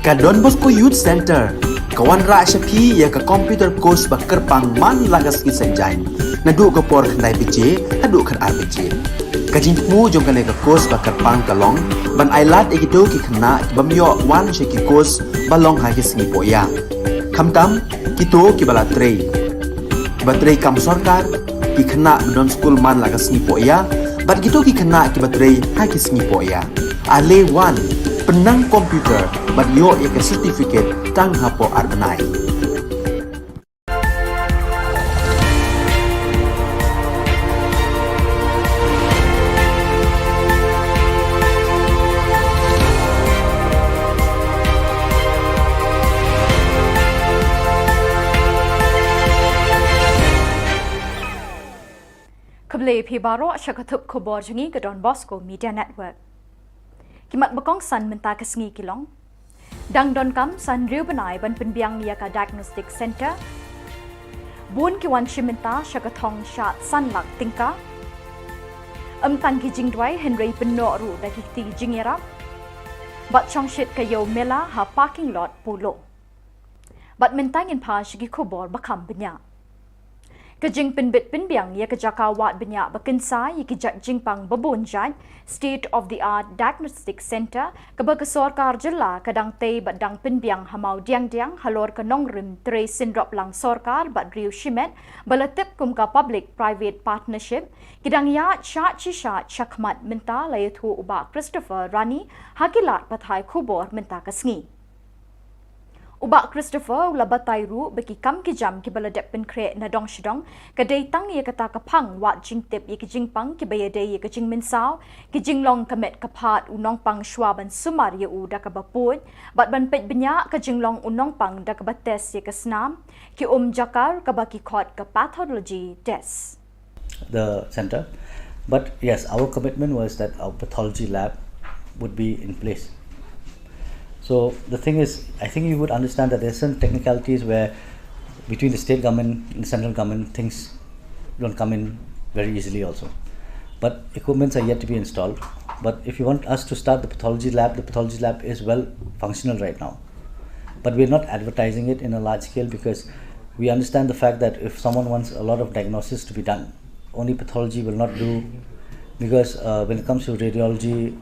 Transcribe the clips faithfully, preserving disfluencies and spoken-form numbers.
Ka Don Bosco Youth Centre ka wanrah sha phi ïa ka computer course ba kyrpang man la ka sngi Saitjaiñ, naduh ka por khyndai baje haduh khatar baje. Ka jingthmu jong kane ka course ba kyrpang ka long ban ailad ïa kito ki khynnah ki bym ïoh wan sha ki course ba long ha ki sngi pohïa, khamtam kito kiba la trei, kiba trei kam sorkar, ki khynnah ba don skul man la ka sngi pohïa, bad kito ki khynnah kiba trei ha ki sngi pohïa. Ale wan, pynnang computer bad ïoh ïa ka certificate tang hapoh ar bnai. Khublei phi baroh sha ka thup khubor jong ngi ka Don Bosco Media Network. Ki mat ba kongsan mynta ka sngi ki long: Dang donkam san hynriew bnai ban pynbiang ïa ka Diagnostic Centre. Bun ki wan shim bynta sha ka thong shad san lak tyngka. Ym tang ki jingduwai hynrei pynnoh ruh da ki kti jingïarap. Bad shongshit ka Ïew Mela ha parking lot Polo. Bad mynta ngin phai sha ki khubor ba kham bniah. Ka jingpynbit pynbiang ïa ka jaka wad bniah ba kynsai ïa ki jait jingpang ba bun jait, State of the Art Diagnostic Centre, kaba ka sorkar jylla ka dang tei bad dang pynbiang ha Mawdiangdiang halor ka nongrim trei synroplang sorkar bad riew shimet ba la tip kum ka Public Private Partnership, ki dang ïaid shad shi shad shakhmat mynta, la ïathuh u Bah Christopher Rani ha ki lad pathai khubor mynta ka sngi. U Bah Christopher u la batai ruh ba ki kam ki jam kiba la dep pynkhreh na dong sha dong ka dei tang ïa kata ka phang wad jingtip ïa ki jingpang kiba ïadei ïa ka jingmynsaw, ki jinglong ka met ka phad u nongpang shwa ban sumar ïa u da kaba pud, bad ban peit bniah ka jinglong u nongpang da kaba test ïa ka snam, ki um jakar kaba ki khot ka pathology test. The center. But yes, our commitment was that our pathology lab would be in place. So the thing is, I think you would understand that there's some technicalities where between the state government and the central government, things don't come in very easily also. But equipments are yet to be installed. But if you want us to start the pathology lab, the pathology lab is well functional right now. But we're not advertising it in a large scale because we understand the fact that if someone wants a lot of diagnosis to be done, only pathology will not do, because uh, when it comes to radiology,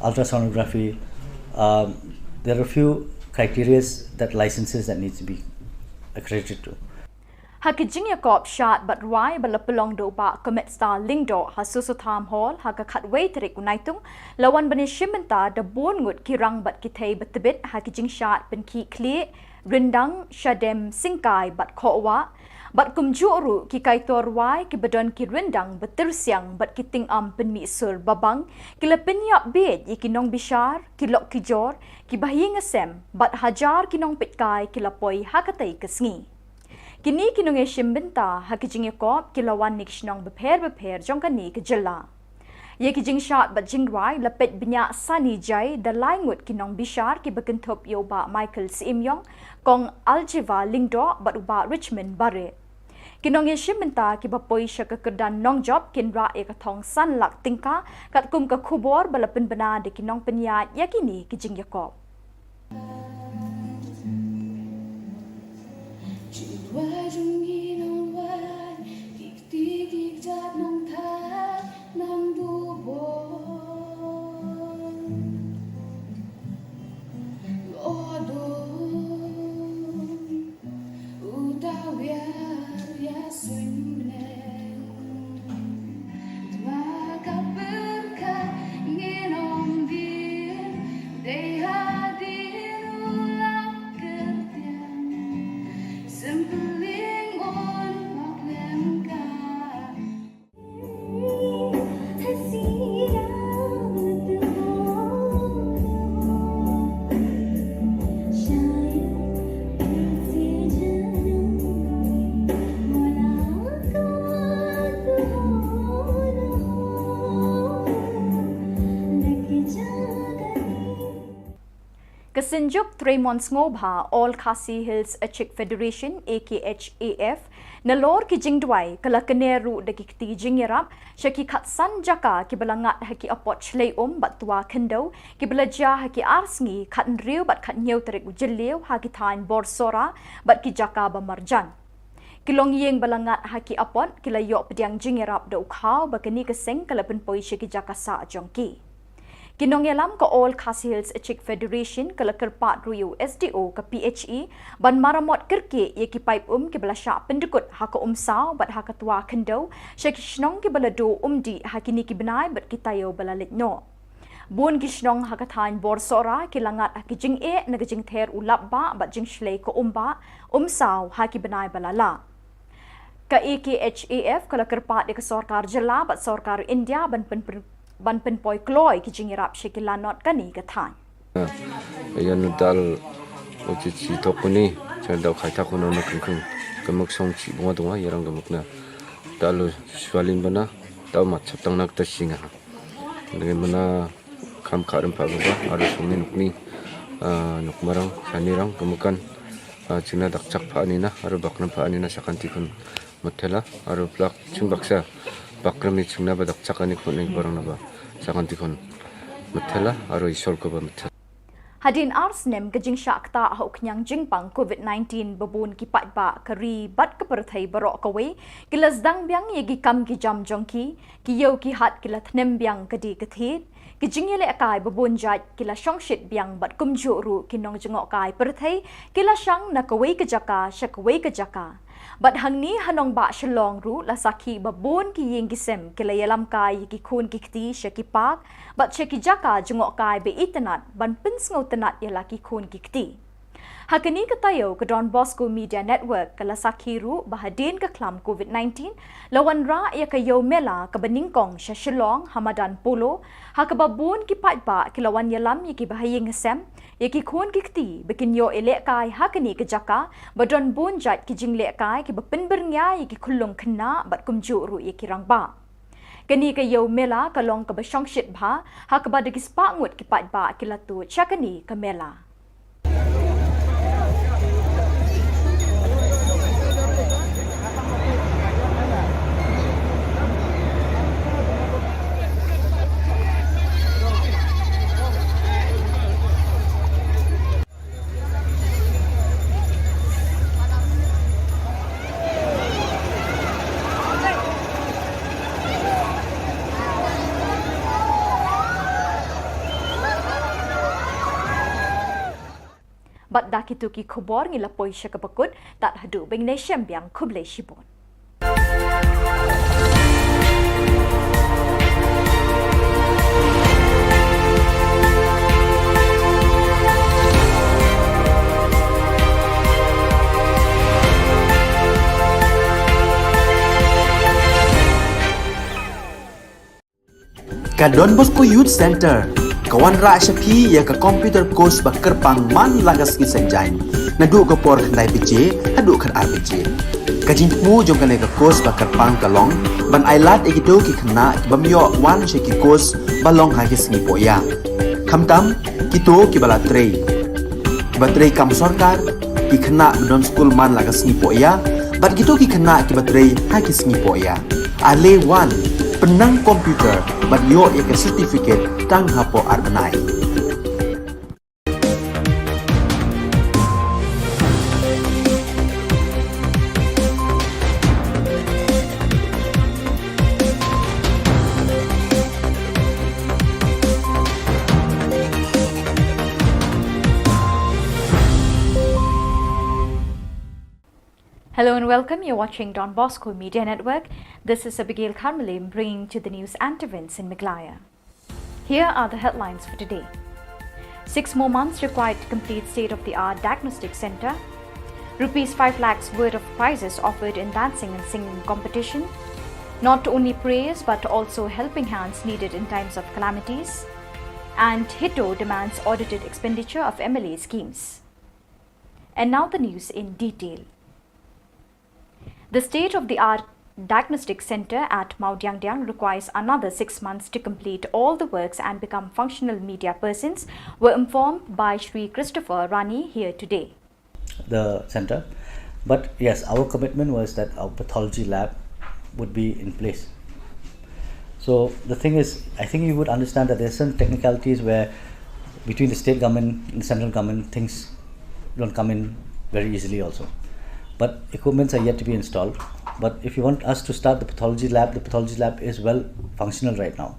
ultrasonography, um, there are a few criteria that licenses that needs to be accredited to. Ha ki jingïakop shad bad rwai ba la pynlong da u Bah Cometstar Lyngdoh ha Soso Tham Hall ha ka khatwei tarik u Naitung, la wan ban ïashim bynta da bun ngut ki rang bad ki thei ba tbit ha ki jingshad pynkhih khlieh, ryndang, shadem, syngkai bad khohwah. Bad kumjuh ruh ki kaitor rwai kiba don ki ryndang ba tyrsiang bad ki tyngam pynmih sur babang, ki la pynïap bieit ïa ki nongbishar, ki lok ki jor, ki bahaïing hasem bad hajar ki nongpeitkai ki la poi ha katei ka sngi. Kine ki nongïashim bynta ha ki jingïakop ki la wan na ki shnong bapher bapher jong kane ka jylla. Ïa ki jingshad bad jingrwai la peit bniah sani jai da lai ngut ki nongbishar kiba kynthup ïa u Bah Michael Syiemiong, Kong Aljiva Lyngdoh bad u Bah Richmond Bareh. Ki nongïashim bynta kiba poi sha ka kyrdan nongjop kin rah ïa ka thong san lak tyngka, katkum ka khubor ba la pynbna da ki nongpynïaid ïa kine ki jingïakop. Ka Synjuk Treymon Sngewbha, All Khasi Hills Achik Federation, A K H A F, nalor ki jingduwai ka la kner ruh da ki kti jingïarap sha ki khatsan jaka kiba la ngat ha ki apot shlei um bad twa khyndew kiba la jia ha ki ar sngi, khathynriew bad khathynñiew tarik u Jylliew, ha ki thaiñ Borsora bad ki jaka ba marjan. Ki longïing ba la ngat ha ki apot ki la ïoh pdiang jingïarap da u khaw ba kane ka seng ka la pynpoi sha ki jaka sah jong ki. Ki nongïalam ka All Khasi Hills Achik Federation ka la kyrpad ruh ïa u S D O ka P H E ban maramot kyrkieh ïa ki paip um kiba la shah pyndkut ha ka Umsaw bad ha ka Twa Khyndew sha ki shnong kiba la duh umdih ha kine ki bnai bad ki taïew ba la leit noh. Bun ki shnong ha ka thaiñ Borsora ki la ngat ha ki jingeh na ka jingther u lapbah bad jingshlei ka umbah Umsaw ha ki bnai ba la lah. Ka A K H A F ka la kyrpad ïa ka sorkar jylla bad sorkar India ban pyn, pyn, ban pynpoi kloi ki jingïarap sha ki lanot kane ka thaiñ. Ïa na dal u chi chi thok kuni cha dau khai thak kuni na kung kung ka mak song chi bunga dunga ïa rang ka mak na dal u swalin bana dau mat chap tang na ka ta singa. Ngi mana kham kha rem pha ba aro song ni nuk ni, ah, nuk marang sani rang kemukan, ah, chingna dak chak pha ni na aro bak rem pha ni na sakan ti khun methela aro plak chung baksa bak rem ni chingna ba dak chak ani khun ni barang na ba sakan ti khun methela aro isol ko ba methela. Hadien ar snem ka jingshah ktah ha u khñiang jingpang COVID nineteen, ba bun ki paidbah ka ri bad ka pyrthei baroh kawei ki la sdang biang ïa ki kam ki jam jong ki, ki ïew ki hat ki la thnem biang ka die ka thied, ki jingïalehkai ba bun jait ki la shongshit biang bad kumjuh ruh ki nongjngohkai pyrthei ki la shang na kawei ka jaka sha kawei ka jaka. Bad hangne ha nongbah Shillong ruh la sakhi ba bun ki ïing ki sem ki la ïalam kai ïa ki khun ki kti sha ki park bad sha ki jaka jngohkai ba itynnat ban pynsngewtynnat ïa la ki khun ki kti. Ha kane ka taïew ka Don Bosco Media Network ka la sakhi ruh ba hadien ka khlam COVID nineteen la wanrah ïa ka ïew mela kaba nyngkong sha Shillong ha madan Polo, ha kaba bun ki paidbah ki la wan ïalam ïa ki bahaïing hasem, ïa ki khun ki kti ba kin ïoh ïalehkai ha kane ka jaka ba don bun jait ki jinglehkai kiba pynbyrngia ïa ki khyllung khynnah bad kumjuh ruh ïa ki rangbah. Kane ka ïew mela ka long kaba shongshit bha ha kaba da ki spah ngut ki paidbah ki la tuid sha kane ka mela. Bad da kito ki khubor ngi la poi sha kaba kut, tad haduh ba ngin ïashem biang, khublei shibun. Ka Don Bosco Youth Centre ka wanrah sha phi ïa ka computer course ba kyrpang man la ka sngi Saitjaiñ, naduh ka por khyndai baje haduh khatar baje. Ka jingthmu jong kane ka course ba kyrpang ka long ban ailad ïa kito ki khynnah ki bym ïoh wan sha ki course ba long ha ki sngi pohïa, khamtam kito kiba la trei, kiba trei kam sorkar, ki khynnah ba don skul man la ka sngi pohïa, bad kito ki khynnah kiba trei ha ki sngi pohïa. Ale wan, pynnang computer bad ïoh ïa ka certificate tang hapoh ar bnai. Hello and welcome. You're watching Don Bosco Media Network. This is Abigail Kharmalim bringing to the news and events in Meghalaya. Here are the headlines for today. Six more months required to complete state-of-the-art diagnostic centre. Rupees five lakhs worth of prizes offered in dancing and singing competition. Not only prayers but also helping hands needed in times of calamities. And HITO demands audited expenditure of M L A schemes. And now the news in detail. The state-of-the-art Diagnostic Centre at Mawdiangdiang requires another six months to complete all the works and become functional media persons, were informed by Shri Christopher Rani here today. The centre. But yes, our commitment was that our pathology lab would be in place. So the thing is, I think you would understand that there's some technicalities where between the state government and the central government, things don't come in very easily also. But equipments are yet to be installed. But if you want us to start the pathology lab, the pathology lab is well functional right now.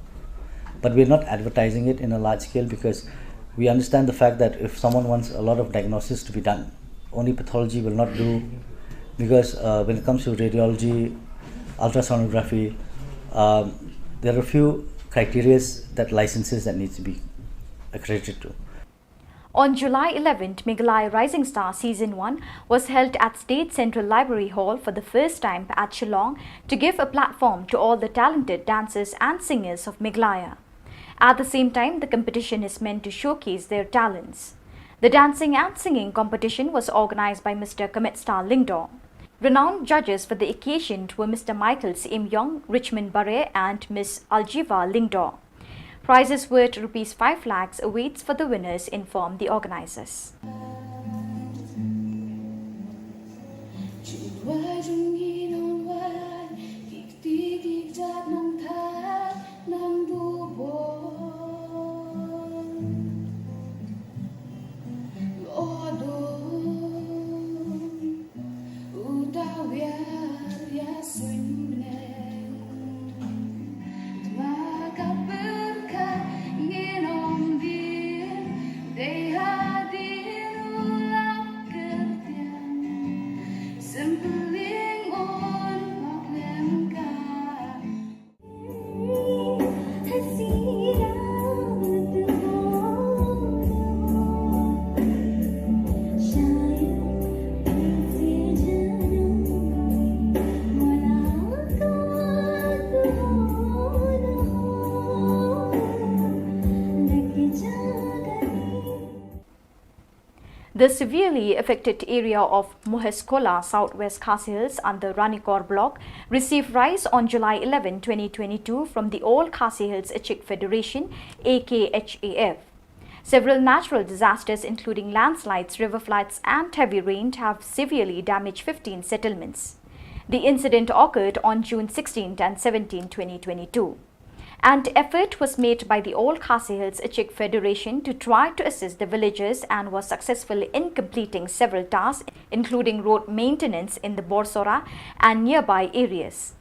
But we're not advertising it in a large scale because we understand the fact that if someone wants a lot of diagnosis to be done, only pathology will not do, because uh, when it comes to radiology, ultrasonography, um, there are a few criteria that licenses that needs to be accredited to. On July eleventh, Meghalaya Rising Star Season one was held at State Central Library Hall for the first time at Shillong to give a platform to all the talented dancers and singers of Meghalaya. At the same time, the competition is meant to showcase their talents. The dancing and singing competition was organized by Mister Kametstar Lyngdoh. Renowned judges for the occasion were Mister Michael Syiem Yong, Richmond Barre, and Miss Aljiva Lyngdoh. Prizes worth rupees five lakhs awaits for the winners, informed the organizers. The severely affected area of Moheskola, Southwest Khasi Hills, under Ranikor block, received rice on July eleven, twenty twenty-two, from the All Khasi Hills Achik Federation, A K H A F. Several natural disasters, including landslides, river floods, and heavy rain, have severely damaged fifteen settlements. The incident occurred on June sixteenth and seventeenth, twenty twenty-two. And effort was made by the All Khasi Hills Achik Federation to try to assist the villagers and was successful in completing several tasks, including road maintenance in the Borsora and nearby areas.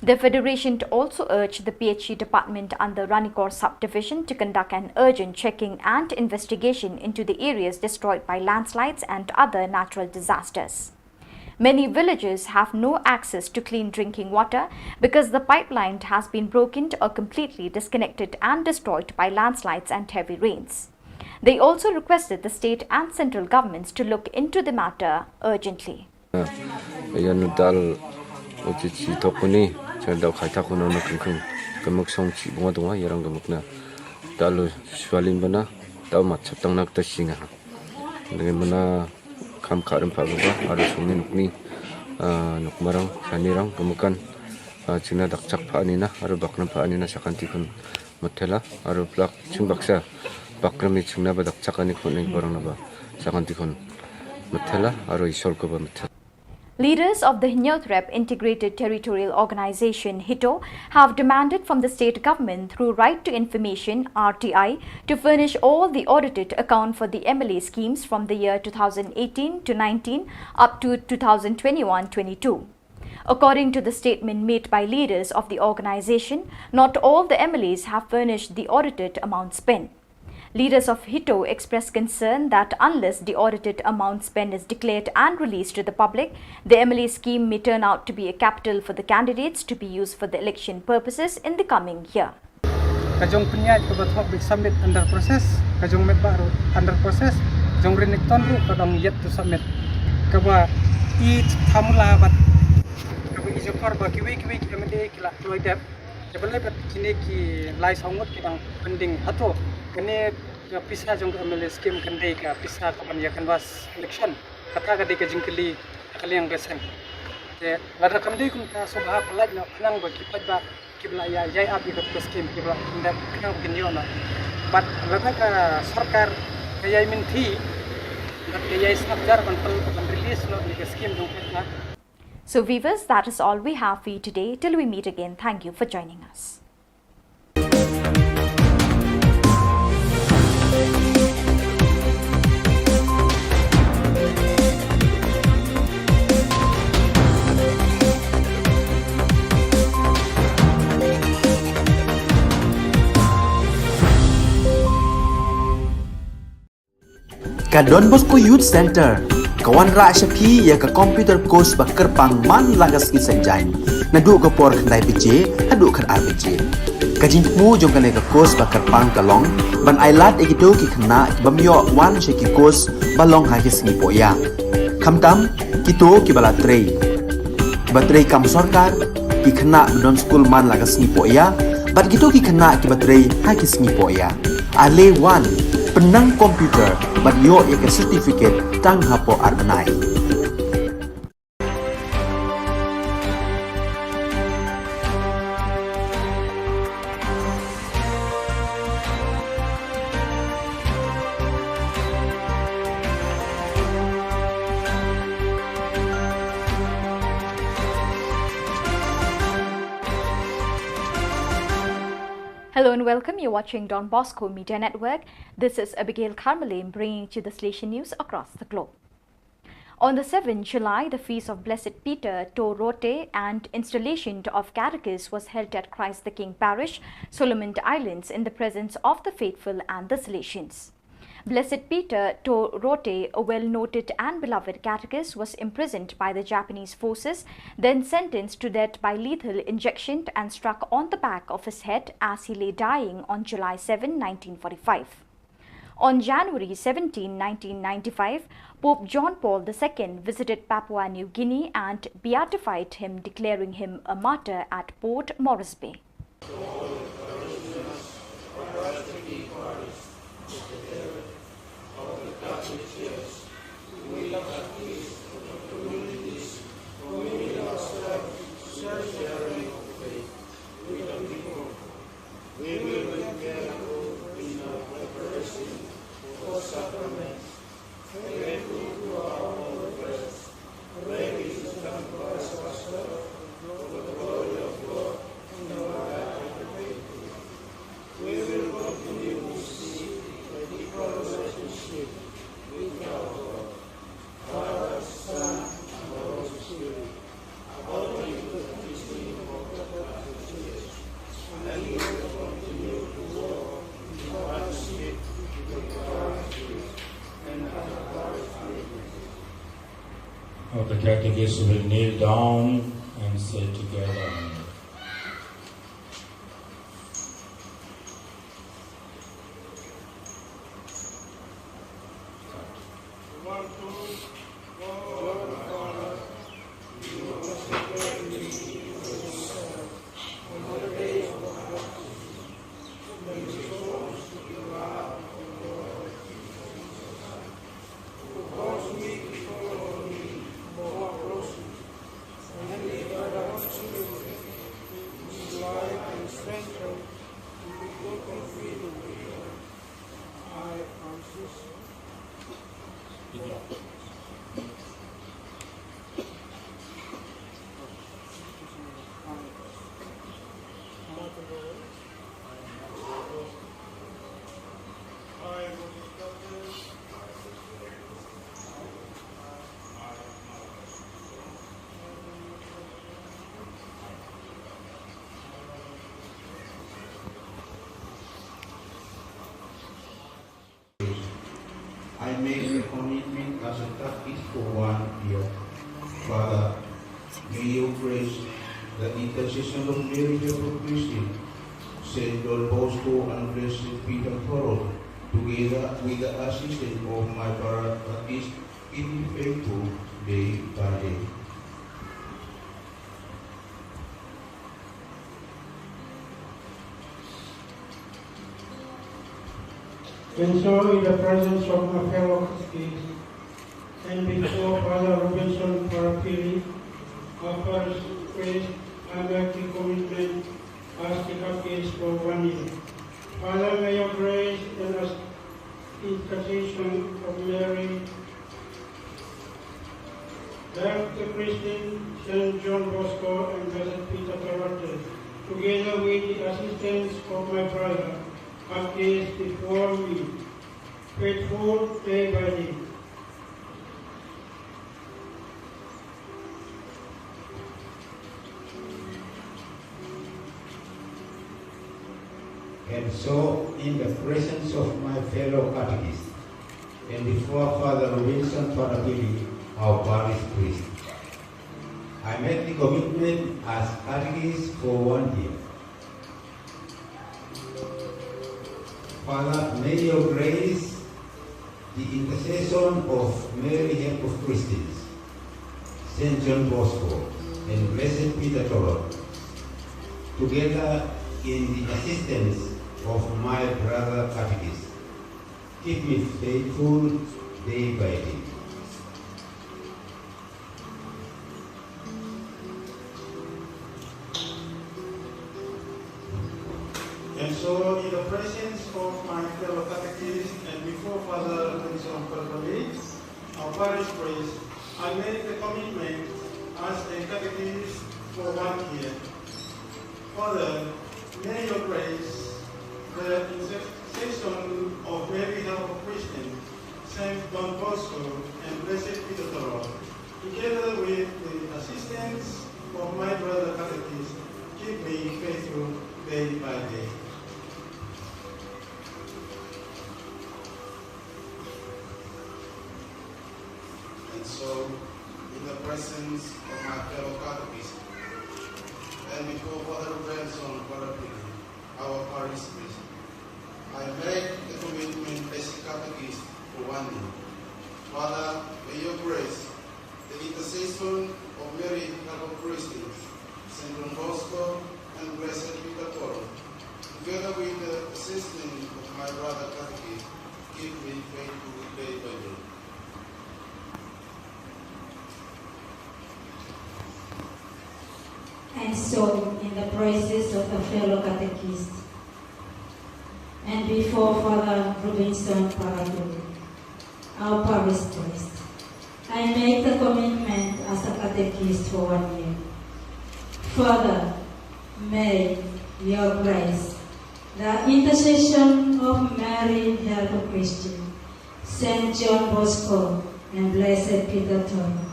The federation also urged the P H E department under Ranikor subdivision to conduct an urgent checking and investigation into the areas destroyed by landslides and other natural disasters. Many villages have no access to clean drinking water because the pipeline has been broken or completely disconnected and destroyed by landslides and heavy rains. They also requested the state and central governments to look into the matter urgently. Yan dal uti chi tokuni, chan dau khai takuna na kengkeng, kemek song chi bunga dunga, yarang kemekna. Dal swalin bana, dau mat chaptang nak ta singa. Dengan mana kam karim pa gaba, ada sungni nukni, ah, nukmarang, sanirang, kemekan, ah, china dakchak pa anina, ada bakram pa anina sakan tikun matela, ada plak chung baksa, bakram ni chungna ba dakchak ani kun ni borang na ba, sakan tikun matela, ada isol ko ba matela. Leaders of the Hynñiewtrep Integrated Territorial Organization, HITO, have demanded from the state government through Right to Information, R T I, to furnish all the audited account for the M L A schemes from the year two thousand eighteen to nineteen up to two thousand twenty-one twenty-two. According to the statement made by leaders of the organization, not all the M L As have furnished the audited amount spent. Leaders of HITO expressed concern that unless the audited amount spent is declared and released to the public, the M L A scheme may turn out to be a capital for the candidates to be used for the election purposes in the coming year. Ka jong pynïaid kaba thok bik submit under process, ka jong met ba ruh under process, jong rin ton ruh ka dang yet to submit. Kaba i thamula bad kaba i jokor ba kiwi kiwi ki M L A ki la kloi dep. Kaba le bad kine ki lai saw ngut ki dang pending hato kane ka pisa jong ka M L A scheme kan dei ka pisa ka ban ïa canvass election. Kata ka dei ka jingkylli ka liang ka seng. Te lada kam dei kumta, sngewbha pyllait noh khnang ba ki paidbah kiba la ïa ïai ap ïa kata ka skim kiba la khyndiat khnang ba kin ïoh noh. Bad lada ka sorkar ka ïai mynthi bad ka ïai sngap jar ban pyn-, ban release noh ïa ka skim jong ka. So viewers, that is all we have for you today. Till we meet again, thank you for joining us. Ka Don Bosco Youth Centre ka wanrah sha phi ïa ka computer course ba kyrpang man la ka sngi Saitjaiñ, naduh ka por khyndai baje haduh khatar baje. Ka jingthmu jong kane ka course ba kyrpang ka long ban ailad ïa kito ki khynnah ki bym ïoh wan sha ki course ba long ha ki sngi pohïa, khamtam kito kiba la trei. Kiba trei kam sorkar, ki khynnah ba don skul man la ka sngi pohïa, bad kito ki khynnah kiba trei ha ki sngi pohïa. Ale wan, pynnang computer bad ïoh ïa ka certificate tang hapoh ar bnai. Hello and welcome. You're watching Don Bosco Media Network. This is Abigail Karmalim bringing to you the Salesian news across the globe. On the seventh July, the feast of Blessed Peter Torote and installation of catechist was held at Christ the King Parish, Solomon Islands, in the presence of the faithful and the Salesians. Blessed Peter Torote, a well-noted and beloved catechist, was imprisoned by the Japanese forces, then sentenced to death by lethal injection and struck on the back of his head as he lay dying on July seventh, nineteen forty-five. On January seventeenth, nineteen ninety-five, Pope John Paul the Second visited Papua New Guinea and beatified him, declaring him a martyr at Port Moresby. We will be careful in our preparation for sacraments, faithful to our own prayers, ready to sacrifice ourselves for the glory of God and our life. We will continue to seek a deeper relationship with our God. Now the catechist will kneel down and say together. I make a commitment as a catechist for one year. Father, may your grace, the intercession of Mary, the Christian, Saint Don Bosco, and Blessed Peter Toro, together with the assistance of my brother catechist, keep me faithful day by day. And so, in the presence of my fellow catechists, and before Father Robinson Parapiri, Our parish priest, I make the commitment as the catechist for one year. Father, may your grace and as intercession of Mary, help the Christian, Saint John Bosco, and Blessed Peter Torotto, together with the assistance of my brother, appears before me, faithful day by day. And so, in the presence of my fellow catechists, and before Father Robinson Parapili, our parish priest, I make the commitment as catechist for one year. Father, may your grace, the intercession of Mary, Help of Christians, Saint John Bosco, and Blessed Peter Torotto, together in the assistance of my brother catechist, keep me faithful day by day. And so, in the presence of my fellow catechists and before Father Robinson Parapili, our parish priest, I make the commitment as a catechist for one year. Father, may your grace, the intercession of Mary, Help of Christians, Saint John Bosco, and Blessed Peter Torotto, together with the assistance of my brother catechists, keep me faithful day by day. And so, in the presence of my fellow catechists, and before Father Robinson Parapili, our parish priest, I make the commitment as a catechist for one year. Father, may your grace, the intercession of Mary, Help of Christians, Saint John Bosco, and Blessed Peter Torotto, together with the assistance of my brother catechists, keep me faithful day by day. And so, in the presence of the fellow catechists, and before Father Robinson Parapili, our parish priest, I make the commitment as a catechist for one year. Father, may your grace, the intercession of Mary, Help of Christians, Saint John Bosco, and Blessed Peter Torotto,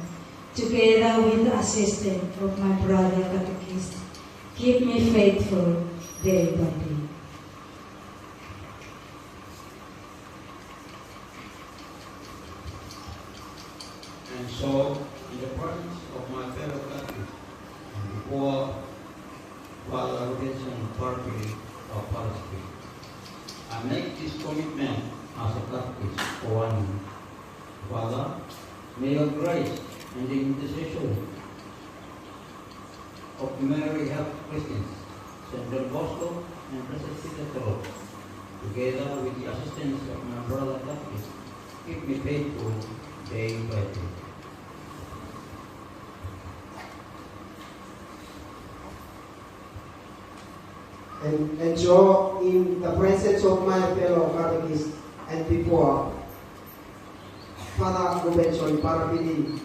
together with the assistance of my brother catechists, keep me faithful day by day. And so, in the presence of my fellow catechists, and before Father Robinson Parapili, our parish priest, I make this commitment as a catechist for one year. Father, may your grace and the intercession of Mary, Help of Christians, Saint John Bosco, and Blessed Peter Torotto, together with the assistance of my brother catechists, keep me faithful day by day. And, and so, in the presence of my fellow catechists and before Father Robinson Parapili,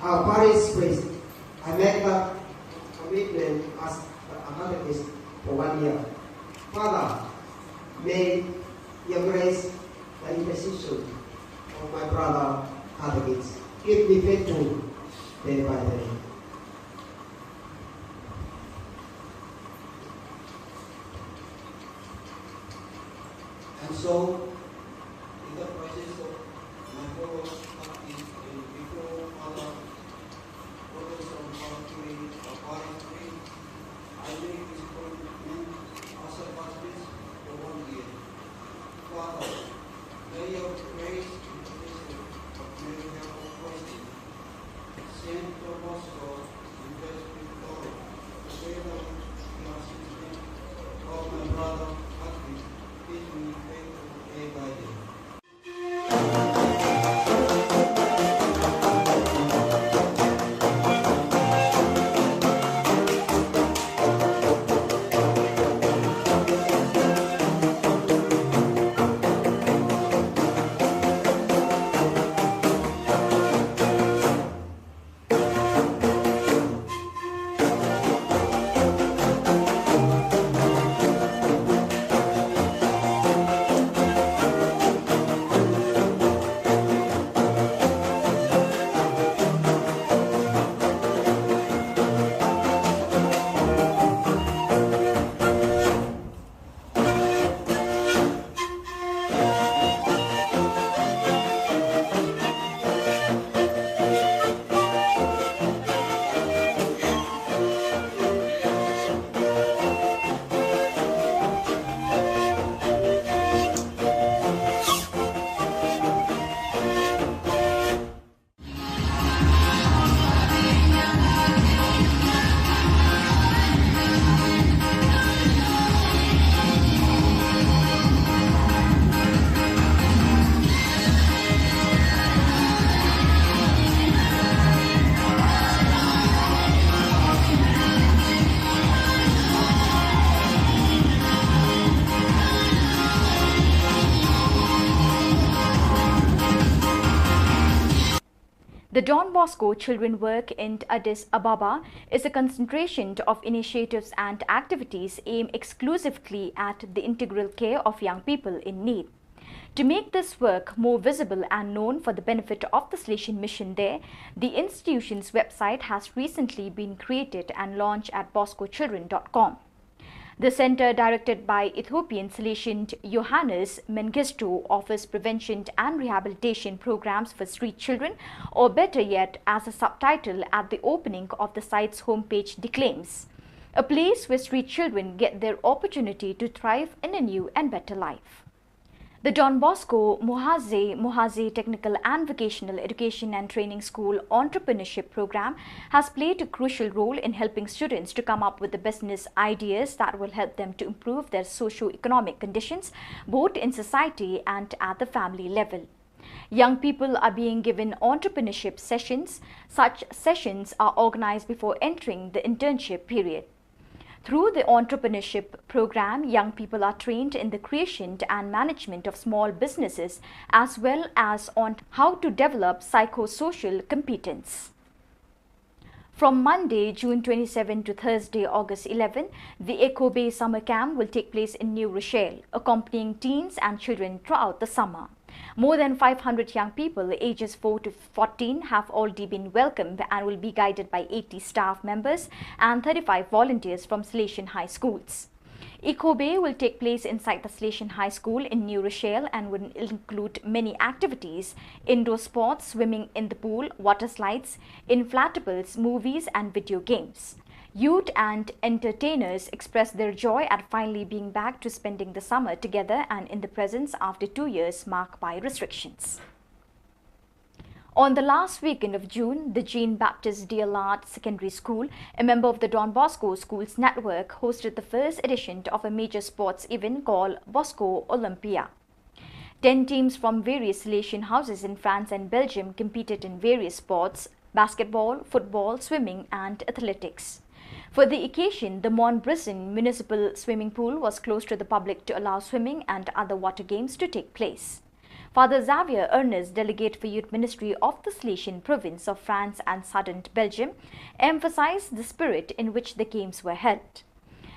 our parish priest, I make the commitment as a catechist for one year. Father, may your grace, the intercession of my brother catechists, keep me faithful day by day. And so, in the presence of my fellow catechists and before Father Robinson Parapili, our parish priest, I make this commitment as a catechist for one year. Father, may your grace and protection of Mary, Help of Christians, Saint John Bosco, and Blessed Peter Torotto, together with the assistance of my brother Patrick, keep me faithful day by day. The Don Bosco Children Work in Addis Ababa is a concentration of initiatives and activities aimed exclusively at the integral care of young people in need. To make this work more visible and known for the benefit of the Salesian Mission there, the institution's website has recently been created and launched at bosco children dot com. The center, directed by Ethiopian Salesian Johannes Mengistu, offers prevention and rehabilitation programs for street children, or better yet, as a subtitle at the opening of the site's homepage declaims, a place where street children get their opportunity to thrive in a new and better life. The Don Bosco Muhaze Muhaze Technical and Vocational Education and Training School Entrepreneurship Program has played a crucial role in helping students to come up with the business ideas that will help them to improve their socio-economic conditions, both in society and at the family level. Young people are being given entrepreneurship sessions. Such sessions are organized before entering the internship period. Through the entrepreneurship program, young people are trained in the creation and management of small businesses, as well as on how to develop psychosocial competence. From Monday, June twenty-seven to Thursday, August eleven, the Echo Bay Summer Camp will take place in New Rochelle, accompanying teens and children throughout the summer. More than five hundred young people ages four to fourteen have already been welcomed and will be guided by eighty staff members and thirty-five volunteers from Salesian high schools. Echo Bay will take place inside the Salesian High School in New Rochelle and will include many activities: indoor sports, swimming in the pool, water slides, inflatables, movies, and video games. Youth and entertainers expressed their joy at finally being back to spending the summer together and in the presence after two years marked by restrictions. On the last weekend of June, the Jean Baptiste Diellard Secondary School, a member of the Don Bosco Schools Network, hosted the first edition of a major sports event called Bosco Olympia. Ten teams from various Salesian houses in France and Belgium competed in various sports: basketball, football, swimming, and athletics. For the occasion, the Montbrison Municipal Swimming Pool was closed to the public to allow swimming and other water games to take place. Father Xavier Ernest, delegate for Youth Ministry of the Salesian Province of France and Sadant, Belgium, emphasized the spirit in which the games were held.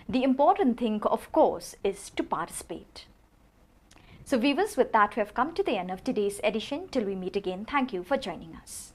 The important thing, of course, is to participate. So, viewers, with that, we have come to the end of today's edition. Till we meet again, thank you for joining us.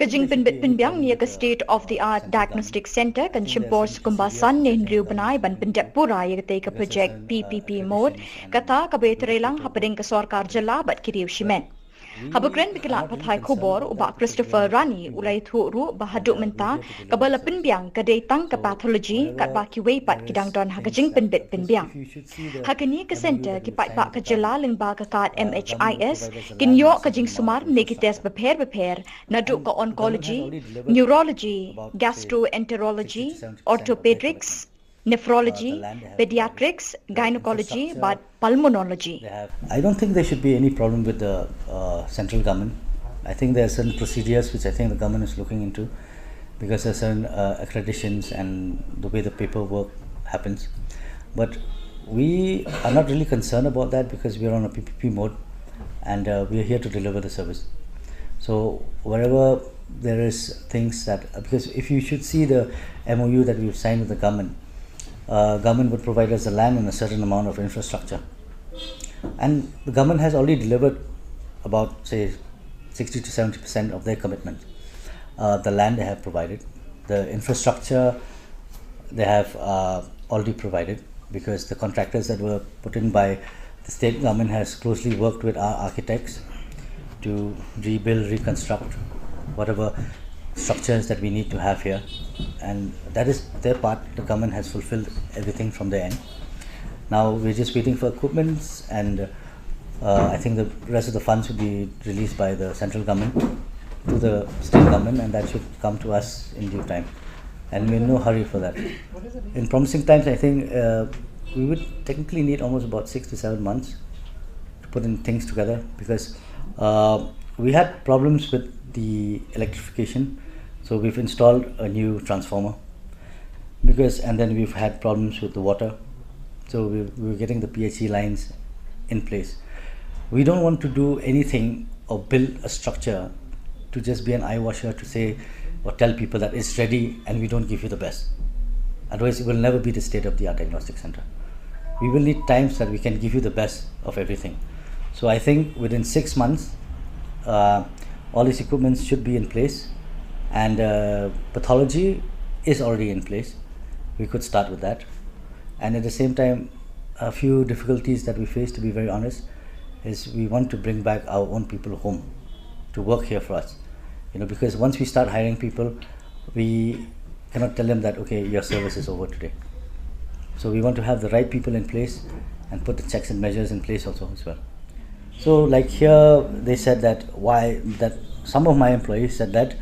Ka jingpynbit pynbiang ïa ka State of the Art Diagnostic Centre kan shim por sha kumba san ne hynriew bnai ban pyndep pura ïa katei ka project P P P mode, kata kaba ïatreilang hapdeng ka sorkar jylla bad ki riew shimet. Haba kren bad ki lad pathai khubor, u Bah Christopher Rani u la ïathuh ruh ba haduh mynta kaba la pynbiang ka dei tang ka pathology, katba kiwei pat ki dang don ha ka jingpynbit pynbiang. Ha kane ka centre, ki paidbah ka jylla lyngba ka kad M H I S kin ïoh ka jingsumar ne ki test bapher bapher, naduh ka oncology, neurology, gastroenterology, orthopedics, nephrology, pediatrics, gynecology bad pulmonology. I don't think there should be any problem with the uh, central government. I think there are certain procedures which I think the government is looking into, because there are certain uh, accreditations and the way the paperwork happens. But we are not really concerned about that because we are on a P P P mode and uh, we are here to deliver the service. So wherever there is things that, because if you should see the M O U that we've signed with the government, uh, government would provide us the land and a certain amount of infrastructure. And the government has already delivered about, say, sixty to seventy percent of their commitment. Uh, the land they have provided, the infrastructure they have uh, already provided, because the contractors that were put in by the state government has closely worked with our architects to rebuild, reconstruct whatever structures that we need to have here. And that is their part. The government has fulfilled everything from their end. Now we're just waiting for equipments, and uh, I think the rest of the funds will be released by the central government to the state government, and that should come to us in due time. And we're in no hurry for that. In promising times, I think uh, we would technically need almost about six to seven months to put in things together, because uh, we had problems with the electrification. So we've installed a new transformer, because, and then we've had problems with the water. So we, we were getting the P H E lines in place. We don't want to do anything or build a structure to just be an eye washer, to say or tell people that it's ready and we don't give you the best. Otherwise, it will never be the state of the art diagnostic center. We will need times that we can give you the best of everything. So I think within six months, uh, all these equipments should be in place, and uh, pathology is already in place. We could start with that. And at the same time, a few difficulties that we face, to be very honest, is we want to bring back our own people home to work here for us. You know, because once we start hiring people, we cannot tell them that, "Okay, your service is over today." So we want to have the right people in place and put the checks and measures in place also as well. So, like, here they said that why, that some of my employees said that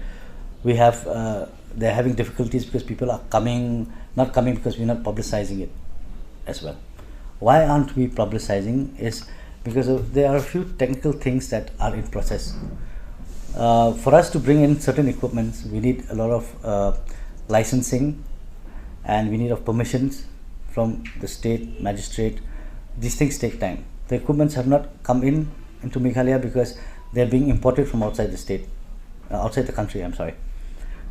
we have uh, they're having difficulties because people are coming, not coming because we're not publicizing it as well. Why aren't we publicizing is because of, there are a few technical things that are in process. Uh, for us to bring in certain equipments, we need a lot of uh, licensing, and we need of permissions from the state magistrate. These things take time. The equipments have not come in into Meghalaya because they're being imported from outside the state. uh, outside the country, I'm sorry.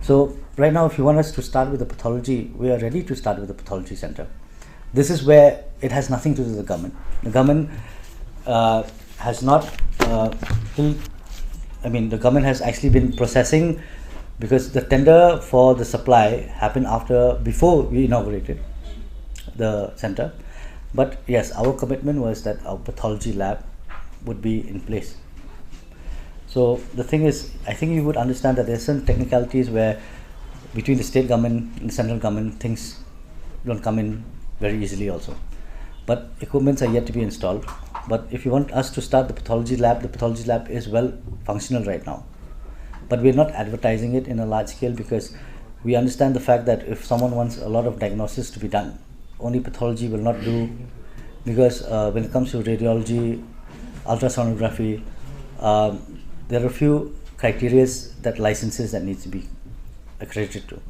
So right now, if you want us to start with the pathology, we are ready to start with the pathology center. This is where it has nothing to do with the government. The government uh, has not uh, till, I mean, the government has actually been processing, because the tender for the supply happened after, before we inaugurated the center. But yes, our commitment was that our pathology lab would be in place. So the thing is, I think you would understand that there's some technicalities where between the state government and the central government, things don't come in very easily also. But equipments are yet to be installed. But if you want us to start the pathology lab, the pathology lab is well functional right now. But we're not advertising it in a large scale because we understand the fact that if someone wants a lot of diagnosis to be done, only pathology will not do, because uh, when it comes to radiology, ultrasonography, um, there are a few criterias that licenses that needs to be accredited to.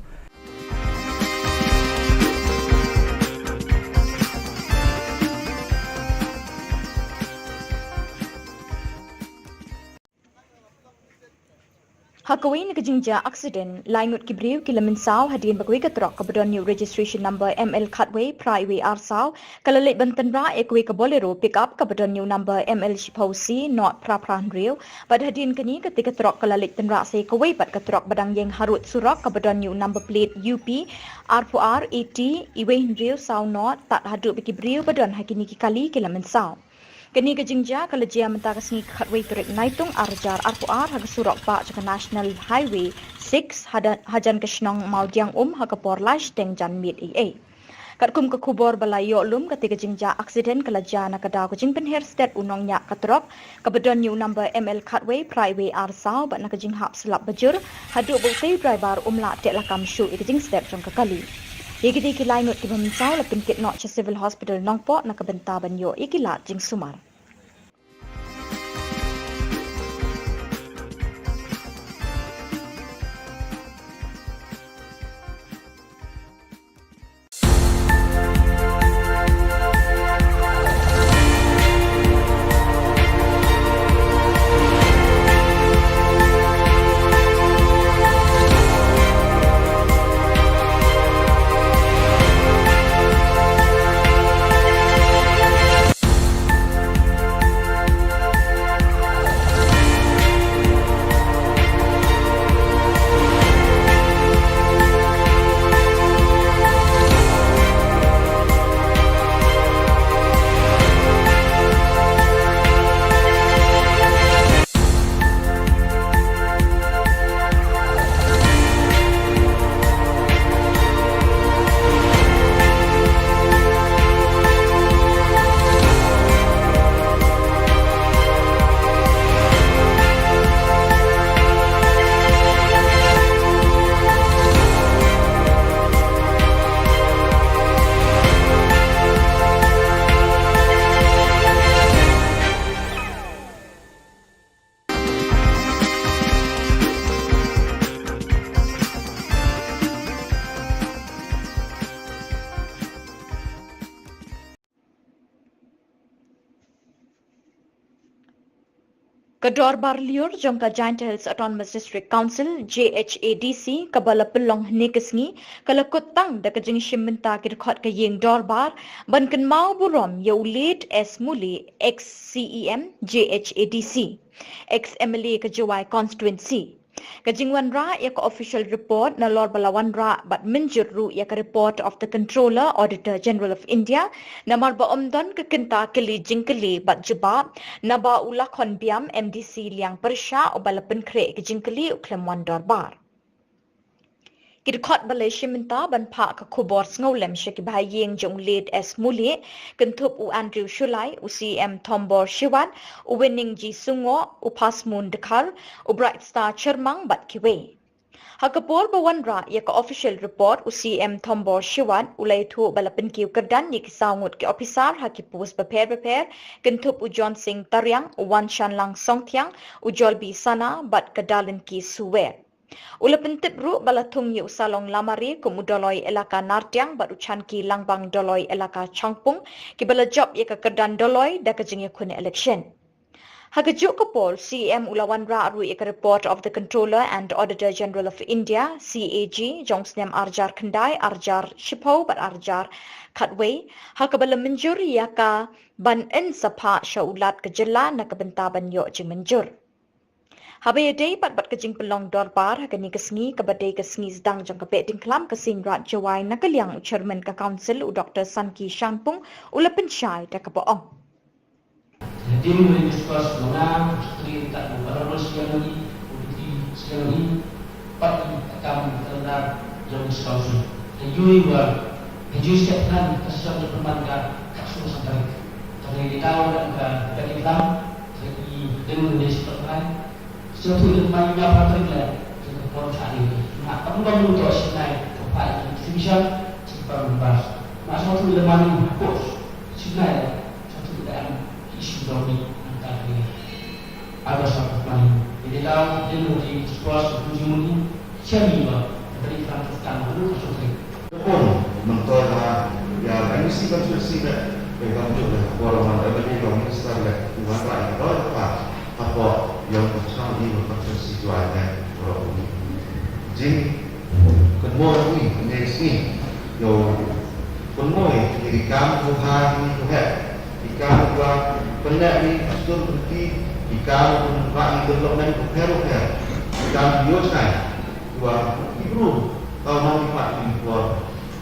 Ha kawei na ka jingjia accident, lai ngut ki briew ki la mynsaw hadien ba kawei ka trok kaba don ïa u registration number M L khatwei phra wei ar saw ka la leit ban tynrah ïa kawei ka Bolero pickup kaba don ïa u number M L shiphew C not phra phra hynriew. Bad hadien kane, katei ka trok ka la leit tynrah sa ïa kawei pat ka trok ba dang ïeng harud surok kaba don ïa u number plate U P arphew ar A T wei hynriew saw not, tad haduh ba ki briew ba don ha kine ki kali ki la mynsaw. Kane ka jingjia ka la jia mynta ka sngi ka khatwei tarik Naitung ar hajar arphew ar ha ka surok bah jong ka National Highway six hada-, hajan ka shnong Mawdiangum ha ka por lai shiteng janmiet eiei. Katkum ka khubor ba la ïoh lum, katei ka jingjia accident ka la jia na ka daw ka jingpynher stet u nongñiah ka trok kaba don ïa u number M L khatwei phra wei ar saw bad na ka jinghap slap bajur haduh ba utei u driver um lah tehlakam shuh ïa ka jingstet jong ka kali. Ïa kitei ki lai ngut kiba mynsaw la pynkit noh sha Civil Hospital Nongpoh na ka bynta ban ïoh ïa ki lad jingsumar. Ka dorbar lyiur jong ka Jaintia Hills Autonomous District Council, J H A D C, kaba la pynlong hynne ka sngi, ka la kut tang da ka jingshim bynta ki dkhot ka ïing dorbar ban kynmaw burom ïa u Late S Mule, ex C E M J H A D C, ex M L A ka Jowai constituency. Ka jingwanrah ïa ka official report nalor ba la wanrah bad mynjur ruh ïa ka report of the Controller, Auditor General of India, namar ba ym don ka kynta kylli jingkylli bad jubab naba u Lakhon Biam, M D C Liang Pyrshah, uba la pynkhreh ka jingkylli u khlem wan dorbar. Ki dkhot ba la shim bynta ban phah ka khubor sngewlem sha ki bahaïing jong u Late S Mule, kynthup u Andrew Shullai, u C M Thombor Shiwat, u Winning G Sungoh, u Phasmoon Dkhar, u Bright Star Chyrmang bad kiwei. Ha ka por ba wanrah ïa ka official report, u C M Thombor Shiwat u la ïathuh ba la pynkiew kyrdan ïa ki saw ngut ki ophisar ha ki post bapher bapher, kynthup u John Singh Tariang, u Wanshanlang Songthiang, u Jolbi Sana bad ka Darlin K Suwer. U la pyntip ruh ba la thung ïa u Salong Lamare kum u Doloi Elaka Nartiang bad u Chanki Langbang Doloi Elaka Changpung, kiba la jop ïa ka kyrdan Doloi da ka jingïakhun election. Ha kajuh ka por, CM u la wanrah ruh ïa ka Report of the Controller and Auditor General of India, CAG, jong u snem arjar khyndai, arjar shiphew bad arjar khatwei, ha kaba la mynjur ïa ka ban yn sa phah sha u Lat ka jylla na ka bynta ban ïoh jingmynjur. Haba ïadei pat bad ka jingpynlong dorbar ha kane ka sngi kaba dei ka sngi sdang jong ka Behdeiñkhlam ka Seiñraij Jowai na ka liang u Chairman ka Council u Doktor Sanki Shanpung u la pynshai da kaba ong. Hadien ba ïa discuss ba nga u Secretary Tat u Honorable Syiemlieh, u Deputy Syiemlieh, pat i ka kam ka randar jong u Council. Te ïohi ba ha jui step nan ka session jong pynban ka ka sung sang tarik. Te ïa daw da ka Behdeiñkhlam, te i hadien ba ïa step nan. Session tu ïa mai ïa pha tarik le, te ka por sa ni. Na ka pynban tu to session nai, to pha i session, session pynban. Na session tu ïa mai ïa pha session nai. Satu dang issue dong ni angka ni. Ada satu kali. Jadi daw dia di sekolah satu jumuni siami ba. Jadi kita terus tamu dulu satu kali. Pun mentor ba ya M C konstituensi ba. Bagi kamu juga orang mana bagi kamu minister lah. Tuhan lah itu apa. Apa yang bersama ini konstituensi tuan ya. Orang ini. Jin Kynmaw ïa ngi, kynmaw ïa ngi. Ïoh, kynmaw ïa ki kam ki bha ki heh. Ki kam ki bha, pynleh ïa ngi sdang pynti, ki kam ki bha ki development bapher bapher. Ki kam ki ïoh shai. Ïoh, ki bru, tau nang ki mat ki por.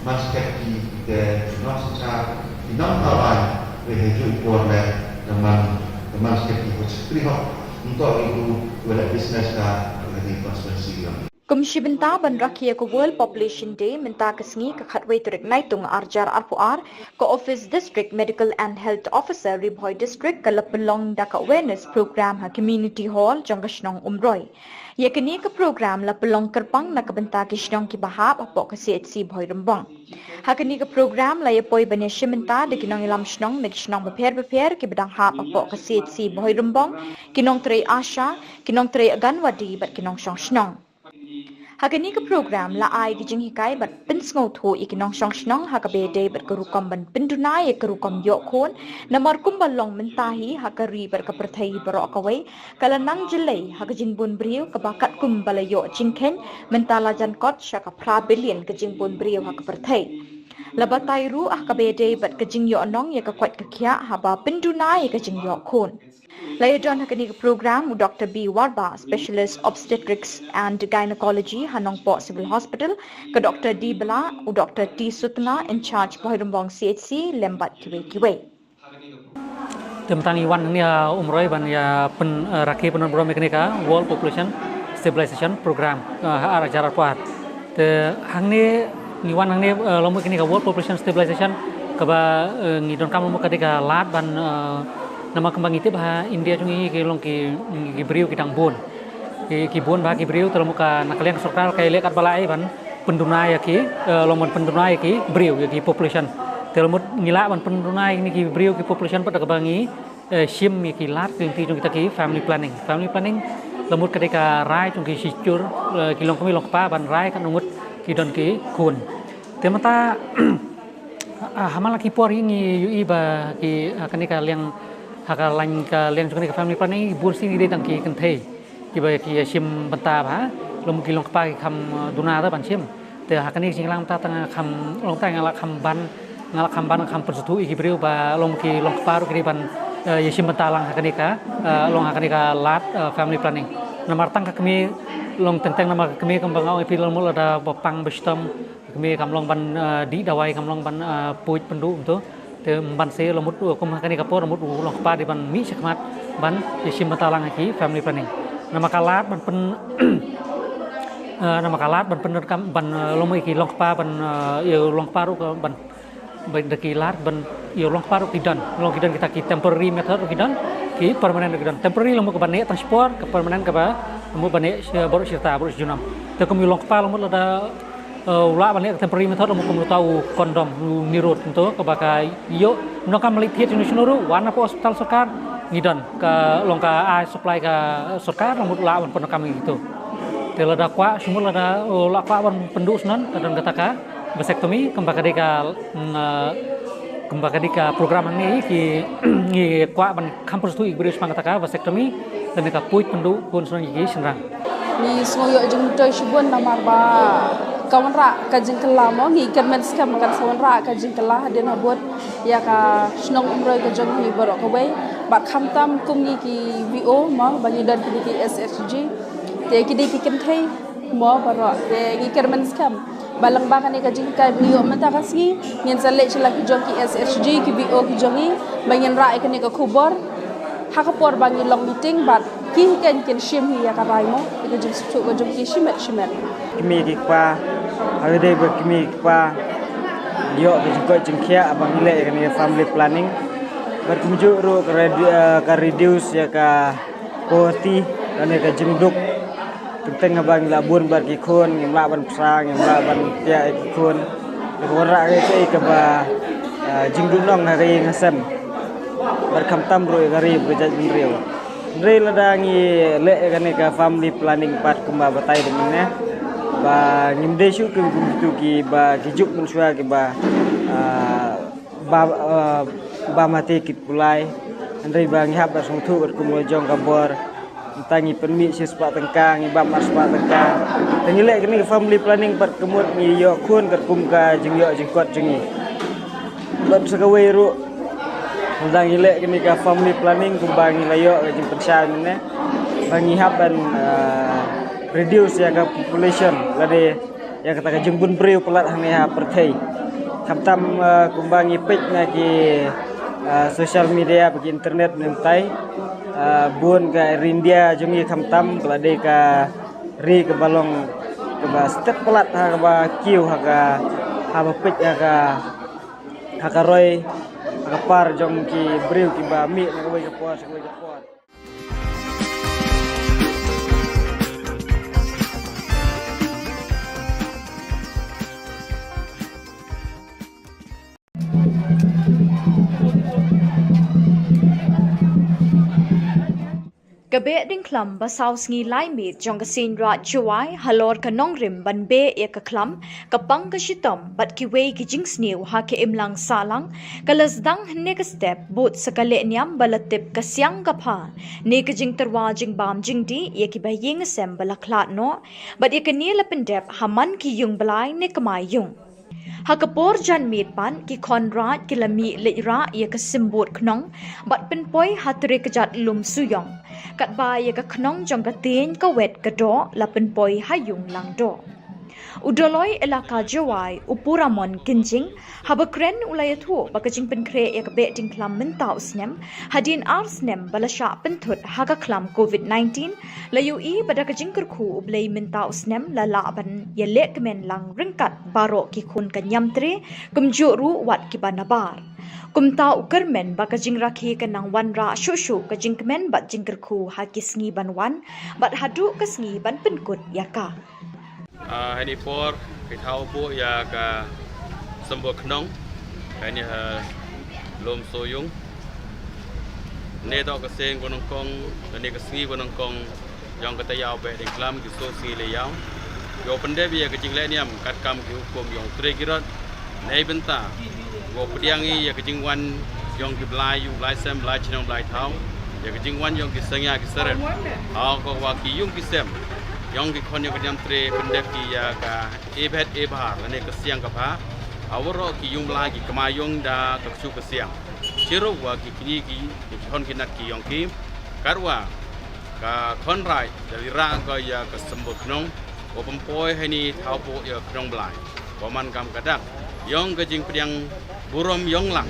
Man stet ki te, nong synshar, ki nong tau ai, wei hei ju i por leh, man, man stet ki hot skri hok. Nto ki bru, wei leh business ka, wei leh constituency ka. Kum shi bynta ban rakhe ïa ka World Population Day, mynta ka sngi ka khatwei tarik Naitung arjar arphew ar, ka Office District Medical and Health Officer Ri Bhoi District ka la pynlong da ka awareness program ha Community Hall jong ka shnong Umroi. Ïa kane ka program la pynlong kyrpang na ka bynta ki shnong kiba hap hapoh ka C H C Bhoirymbong. Ha kane ka program la ïa poi ban ïa shim bynta da ki nongïalam shnong na ki shnong bapher bapher kiba dang hap hapoh ka C H C Bhoirymbong, ki nongtrei ASHA, ki nongtrei Anganwadi bad ki nongshong shnong. Ha kane ka program la ai ki jinghikai bad pynsngewthuh ïa ki nongshong shnong ha kaba ïadei bad ka rukom ban pynduna ïa ka rukom ïoh khun, namar kumba long mynta hi ha ka ri bad ka pyrthei hi baroh kawei, ka la nang jlei ha ka jingbun briew kaba katkum ba la ïoh jingkheiñ, mynta la jan kot sha ka phra billion ka jingbun briew ha ka pyrthei. La batai ruh ha kaba ïadei bad ka jingïoh nong ïa ka koit ka khiah haba pynduna ïa ka jingïoh khun. La ïadon ha kane ka program u Doktor B Warbah, Specialist Obstetrics and Gynecology ha Nongpoh Civil Hospital, ka Doktor D Blah, u Doktor T Sutna, in charge Bhoirymbong C H C, lem bad kiwei kiwei. Te mynta ngi wan hangne ha Umroi ban ïa pyn, eh, rakhe pynburom ïa kane ka World Population Stabilization Program, eh, ha ar hajar arphew ar. Te hangne ngi wan hangne, eh, lem bad kane ka World Population Stabilization kaba, eh, ngi donkam lem bad kane ka lad ban, eh, namar kumba ngi tip ha India jong ngi ki long ki, ki briew ki dang bun. Ki, ki bun bha ki briew te lem bad ka na ka liang sorkar ka ïaleh katba lah ai ban pynduna ïa ki, eh, long ban pynduna ïa ki briew ïa ki population. Te lem bad ngi lah ban pynduna ïa ki briew ki population pat da kaba ngi, eh, shim ïa ki lad ki lynti jong kita ki family planning. Family planning lem bad ka dei ka rai jong ki shijur, eh, ki longkmie longkpa ban rai katno ngut ki don ki khun. Te mynta, ah, ha man la ki por hi ngi ïohi ba ki, ah, kane ka liang, ha ka lain ka liang jong kane ka family planning bun sien ki dei tang ki kynthei. Kiba ki ïa shim bynta bha, lem ki longkpa ki kham, eh, duna da ban shim. Te ha kane ka jingïalang mynta tang kham, long tang nga la kham ban, nga la kham ban kham pynsngewthuh ïa ki briew ba lem ki longkpa ruh ki dei ban, eh, ïa shim bynta lang ha kane ka, eh, long ha kane ka lad, eh, family planning. Namar tang ka kmie long teng teng namar ka kmie kumba nga ong ïa phi lem lada ba pang ba shitom, ka kmie kam long ban, eh, dih dawai kam long ban, eh, puid pynduh kumto. Te ban se lem bad, eh, kum ha kane ka por lem bad u longkpa dei ban mih shakhmat ban ïa shim bynta lang ha ki family planning. Namar ka lad ban pyn, eh, namar ka lad ban pyndonkam ban, eh, lem ïa ki longkpa ban, eh, ïa u longkpa ruh ka ban, ban da ki lad ban ïa u longkpa ruh ki don. Long ki don kita ki temporary method ruh ki don, ki permanent ruh ki don. Temporary lem bad kaba neh tang shipor, ka permanent kaba lem bad ba neh, eh, baroh shi rta, baroh shi junom. Te kum u longkpa lem bad lada eh, u lah ban leh ka temporary method lem kum uta u condom, u nirud kumto kaba ka ïoh nongkam leit thied shano shano ruh wan na ka hospital sorkar ngi don ka long ka ai supply ka sorkar lem bad lah ban pyndonkam ïa kito. Te lada kwah shu mut lada, eh, lah kwah ban pynduh shuh ka don kata ka vasectomy kumba ka dei ka, mm, eh, Kumba ka dei ka program hangne ki ngi kwah ban kham pyrshah ïa ki briew shaphang kata ka vasectomy, lane ka pynduh khun shnong ïa ki shynrang. Ngi sngew ïoh jingmyntoi shibun namar ba ka wanrah ka jingkylla mo, ngi kyrmen skhem ba kan sa wanrah ka jingkylla hadien habud ïa ka shnong Umroi ka jong ngi baroh kawei. Bad khamtam kum ngi ki V O mo ba ngi don kine ki S H G. Te ki dei ki kynthei mo baroh, te ngi kyrmen skhem ba lyngba kane ka jinghikai ba ngi ïoh mynta ka sngi, ngin sa leit sha la ki jong ki S H G, ki V O ki jong ngi, ba ngin rah ïa kane ka khubor ha ka por ba ngi long meeting, bad ki hi kin, kin shim hi ïa ka rai mo, ïa ka jingsngewthuh ka jong ki shimet shimet. Kmie ki kpa, ha ka dei ba kmie ki kpa ïoh ka jingkoit jingkhiah ba ngi leh ïa kane ka family planning. Bad kumjuh ruh ka redu-, eh, ka reduce ïa ka poverty, lane ka jingduk. Teng teng haba ngi la bun bad ki khun, ngim lah ban pynshai, ngim lah ban piah ïa ki khun. Ka wanrah ka dei kaba, ah, jingduhnong ha ka ïing ha sem. Bad khamtam ruh ïa ka ri bad ka jaitbynriew. Hynrei lada ngi leh ïa kane ka family planning pat kumba batai da mynne, ba ngim dei shuh kum, kum kitu kiba ki juk mynshuwa kiba, ah, ba, ah, ba mate kit pulai. Hynrei ba ngi hap ban sngewthuh katkum ka jong ka bor. Mynta ngi pynmih shispah tyngka, ngi bam arspah tyngka. Te ngi leh kane ka family planning pat ka mut ngi ïoh khun katkum ka jingïoh jingkot jong ngi. Bad sa kawei ruh, lada ngi leh kane ka family planning kumba ngi la ïoh ka jingpynshai mynne, ba ngi hap ban, ah, reduce ïa ka population, lane ïa kata ka jingbun briew palat hangne ha pyrthei. Khamtam, ah, kumba ngi peit na ki, ah, social media bad ki internet mynta, ah, bun ka ri India jong ngi khamtam ka la dei ka ri kaba long kaba stet palat ha kaba kiew ha ka, haba peit ha ka, ha ka roi, ha ka par jong ki briew kiba mih na kawei ka por sha kawei ka por. Ka Behdeiñkhlam ba saw sngi lai miet jong ka Seiñ Raij Jowai halor ka nongrim ban beh ïa ka khlam, ka pang ka shitom bad kiwei ki jingsniew ha ka imlang sahlang, ka la sdang hynne ka step bud sa ka lehniam ba la tip ka siang ka pha ne ka jingtyrwa jingbam jingdih ïa kiba ïing sem ba la khlad noh, bad ïa kane la pyndep ha man ki ïung blai ne kmai ïung. Ha ka por janmiet pat ki khon raij ki la mih leit rah ïa ka symbud khnong bad pynpoi ha tre kjat lum Suyong. Katba ïa ka khnong jong ka Teiñ, ka Wet, ka Doh la pynpoi ha ïung Langdoh. U Dolloi Elaka Jowai, u Puramon Kynjing, haba kren u la ïathuh ba ka jingpynkhreh ïa ka Behdeiñkhlam mynta u snem hadien ar snem ba la shah pynthut ha ka khlam covid nineteen, la ïohi ba da ka jingkyrkhu U Blei mynta u snem la lah ban ïaleh kmen lang ryngkat baroh ki khun ka niamtre, kumjuh ruh wat kiba nabar. Kumta u kyrmen ba ka jingrakhe ka nang wanrah shuh shuh ka jingkmen bad jingkyrkhu ha ki sngi ban wan bad haduh ka sngi ban pynkut ïa ka. Ah, ha kane por phi thaw buh ïa ka symbud khnong, ha kane ha lum Suyong. Ne toh ka seng ba nyngkong, ne ka sngi ba nyngkong jong ka taïaw Behdeiñkhlam, ki shu sngi leh ïaw. Ïoh pyndep ïa ka jinglehniam katkam ki hukum jong u Trai Kirot. Neibynta wow pdiang ïa ka jingwan jong ki blai ïung blai sem, blai chnong blai thaw, ïa ka jingwan jong ki seng ïa ki seret, ha kaba ki ïung ki sem jong ki khon jong ka niamtre pyndep ki ïa ka e bhet e bhar lane ka siang ka pha ha waroh ki ïung blai, ki kmai ïung da ka ksu ka siang. Chirup wa ki kñi ki, ki khon ki nat ki ïong ki, katwa ka khon raij da la rah ka ïa ka symbud khnong, u pynpoi heini thaw buh ïa ka khnong blai. Ko man kam ka dak ïong ka jingpdiang burom ïong lang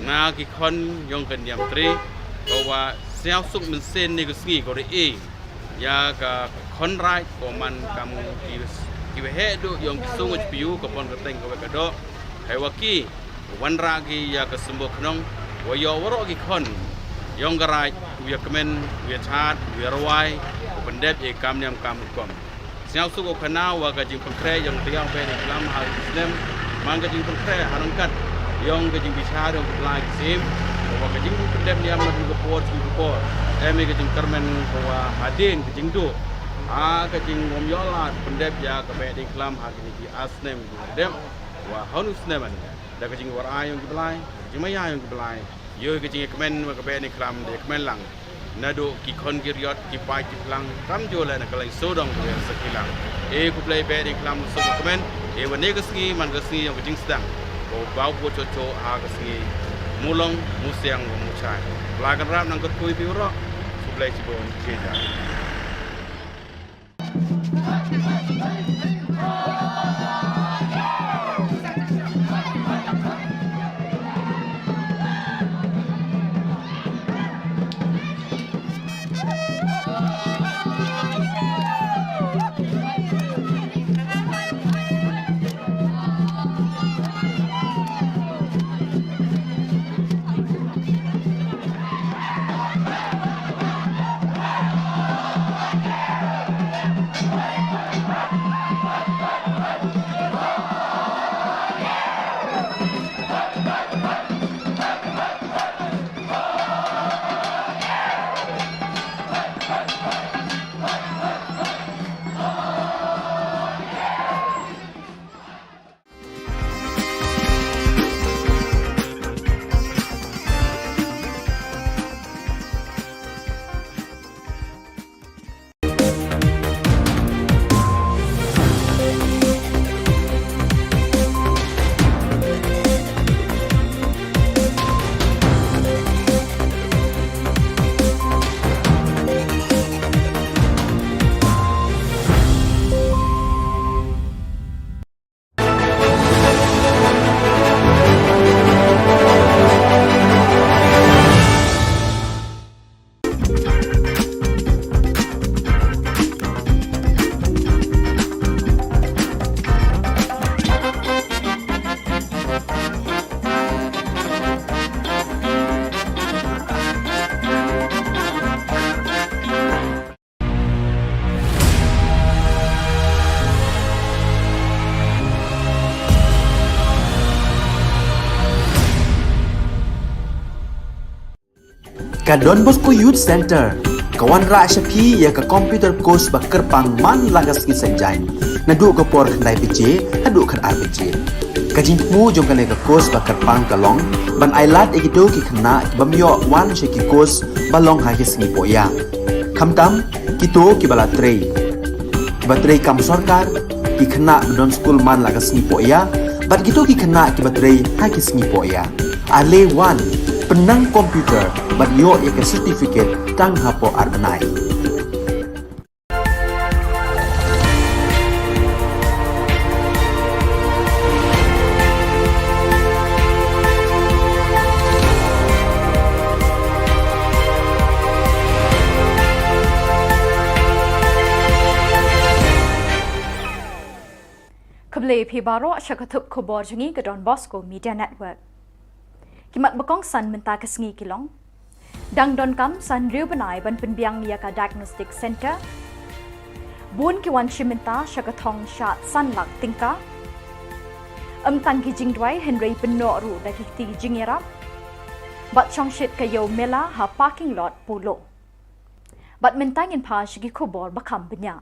na ki khon ïong ka niamtre, ko wa sñiaw suk mynsiem ne ka sngi ko re e ïa ka khon raij, ko man kam ki, ki waheh duh ïong ki sung u chpiu, ka pon ka teng ka wei ka doh. Hei wa ki wanrah ki ïa ka symbud khnong, wa ïoh waroh ki khon ïong ka raij u ïa kmen, u ïa chad, u ïa rwai, u pyndep ïa kam niam kam rukom. Sñiaw suk u khana wa ka jingpynkhreh ïong ka taïaw Behdeiñkhlam ha u snem, man ka jingpynkhreh ha ryngkat ïong ka jingbishar ïong ka blai ki sim, wa ka jingpyndep niam na ka por ki por, em ïa ka jingkyrmen ko wa hadien ka jingduh ha ka jingwym ïoh lad pyndep ïa ka Behdeiñkhlam ha kini ki ar snem ki dep, wa ha u snem an Da ka jingwar ai yong ki blai, jingmaya yong ki blai, ïoh ka jingkmen wa ka Behdeiñkhlam da kmen lang. Naduh ki khon ki riot, ki paid ki phlang, kam ju leh na ka leng sodong ka wer sa ki lang. E khublei Behdeiñkhlam suk kmen, e wa ne ka sngi man ka sngi yong ka jingsdang. Ko bau ko cho cho ha ka sngi, mulong, musiang, wa muchai. Pla kan rap nang kut kui bi urok, khublei chibun, cheja. Ka Don Bosco Youth Centre ka wanrah sha phi ïa ka computer course ba kyrpang man la ka sngi Saitjaiñ, naduh ka por khyndai baje haduh khatar baje. Ka jingthmu jong kane ka course ba kyrpang ka long ban ailad ïa kito ki khynnah ki bym ïoh wan sha ki course ba long ha ki sngi pohïa, khamtam kito kiba la trei, kiba trei kam sorkar, ki khynnah ba don skul man la ka sngi pohïa, bad kito ki khynnah kiba trei ha ki sngi pohïa. Ale wan, pynnang computer bad ïoh ïa ka certificate tang hapoh ar bnai. Khublei phi baroh sha ka thup khubor jong ngi ka Don Bosco Media Network. Ki mat ba kongsan mynta ka sngi ki long: dang donkam san hynriew bnai ban pynbiang ïa ka diagnostic center. Bun ki wan shim bynta sha ka thong shad san lak tyngka. Ym tang ki jingduwai hynrei pynnoh ruh da ki kti jingïarap. Bad shongshit ka ïew mela ha parking lot Polo. Bad mynta ngin phai sha ki khubor ba kham bniah.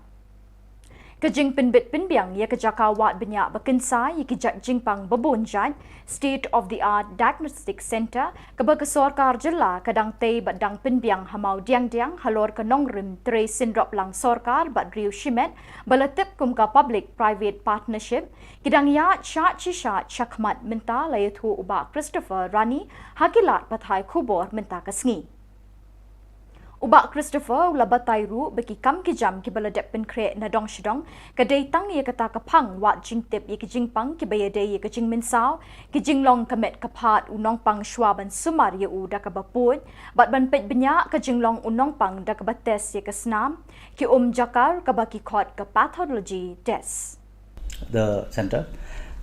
Ka jingpynbit pynbiang ïa ka jaka wad bniah ba kynsai ïa ki jait jingpang ba bun jait, state of the art diagnostic center, kaba ka sorkar jylla ka dang tei bad dang pynbiang ha Mawdiangdiang halor ka nongrim trei synroplang sorkar bad riew shimet ba la tip kum ka public private partnership, ki dang ïaid shad shi shad shakhmat mynta, la ïathuh u Bah Christopher Rani ha ki lad pathai khubor mynta ka sngi. U Bah Christopher u la batai ruh ba ki kam ki jam kiba la dep pynkhreh na dong shi dong ka dei tang ïa kata ka phang wad jingtip ïa ki jingpang kiba ïadei ïa ka jingmynsaw, ki jinglong ka met ka phad u nongpang shwa ban sumar ïa u da kaba pud, bad ban peit bniah ka jinglong u nongpang da kaba test ïa ka snam, ki um jakar kaba ki khot ka pathology test. The center.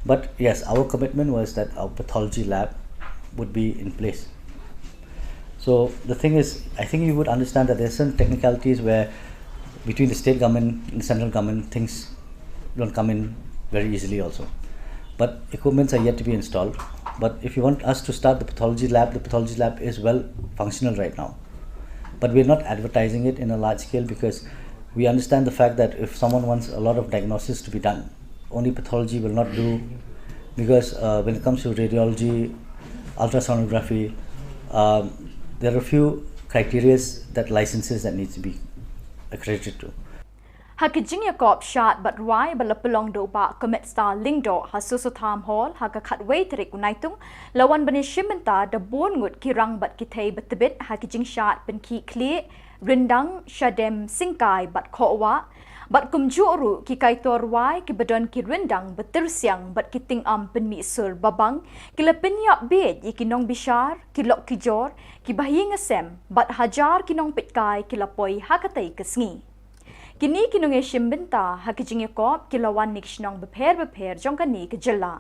But yes, our commitment was that our pathology lab would be in place. So the thing is, I think you would understand that there's some technicalities where between the state government and the central government, things don't come in very easily also. But equipments are yet to be installed. But if you want us to start the pathology lab, the pathology lab is well functional right now. But we're not advertising it in a large scale because we understand the fact that if someone wants a lot of diagnosis to be done, only pathology will not do Because uh, when it comes to radiology, ultrasonography, um, there are a few criteria that licenses that need to be accredited to. Ha ki jingïakop shad bad rwai ba la pynlong da u Bah Cometstar Lyngdoh ha Soso Tham Hall ha ka khatwei tarik u Naitung, la wan ban ïashim bynta da bun ngut ki rang bad ki thei ba tbit ha ki jingshad pynkhih khlieh, ryndang, shadem, syngkai bad khohwah, bad kumjuh ruh ki kaitor rwai kiba don ki ryndang ba tyrsiang bad ki tyngam pynmih sur babang, ki la pynïap bieit ïa ki nongbishar, ki lok ki jor, kiba ha ïing ha sem, bad hajar ki nongpeitkai ki la poi ha katei ka sngi. Kine ki nongïashim bynta ha ki jingïakop ki la wan na ki shnong bapher bapher jong kane ka jylla.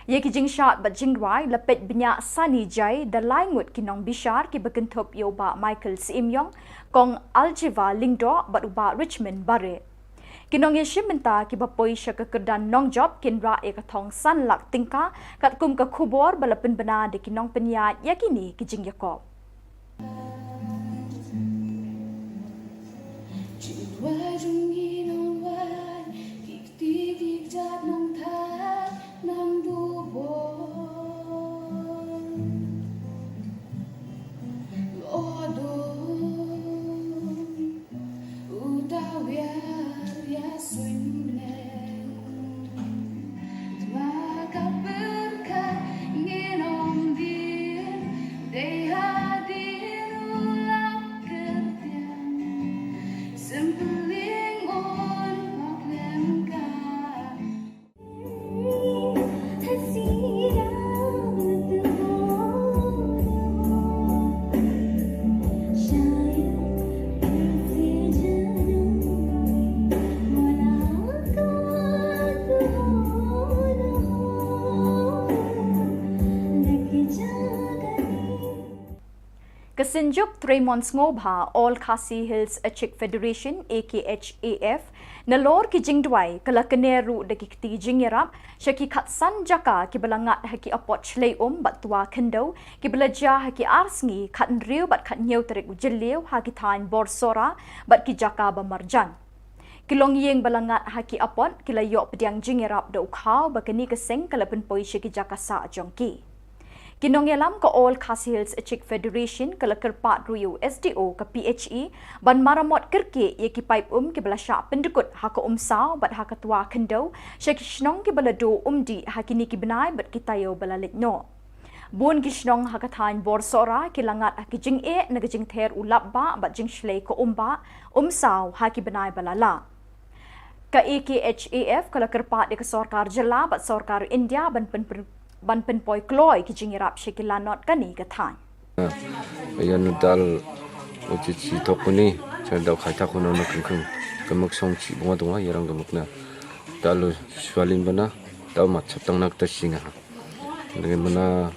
Ïa ki jingshad bad jingrwai la peit bniah sani jai da lai ngut ki nongbishar kiba kynthup ïa u Bah Michael Syiemiong, Kong Aljiva Lyngdoh bad u Bah Richmond Bareh. Ki nongïashim bynta kiba poi sha ka kyrdan nongjop kin rah ïa ka thong san lak tyngka, katkum ka khubor ba la pynbna da ki nongpynïaid ïa kine ki jingïakop. Ka Synjuk Treimon Sngewbha All Khasi Hills Achik Federation, A K H A F, nalor ki jingduwai ka la kner ruh da ki kti jingïarap sha ki khatsan jaka kiba la ngat ha ki apot shlei um bad twa khyndew kiba la jia ha ki ar sngi khathynriew bad khathynñiew tarik u Jylliew ha ki thaiñ Borsora bad ki jaka ba marjan. Ki longïing ba la ngat ha ki apot ki la ïoh pdiang jingïarap da u khaw ba kane ka seng ka la pynpoi sha ki jaka sah jong ki. Ki nongïalam ka All Khasi Hills Achik Federation ka la kyrpad ruh ïa u S D O ka P H E ban maramot kyrkieh ïa ki paip um kiba la shah pyndkut ha ka Umsaw bad ha ka Twa Khyndew sha ki shnong kiba la duh umdih ha kine ki bnai bad ki taïew ba la leit noh. Bun ki shnong ha ka thaiñ Borsora ki la ngat ha ki jingeh na ka jingther u lapbah bad jingshlei ka umbah, umsaw ha ki bnai ba la lah. Ka A K H A F ka la kyrpad ïa ka sorkar jylla bad sorkar India ban pyn, ban pynpoi kloi ki jingïarap sha ki lanot kane ka thaiñ. Ïa na dal u chi chi thok kuni cha dau khai thak kuni na kung kung ka mak song chi bunga dunga ïa rang ka mak na dal u swalin bana dau mat chap tang na ka ta singa. Ngi mana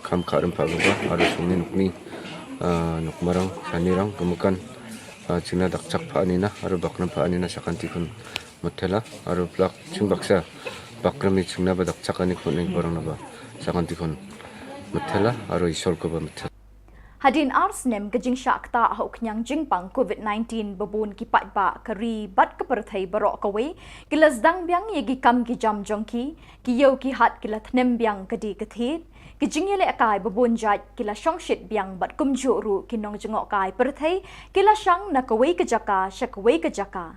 kham kha rem pha ba aro song ni nuk mi, ah, nuk marang sani rang ka makan, ah, chingna dak chak pha ni na aro bak rem pha ni na sakan ti khun. Mathela, aro plak ching baksa, bakram ni chingna ba dak chak ani khun ning barang na ba, sakan ti khun. Mathela, aro isol ko ba mathela. Hadien ar snem ka jingshah ktah ha u khñiang jingpang covid nineteen ba bun ki paidbah ka ri bad ka pyrthei baroh kawei, ki la sdang biang ïa ki kam ki jam jong ki, ki ïew ki hat ki la thnem biang ka die ka thied, ki jingïalehkai ba bun jait ki la shongshit biang bad kumjuh ruh ki nongjngohkai pyrthei, ki la shang na kawei ka jaka sha kawei ka jaka.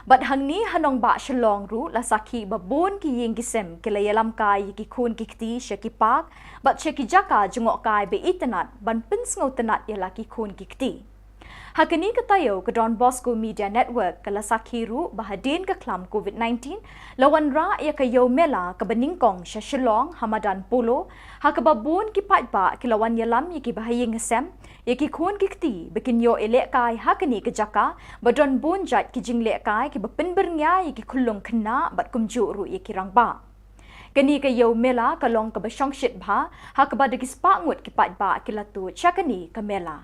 Bad hangne ha nongbah Shillong ruh la sakhi ba bun ki ïing ki sem ki la ïalamkai ïa ki khun ki kti sha ki park, bad sha ki jaka jngohkai ba itynnat ban pynsngewtynnat ïa la ki khun ki kti. Ha kane ka taïew ka Don Bosco Media Network ka la sakhi ruh ba hadien ka khlam covid nineteen, la wanrah ïa ka ïew mela kaba nyngkong sha Shillong ha madan Polo, ha kaba bun ki paidbah ki la wan ïalam ïa kiba ha ïing ha sem, ïa ki khun ki kti ba kin ïoh ïalehkai ha kane ka jaka, ba don bun jait ki jinglehkai kiba pynbyrngia ïa ki khyllung khynnah bad kumjuh ruh ïa ki rangbah. Kane ka ïew mela ka long kaba shongshit bha, ha kaba da ki spah ngut ki paidbah ki la tuid sha kane ka mela.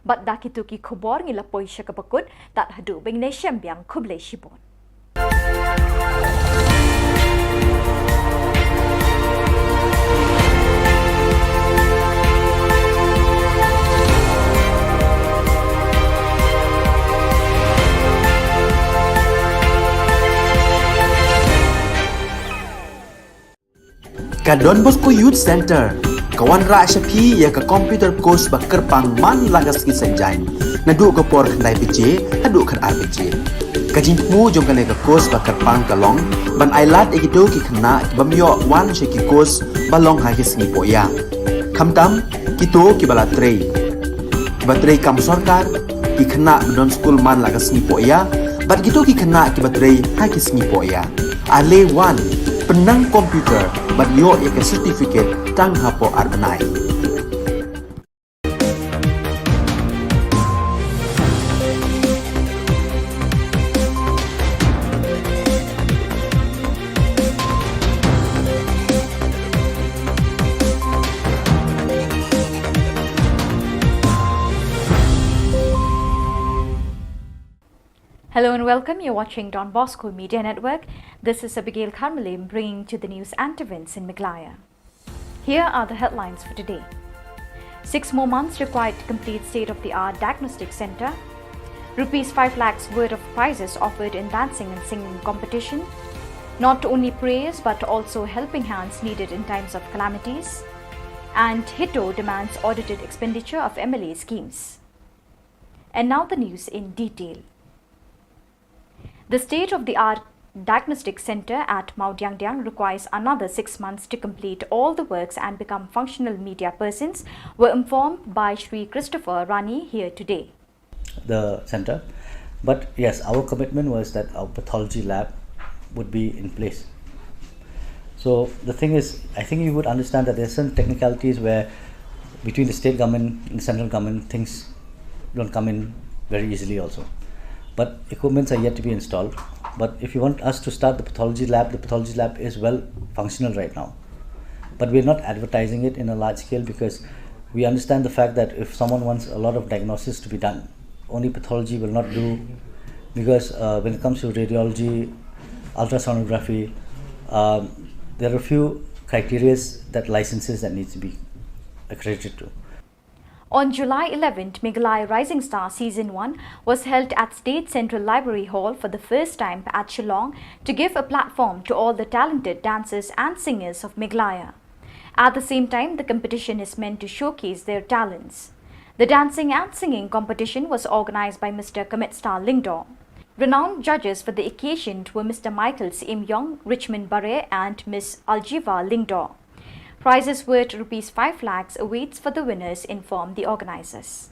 Bad da kito ki khubor ngi la poi sha kaba kut, tad haduh ban ïashem biang, khublei shibun. Ka Don Bosco Youth Centre ka wanrah sha phi ïa ka computer course ba kyrpang man la ka sngi Saitjaiñ, naduh ka por khyndai baje haduh khatar baje. Ka jingthmu jong kane ka course ba kyrpang ka long ban ailad ïa kito ki khynnah ki bym ïoh wan sha ki course ba long ha ki sngi pohïa, khamtam kito kiba la trei, kiba trei kam sorkar, ki khynnah ba don skul man la ka sngi pohïa, bad kito ki khynnah kiba trei ha ki sngi pohïa. Ale wan, pynnang computer bad ïoh ïa ka certificate tang hapoh ar bnai. Hello and welcome. You're watching Don Bosco Media Network. This is Abigail Kharmalim bringing to the news and events in Meghalaya. Here are the headlines for today. Six more months required to complete state-of-the-art diagnostic centre. Rupees five lakhs worth of prizes offered in dancing and singing competition. Not only prayers but also helping hands needed in times of calamities. And HITO demands audited expenditure of M L A schemes. And now the news in detail. The state-of-the-art diagnostic centre at Mawdiangdiang requires another six months to complete all the works and become functional, media persons were informed by Shri Christopher Rani here today. The centre. But yes, our commitment was that our pathology lab would be in place. So the thing is, I think you would understand that there's some technicalities where between the state government and the central government, things don't come in very easily also. But equipments are yet to be installed. But if you want us to start the pathology lab, the pathology lab is well functional right now. But we're not advertising it in a large scale because we understand the fact that if someone wants a lot of diagnosis to be done, only pathology will not do, because uh, when it comes to radiology, ultrasonography, um, there are a few criteria that licenses that needs to be accredited to. On July eleventh, Meghalaya Rising Star Season one was held at State Central Library Hall for the first time at Shillong to give a platform to all the talented dancers and singers of Meghalaya. At the same time, the competition is meant to showcase their talents. The dancing and singing competition was organized by Mister Kametstar Lyngdoh. Renowned judges for the occasion were Mister Michael Syiem Yong, Richmond Barre, and Miss Aljiva Lyngdoh. Prizes worth rupees five lakhs awaits for the winners, informed the organizers.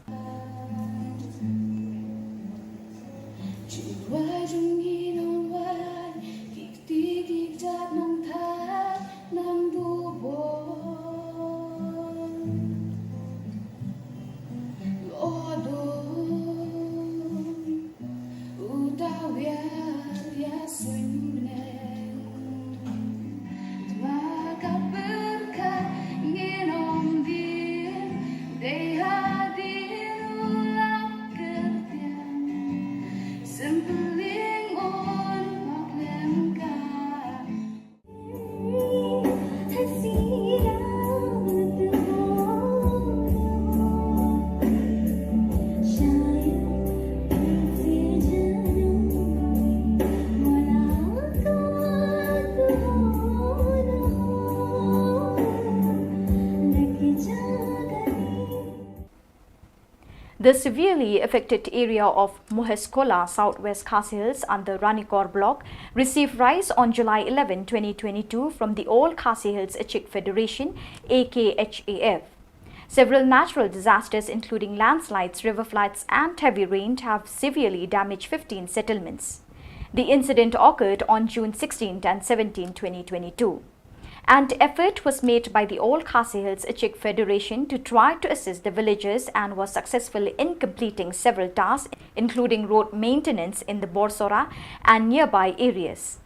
The severely affected area of Moheskola, South West Khasi Hills, under Ranikor Block, received rice on July eleven, twenty twenty-two, from the All Khasi Hills Achik Federation, A K H A F. Several natural disasters, including landslides, river floods, and heavy rain, have severely damaged fifteen settlements. The incident occurred on June sixteenth and seventeenth, twenty twenty-two. An effort was made by the All Khasi Hills Achik Federation to try to assist the villagers and was successful in completing several tasks, including road maintenance in the Borsora and nearby areas.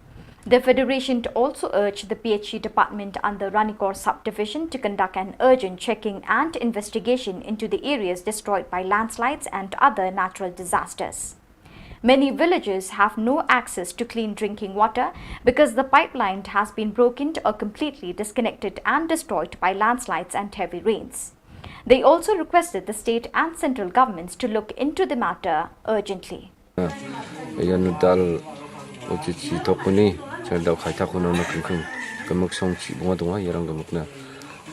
The Federation also urged the P H E department under Ranikor subdivision to conduct an urgent checking and investigation into the areas destroyed by landslides and other natural disasters. Many villages have no access to clean drinking water because the pipeline has been broken or completely disconnected and destroyed by landslides and heavy rains. They also requested the state and central governments to look into the matter urgently. Ïa nu dal u chi chi thok kuni, cha dau khai thak kuno na kung kung. Ka muk song chi bunga dunga, ïa rang ka muk na.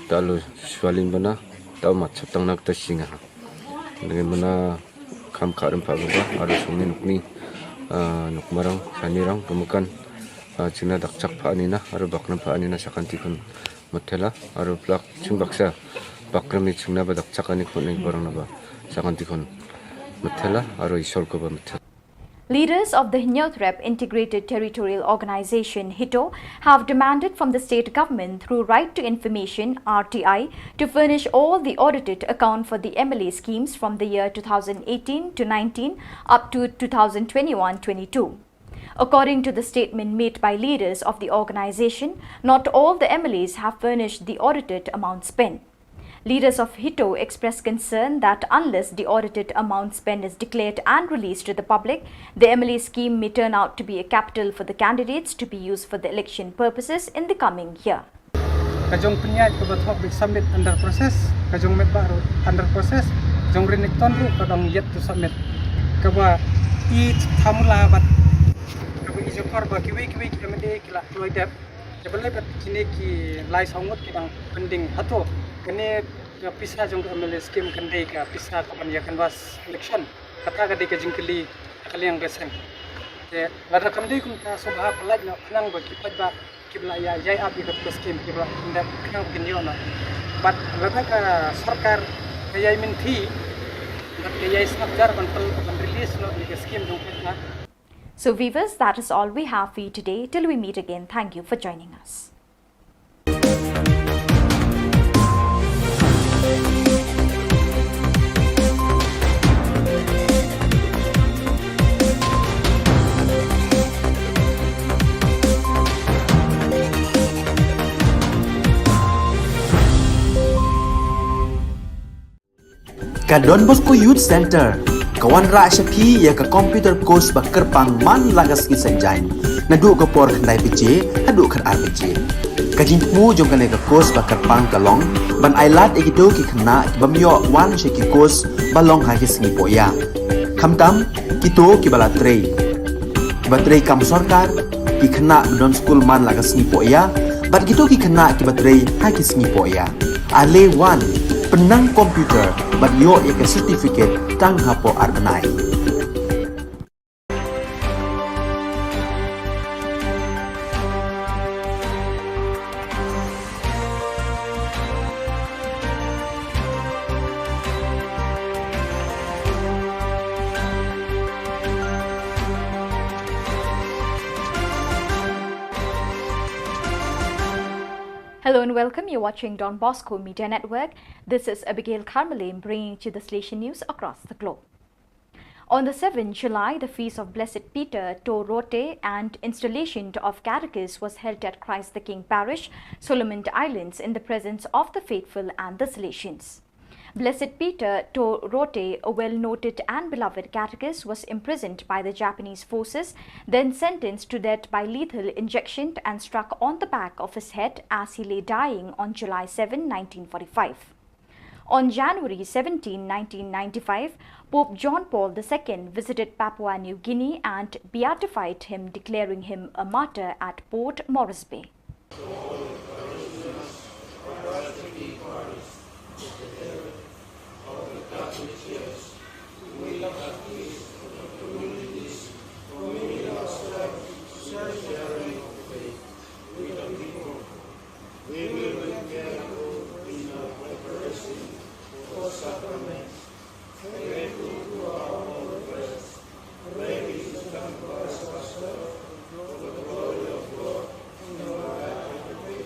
Dal u shwalin bana, dau mat chap tang nak ta shinga. Ngi mana kham kharim pha gaba, aru song ni nuk ni, ah, nuk marang, shani rang, ka mukan, ah, china dak chak pha ni na, aru bak nam pha ni na, shakan tikun mutela, aru plak, chung baksa, bak rami chuna ba dak chak ani kun ni barang na ba, shakan tikun mutela, aru isol ko ba mutela. Leaders of the Hynñiewtrep Integrated Territorial Organization, HITO, have demanded from the state government through Right to Information, R T I, to furnish all the audited account for the M L A schemes from the year two thousand eighteen to nineteen up to two thousand twenty-one twenty-two. According to the statement made by leaders of the organization, not all the M L As have furnished the audited amount spent. Leaders of HITO expressed concern that unless the audited amount spent is declared and released to the public, the M L A scheme may turn out to be a capital for the candidates to be used for the election purposes in the coming year. Ka jong pynïaid kaba thok bit submit under process, ka jong met ba ruh under process, jong rinik ton ruh ka dang yet to submit. Kaba i thamula bad kaba i jokor ba kiwi kiwi ki M L A ki la kloi dep. Te balei pat kine ki lai saw ngut ki dang pending hato? Kane ka pisa jong ka M L A scheme kan dei ka pisa ka ban ïa canvass election. Kata ka dei ka jingkylli ka liang ka seng. Te lada kam dei kumta sngewbha pynlait noh khnang ba ki paidbah ki ba la ïa ïai ap ïa ka scheme ki ba la kyndat khnang ba kin ïoh noh. Bad lada ka sorkar ka ïai mynthi bad ka ïai sngap jar ban pynlait ban release noh ïa ka scheme jong ka. So viewers, that is all we have for you today. Till we meet again, thank you for joining us. Ka Don Bosco Youth Center ka wanrah sha phi ïa ka computer course ba kyrpang man la ka sngi Saitjaiñ, naduh ka por khyndai baje haduh khatar baje. Ka jingthmu jong kane ka course ba kyrpang ka long ban ailad ïa kito ki khynnah ki bym ïoh wan sha ki course ba long ha ki sngi pohïa, khamtam kito ki ba la trei, ki ba trei kam sorkar, ki khynnah ba don skul man la ka sngi pohïa bad kito ki khynnah ki ba trei ha ki sngi pohïa. Ale wan, pynnang computer bad ïoh ïa ka certificate tang hapoh ar bnai. Hello and welcome. You're watching Don Bosco Media Network. This is Abigail Carmelim bringing to you the Salesian news across the globe. On the seventh July, the feast of Blessed Peter Torote and installation of Catechist was held at Christ the King Parish, Solomon Islands, in the presence of the faithful and the Salesians. Blessed Peter Torote, a well-noted and beloved catechist, was imprisoned by the Japanese forces, then sentenced to death by lethal injection and struck on the back of his head as he lay dying on July seventh, nineteen forty-five. On January seventeenth, nineteen ninety-five, Pope John Paul the Second visited Papua New Guinea and beatified him, declaring him a martyr at Port Moresby. We will be careful in our preparation for sacraments, faithful to our own prayers, ready to sacrifice ourselves for the glory of God and our right to faith.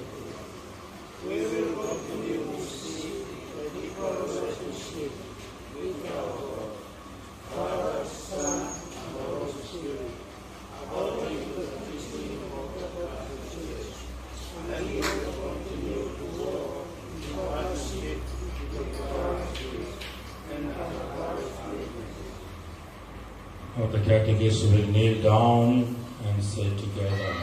Catechist will kneel down and say together.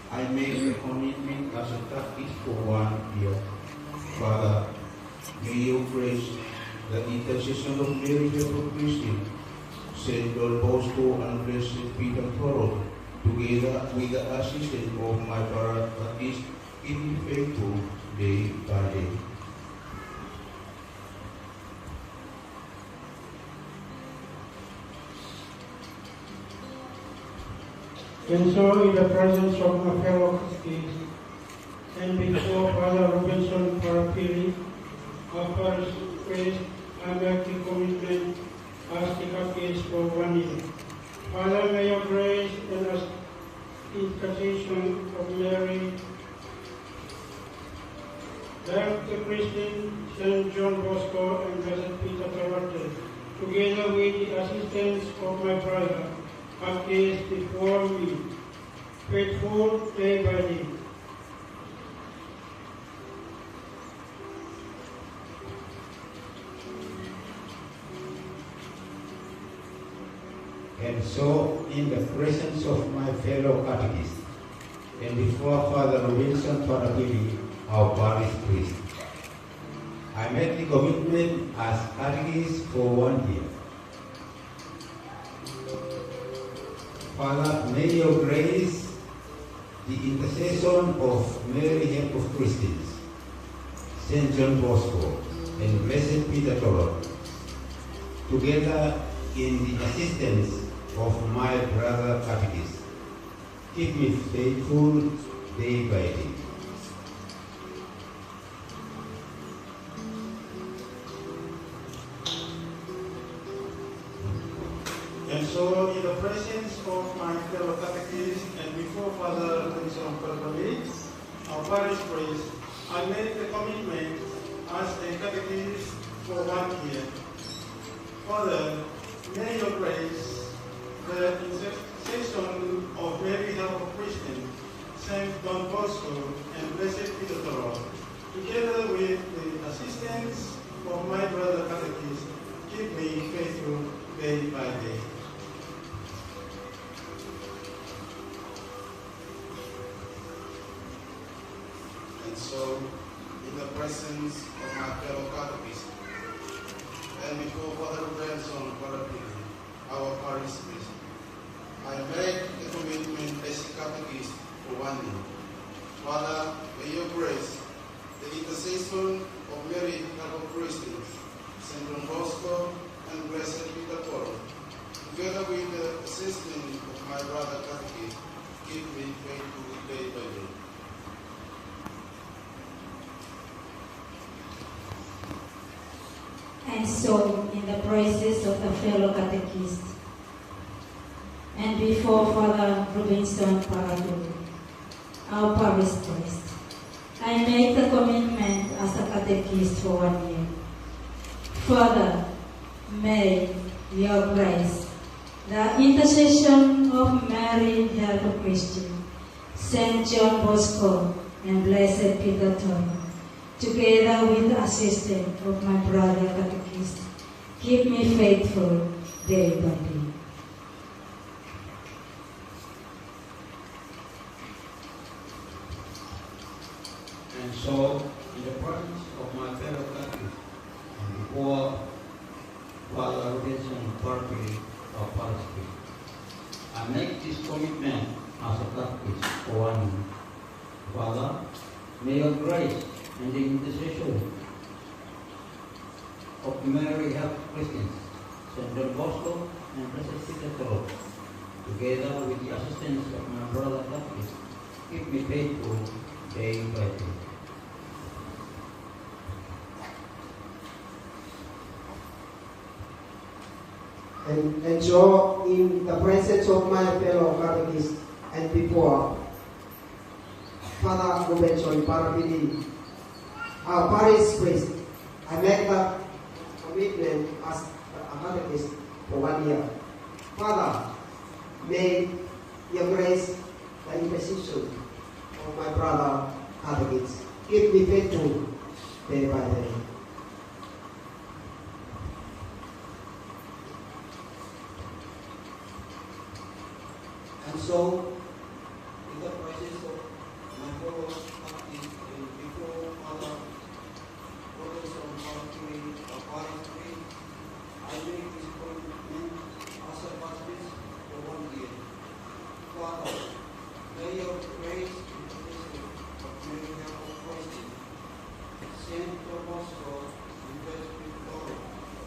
I make a commitment as a Catholic for one year. Father, may you grace the intercession of Mary, Help of Christian, Saint John Bosco, and Blessed Peter Toro, together with the assistance of my brother Baptist, keep me faithful day by day. And so, in the presence of my fellow Catholics, and before Father Robinson Parapili, our parish priest, I make the commitment as the Catholic for one year. Father, may your grace and as intercession of Mary, Help the Christian, Saint John Bosco, and Blessed Peter Torate, together with the assistance of my brother, appears before me, faithful day by day. And so, in the presence of my fellow catechists, and before Father Wilson Parapili, our parish priest, I make the commitment as catechist for one year. Father, may your grace, the intercession of Mary, Help of Christians, Saint John Bosco, and Blessed Peter Toro, together in the assistance of my brother catechist, keep me faithful day by day. And so, in the presence of my fellow catechists and before Father Wilson Parapili, our parish priest, I make the commitment as a catechist for one year. Father, may your grace, the intercession of Mary, Help of Christians, Saint Don Bosco, and Blessed Peter Toro, together with the assistance of my brother catechist, keep me faithful day by day. And so, in the presence of my fellow catechists, and before Father Benson Parapili, our parish priest, I make the commitment as a catechist for one year. Father, may your grace, the intercession of Mary, Help of Christians, Saint Don Bosco, and Blessed Peter Toro, together with the assistance of my brother catechist, keep me faithful day by day. And so, in the presence of the fellow catechists, and before Father Robinson Parapili, our parish priest, I make the commitment as a catechist for one year. Father, may your grace, the intercession of Mary, Help of Christian, Saint John Bosco, and Blessed Peter Toro, together with the assistance of my brother catechist, keep me faithful day by day. And so, in the presence For Father Robinson Parpili of Parish Priest. I make this commitment as a catechist for one year. Father, may your grace and the intercession of Mary Help Christians, Saint John Bosco, and Blessed Peter Thoreau, together with the assistance of my brother Patrick, keep me faithful day by day. And, and so, in the presence of my fellow catechists and before Father Rubenson Parapili, our parish priest, I make that commitment as a catechist for one year. Father, may your grace, the intercession of my brother catechists, keep me faithful day by day. And so, in the presence of my fellow catechists and before Father Robinson Parapili, our parish priest, I make this commitment as a catechist for one year. Father, may your grace and the blessing of Mary Help of Christians, Saint Thomas Road, and Blessed Victoria,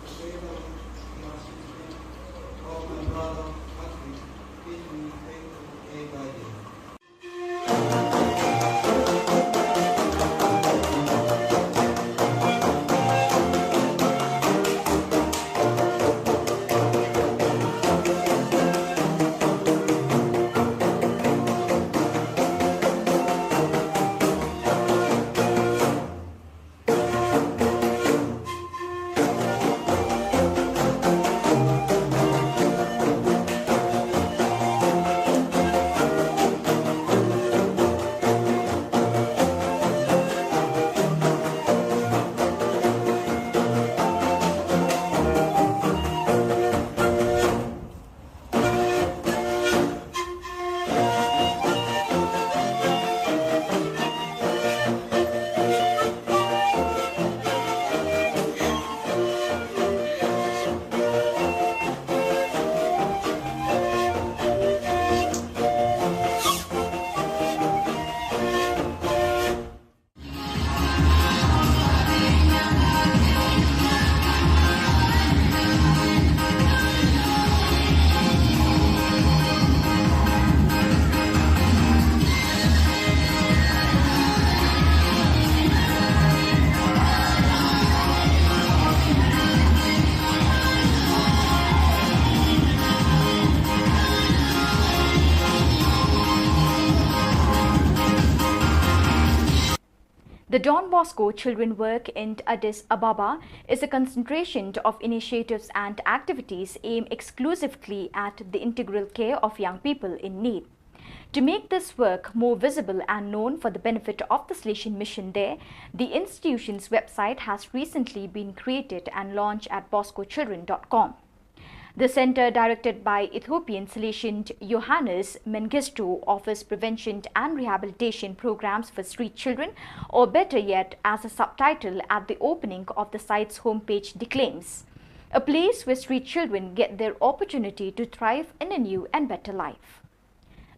together with the assistance of my brother Patrick, keep me faithful day by day. The Don Bosco Children Work in Addis Ababa is a concentration of initiatives and activities aimed exclusively at the integral care of young people in need. To make this work more visible and known for the benefit of the Salesian Mission there, the institution's website has recently been created and launched at boscochildren dot com. The center, directed by Ethiopian Salesian Johannes Mengistu, offers prevention and rehabilitation programs for street children, or better yet, as a subtitle at the opening of the site's homepage declaims, a place where street children get their opportunity to thrive in a new and better life.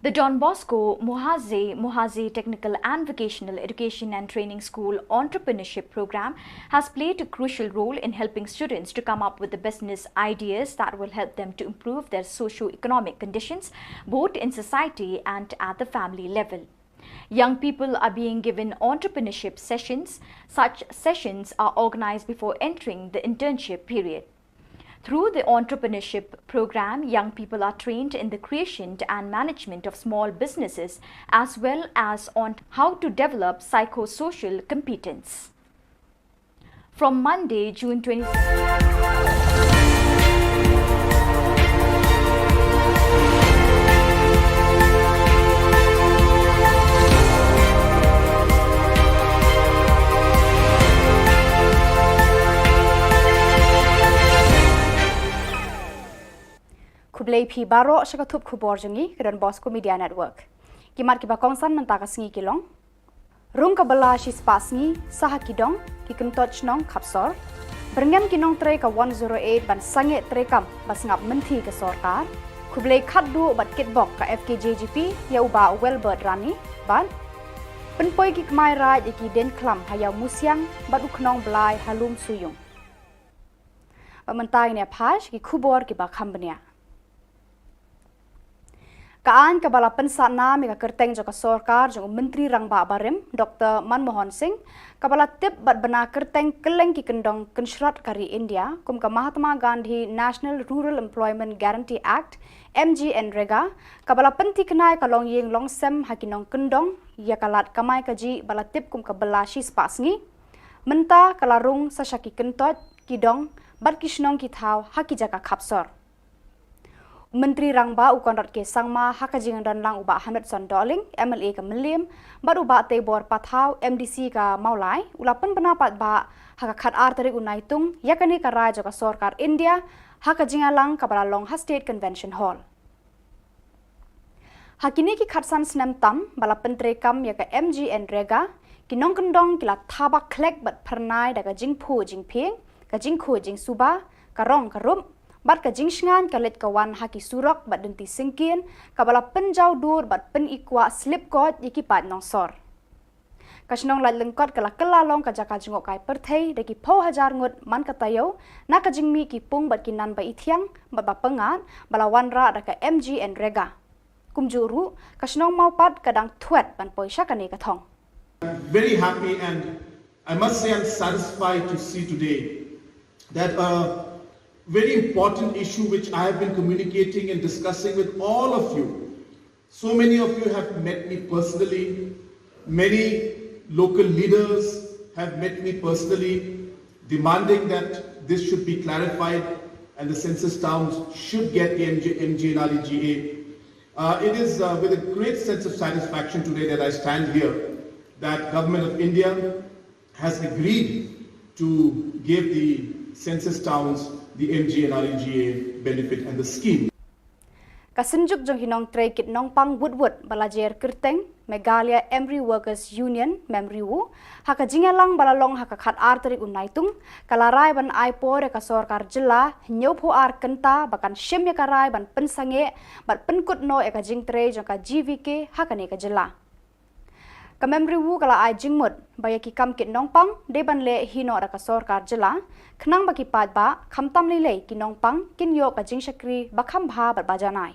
The Don Bosco Mohaze Mohaze Technical and Vocational Education and Training School Entrepreneurship Program has played a crucial role in helping students to come up with the business ideas that will help them to improve their socio-economic conditions, both in society and at the family level. Young people are being given entrepreneurship sessions. Such sessions are organized before entering the internship period. Through the entrepreneurship program, young people are trained in the creation and management of small businesses, as well as on how to develop psychosocial competence. From Monday, June twenty, Khublei phi baroh sha ka thup khubor jong ngi ka Don Bosco Media Network. Ki mat kiba kongsan mynta ka sngi ki long: Rung ka bylla shispah sngi sha ha ki dong, ki kyntoit shnong khapsor. Pyrngem ki nongtrei ka one zero eight ban sangeh treikam ba sngap mynthi ka sorkar. Khublei khatduh bad kitbok ka F K J G P ïa u Bah Welbert Rani bad pynpoi ki kmai raid ïa ki dien khlam ha Ïawmusiang bad u Khnong Blai ha Lumsyiung. Bad mynta ngin ïa peit ki khubor kiba kham bniah. Ka aiñ kaba la pynsah nam ïa ka kyrteng jong ka sorkar jong u Myntri Rangbah barim, Doctor Manmohan Singh, kaba la tip bad bna kyrteng kylleng ki kyndong kynshlot ka ri India, kum ka Mahatma Gandhi National Rural Employment Guarantee Act, MGNREGA, kaba la pynthikna ïa ka longïing longsem ha ki nongkyndong ïa ka lad kamai kajih ba la tip kum ka bylla shispah sngi. Mynta ka la rung sa sha ki kyntoit, ki dong bad ki shnong ki thaw ha ki jaka khapsor. U Myntri Rangbah u Conrad K Sangma ha ka jingdon lang u Bah Hamletson Dohling, MLA ka Mylliem, bad u Bah Teibor Pathaw, MDC ka Mawlai, u la pynbna paidbah ha ka khatar tarik u Naitung ïa kane ka rai jong ka sorkar India ha ka jingïalang kaba la long ha State Convention Hall. Ha kine ki khatsan snem tam ba la pyntreikam ïa ka MGNREGA, ki nongkyndong ki la thaba khlek bad phyrnai da ka jingphuh jingphieng, ka jingkhuid jingsuba, ka rong ka rup bad ka jingshngaiñ ka leit ka wan ha ki surok bad dynti syngkien, kaba la pynjaw dur bad pynikwah slip koit ïa ki paid nongsor. Ka shnong Laitlyngkot ka la kylla long ka jaka jngohkai pyrthei da ki phew hajar ngut man ka taïew na ka jingmih ki pung bad ki nan ba ithiang bad ba pyngngad ba la wanrah da ka MGNREGA. Kumjuh ruh, ka shnong Mawpat ka dang thwet ban poi sha kane ka thong. Very happy, and I must say I'm satisfied to see today that a very important issue which I have been communicating and discussing with all of you. So many of you have met me personally. Many local leaders have met me personally, demanding that this should be clarified and the census towns should get the MG, MGNREGA. Uh, it is uh, with a great sense of satisfaction today that I stand here that Government of India has agreed to give the census towns the MGNREGA benefit and the scheme. Ka Synjuk jong ki Nongtrei Kit Nongpang Wutwut ba la jer kyrteng Meghalaya Emri Workers Union, MEMRIWU, ha ka jingïalang ba la long ha ka khatar tarik u Naitung, ka la rai ban ai por ïa ka sorkar jylla hynñiewphew ar kynta ba kan shim ïa ka rai ban pynsangeh bad pynkut noh ïa ka jingtrei jong ka GVK ha kane ka jylla. Ka MEMRIWU ka la ai jingmut ba ïa ki kam kit nongpang dei ban leh hi noh da ka sorkar jylla, khnang ba ki paidbah, khamtam lei lei ki nongpang, kin ïoh ka jingshakri ba kham bha bad ba janai.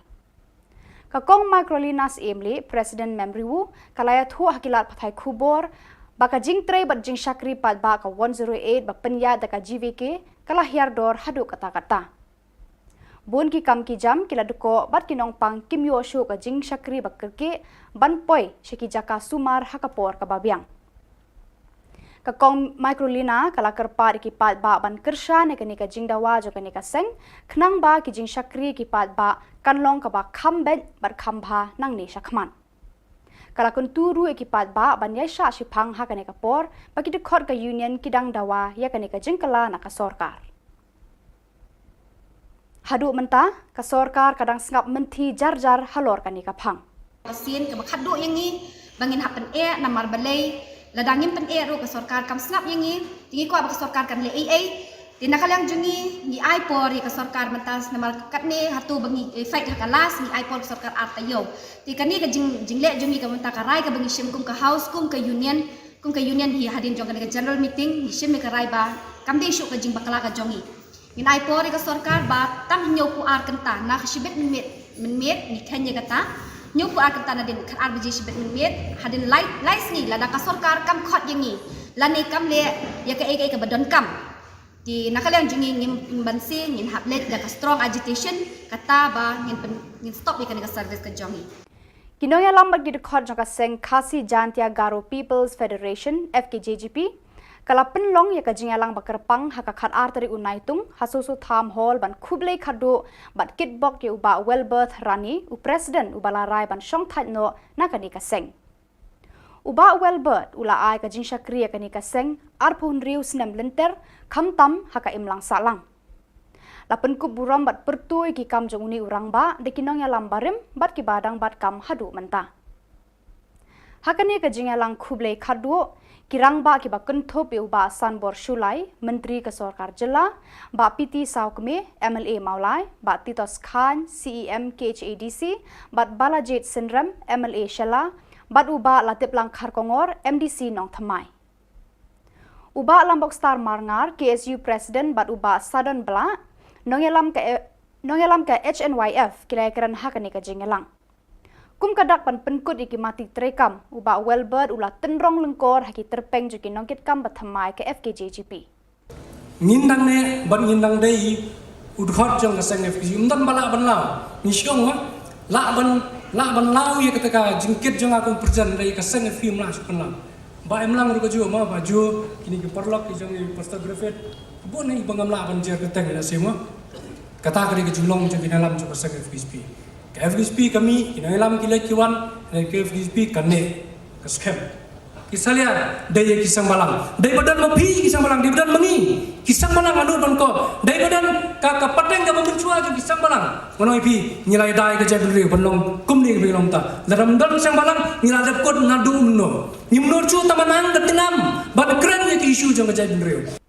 Ka Kong Microlina Syiemlieh, President MEMRIWU, ka la ïathuh ha ki lad pathai khubor ba ka jingtrei bad jingshakri paidbah ka one zero eight ba pynïaid da ka GVK ka la hiar dor haduh katta katta. Bun ki kam ki jam ki la dkoh bad ki nongpang kim ïoh shuh ka jingshakri ba kyrkieh ban poi sha ki jaka sumar ha ka por kaba biang. Ka Kong Microlina ka la kyrpad ïa ki paidbah ban kyrshan ïa kane ka jingdawa jong kane ka seng, khnang ba ki jingshakri ïa ki paidbah kan long kaba kham beit bad kham bha nangne shakhmat. Ka la kyntu ruh ïa ki paidbah ban ïaishah shiphang ha kane ka por ba ki dkhot ka Union ki dang dawa ïa kane ka jingkylla na ka sorkar. Haduh mynta, ka sorkar ka dang sngap mynthi jar jar halor kane ka phang. Ka sien kaba khatduh ïa ngi ba ngin hap pyneh, namar balei lada ngim pyneh ruh ka sorkar kam sngap ïa ngi. Te ngi kwah ba ka sorkar kan leh ei ei. Te na ka liang jong ngi, ngi ai por ïa ka sorkar mynta, namar katne hato ba ngi, eh, fight ha ka last, ngi ai por ka sorkar ar taïew. Te kane ka jing, jingleh jong ngi ka mynta, ka rai kaba ngi shim kum ka House, kum ka Union, kum ka Union hi hadien jong kane ka general meeting ngi shim ïa ka rai ba kam dei shuh ka jingbakla ka jong ngi. Ngin ai por ïa ka sorkar ba tang hynñiewphew ar kynta, na ka shibit mynmiet, mynmiet ngi kheiñ ïa kata. Hynñiewphew ar kynta nadien khatar baje shibit mynmiet, hadien lai, lai sngi lada ka sorkar kam khot ïa ngi lane kam leh ïa kaei kaei kaba donkam, te na ka liang jong ngi ngim pynbanse, ngin hap leit da ka strong agitation, kata ba ngin pyn, ngin stop ïa kane ka service ka jong ngi. Ki nongïalam bad ki dkhot jong ka seng Khasi Jaintia Garo People's Federation, FKJGP, ka la pynlong ïa ka jingïalang ba kyrpang ha ka khatar tarik u Naitung ha Soso Tham Hall ban khublei khatduh bad kitbok ïa u Bah Welbert Rani, u President uba la rai ban shongthait noh na kane ka seng. U Bah Welbert u la ai ka jingshakri ïa kane ka seng arphew hynriew snem lynter, khamtam ha ka imlang sahlang. La pynkup burom bad pyrthuh ïa ki kam jong une u rangbah da ki nongïalam barim bad kiba dang bat kam haduh mynta. Ha kane ka jingïalang khublei khatduh, ki rangbah kiba kynthup ïa u Bah Sanbor Shullai, Myntri ka Sorkar Jylla, Bah P T Sawkmie, M L A Mawlai, Bah Titos Chyne, C E M K H A D C, bad Balajied Synrem, M L A Shella, bad u Bah Latiplang Kharkongor, M D C Nongthymmai. U Bah Lambokstar Marngar, K S U President, bad u Bah Sadon Blah, nongïalam ka, nongïalam ka H N Y F, ki la ïakren ha kane ka jingïalang. Kum ka dak ban pynkut ïa ki mati treikam, u Bah Welbert u la tynrong lyngkor ha ki tyrpeng jong ki nongkitkam ba thymmai ka F K J G P. Ngin dang neh bad ngin dang dei u dkhot jong ka seng F K J G P. Ym don ba lah ban law. Ngi shu ong, lah ban, lah ban law ïa kata ka jingkit jong nga kum president, hynrei ka seng F K J G P ym lah shuh ban law. Bah Imlang ruh ka juh, mo, bah, juh kine ki paralok ki jong i Pastor Griffith. Bun ïa ba ngam lah ban jer kyrteng, lehse, mo. Kata ka dei ka jinglong jong ki nongïalam jong ka seng F K J G P. Ka F K J G P ka mih, ki nongïalam ki leit ki wan, hynrei ka F K J G P ka neh, ka skhem. Ki salia, dei ïa ki seng balang. Dei ba don ma phi ki seng balang, dei ba don ma ngi ki seng balang, naduh ban kop. Dei ba don ka, ka pateng kaba mynshuwa jong ki seng balang. Ngan ong ïa phi, ngi la ïada ïa ka jaitbynriew ban long kumne kaba ngi long mynta. Lada ym don seng balang, ngi la dep kut naduh mynno. Ngim nud shuh tang ban nang ka tnam ban kren ïa ki issue jong ka jaitbynriew.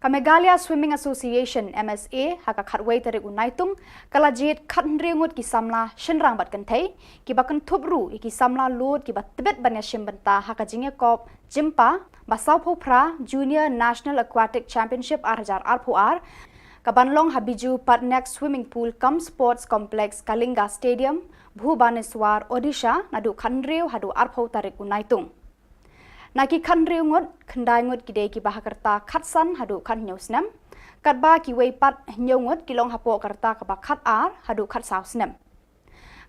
Ka Meghalaya Swimming Association, M S A, ha ka khatwei tarik u Naitung, ka la jied khathynriew ngut ki samla shynrang bad kynthei, kiba kynthup ruh ïa ki samla lud kiba tbit ban ïashim bynta ha ka jingïakop Jympa ba sawphew phra Junior National Aquatic Championship ar hajar arphew ar, kaban long ha Biju Patnaik Swimming Pool cum Sports Complex, Kalinga Stadium, Bhubaneswar, Odisha, naduh khathynriew haduh arphew tarik u Naitung. Na ki khathynriew ngut, khyndai ngut ki dei kiba ha ka rta khatsan haduh khathynñiew snem, katba kiwei pat hynñiew ngut ki long hapoh ka rta kaba khatar haduh khatsaw snem.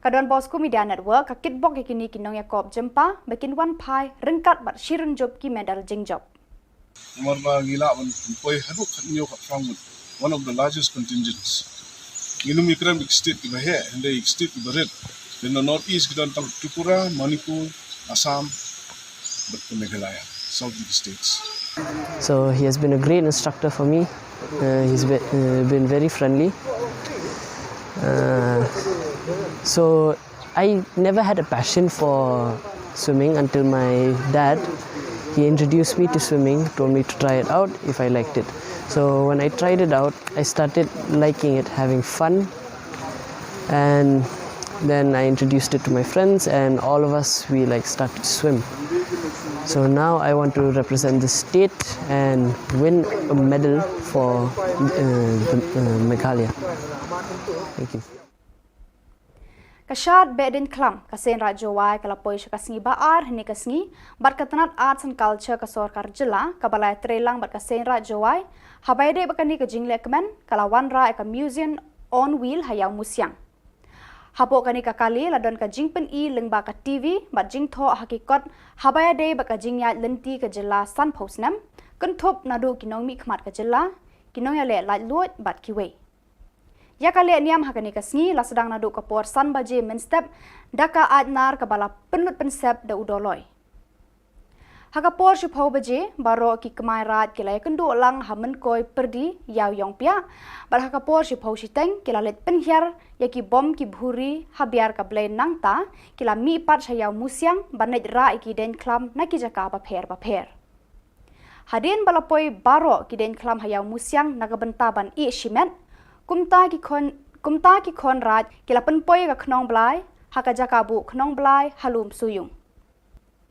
Ka Don Bosco Media Network ka kitbok ïa kine ki nongïakop Jympa ba kin wan phai ryngkat bad shi rynjup ki medal jingjop. Namar ba ngi lah ban pynpoi haduh khathynñiew khatphra ngut, one of the largest contingents. Ngin ym ïakren bad ki state kiba heh, hynrei ki state kiba rit. In the North East ki don tang Tripura, Manipur, Assam, bad ka Meghalaya, South East states. So he has been a great instructor for me. Uh, he's be, uh, been very friendly. Uh, so I never had a passion for swimming until my dad, he introduced me to swimming, told me to try it out if I liked it. So when I tried it out, I started liking it, having fun. And then I introduced it to my friends, and all of us, we, like, started to swim. So now I want to represent the state and win a medal for, uh, the, uh, Meghalaya. Thank you. Ka shad Behdeiñkhlam ka Seiñraij Jowai ka la poi sha ka sngi ba ar hynne ka sngi, bad ka tnat Arts and Culture ka sorkar jylla kaba la ïatreilang bad ka Seiñraij Jowai, haba ïadei bad kane ka jinglehkmen, ka la wanrah ïa ka Museum on Wheel ha Ïawmusiang. Hapoh kane ka kali la don ka jingpyni lyngba ka T V bad jingthoh ha ki kot haba ïadei bad ka jingïaid lynti ka jylla sanphew snem, kynthup naduh ki nongmihkhmat ka jylla, ki nongïaleh laitluid bad kiwei. Ïa ka lehniam ha kane ka sngi la sdang naduh ka por san baje mynstep da ka aitnar kaba la pynlut pynsep da u Dolloi. Ha ka por shiphew baje, baroh ki kmai raij ki la ïakynduh lang ha Mynkoi Pyrdi, Ïaw Ïongpiah, bad ha ka por shiphew shiteng ki la leit pynhiar ïa ki bom ki bhuri ha Biar ka Blei, nangta ki la mih pat sha Ïawmusiang ban leit rah ïa ki deiñkhlam na ki jaka bapher bapher. Hadien ba la poi baroh ki deiñkhlam ha Ïawmusiang na ka bynta ban ïeh shimet, kumta ki khon, kumta ki khon raij ki la pynpoi ïa ka Khnong Blai ha ka jaka buh Khnong Blai ha Lumsuyung.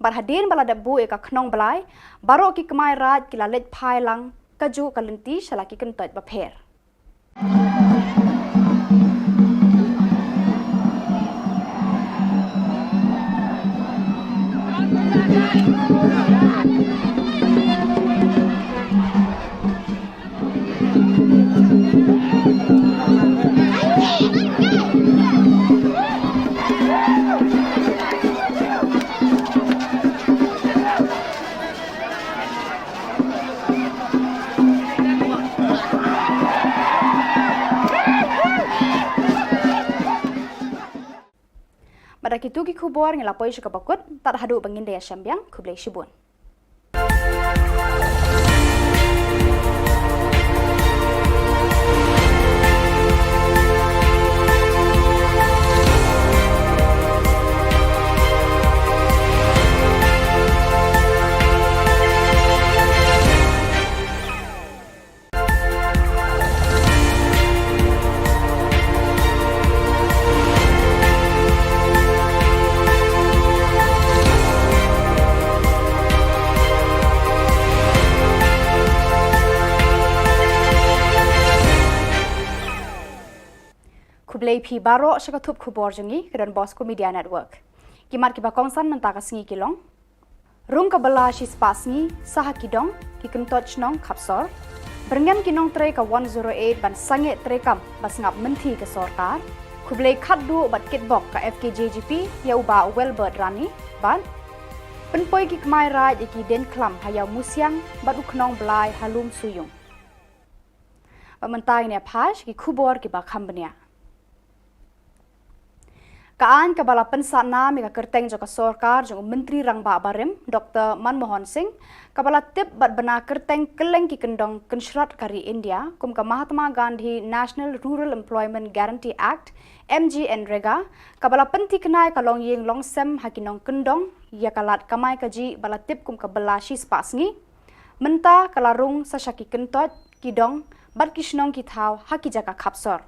Bad hadien ba la dep buh ïa ka Khnong Blai, baroh ki kmai raij ki la leit phai lang kajuh ka lynti sha la ki kyntoit bapher. Bad da kitu ki khubor ngi la poi sha kaba kut, tad haduh ba ngin da ïashem biang, khublei shibun. Khublei phi baroh sha ka thup khubor jong ngi ka Don Bosco Media Network. Ki mat kiba kongsan mynta ka sngi ki long: Rung ka bylla shispah sngi sha ki dong ki kyntoit shnong Khapsor. Byrngem ki nongtrei ka one zero eight ban sangeh treikam ba sngap mynthi ka sorkar. Khublei khatduh bad kitbok ka F K J G P ïa u Bah Welbert Rani. Bad pynpoi ki kmai raid ïa ki dieng khlam ha Ïawmusiang bad u Khnong Blai ha Lumsyiung. Bad mynta ngin ïa phai sha ki khubor kiba kham bniah. Ka aiñ kaba la pynsah nam ïa ka kyrteng jong ka sorkar jong u Myntri Rangbah barim Doctor Manmohan Singh, kaba la tip bad bna kyrteng kylleng ki kyndong kynshrot ka ri India kum ka Mahatma Gandhi National Rural Employment Guarantee Act, MGNREGA, kaba la pynthikna ïa ka longïing longsem ha ki nongkyndong ïa ka lad kamai kajih ba la tip kum ka bylla shispah sngi, mynta ka la rung sha ki kyntoit, ki dong bad ki shnong ki thaw ha ki jaka khapsor.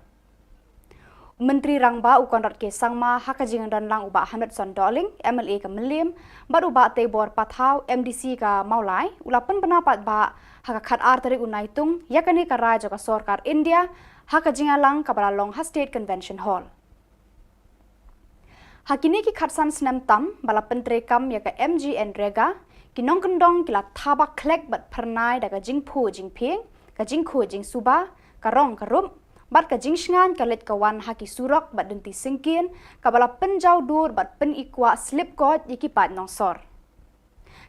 U Myntri Rangbah u Conrad K Sangma ha ka jingdon lang u Bah Hanetson Dohling, MLA ka Mylliem, bad u Bah Teibor Pathaw, MDC ka Mawlai, u la pynbna paidbah ha ka khatar tarik u Naitung ïa kane ka rai jong ka sorkar India ha ka jingïalang kaba la long ha State Convention Hall. Ha kine ki khatsan snem tam ba la pyntreikam ïa ka MGNREGA, ki nongkyndong ki la thaba khlek bad phyrnai da ka jingphuh jingphieng, ka jingkhuid jingsuba, ka rong ka rup bad ka jingshngaiñ ka leit ka wan ha ki surok bad dynti syngkien, kaba la pynjaw dur bad pynikwah slip koit ïa ki paid nongsor.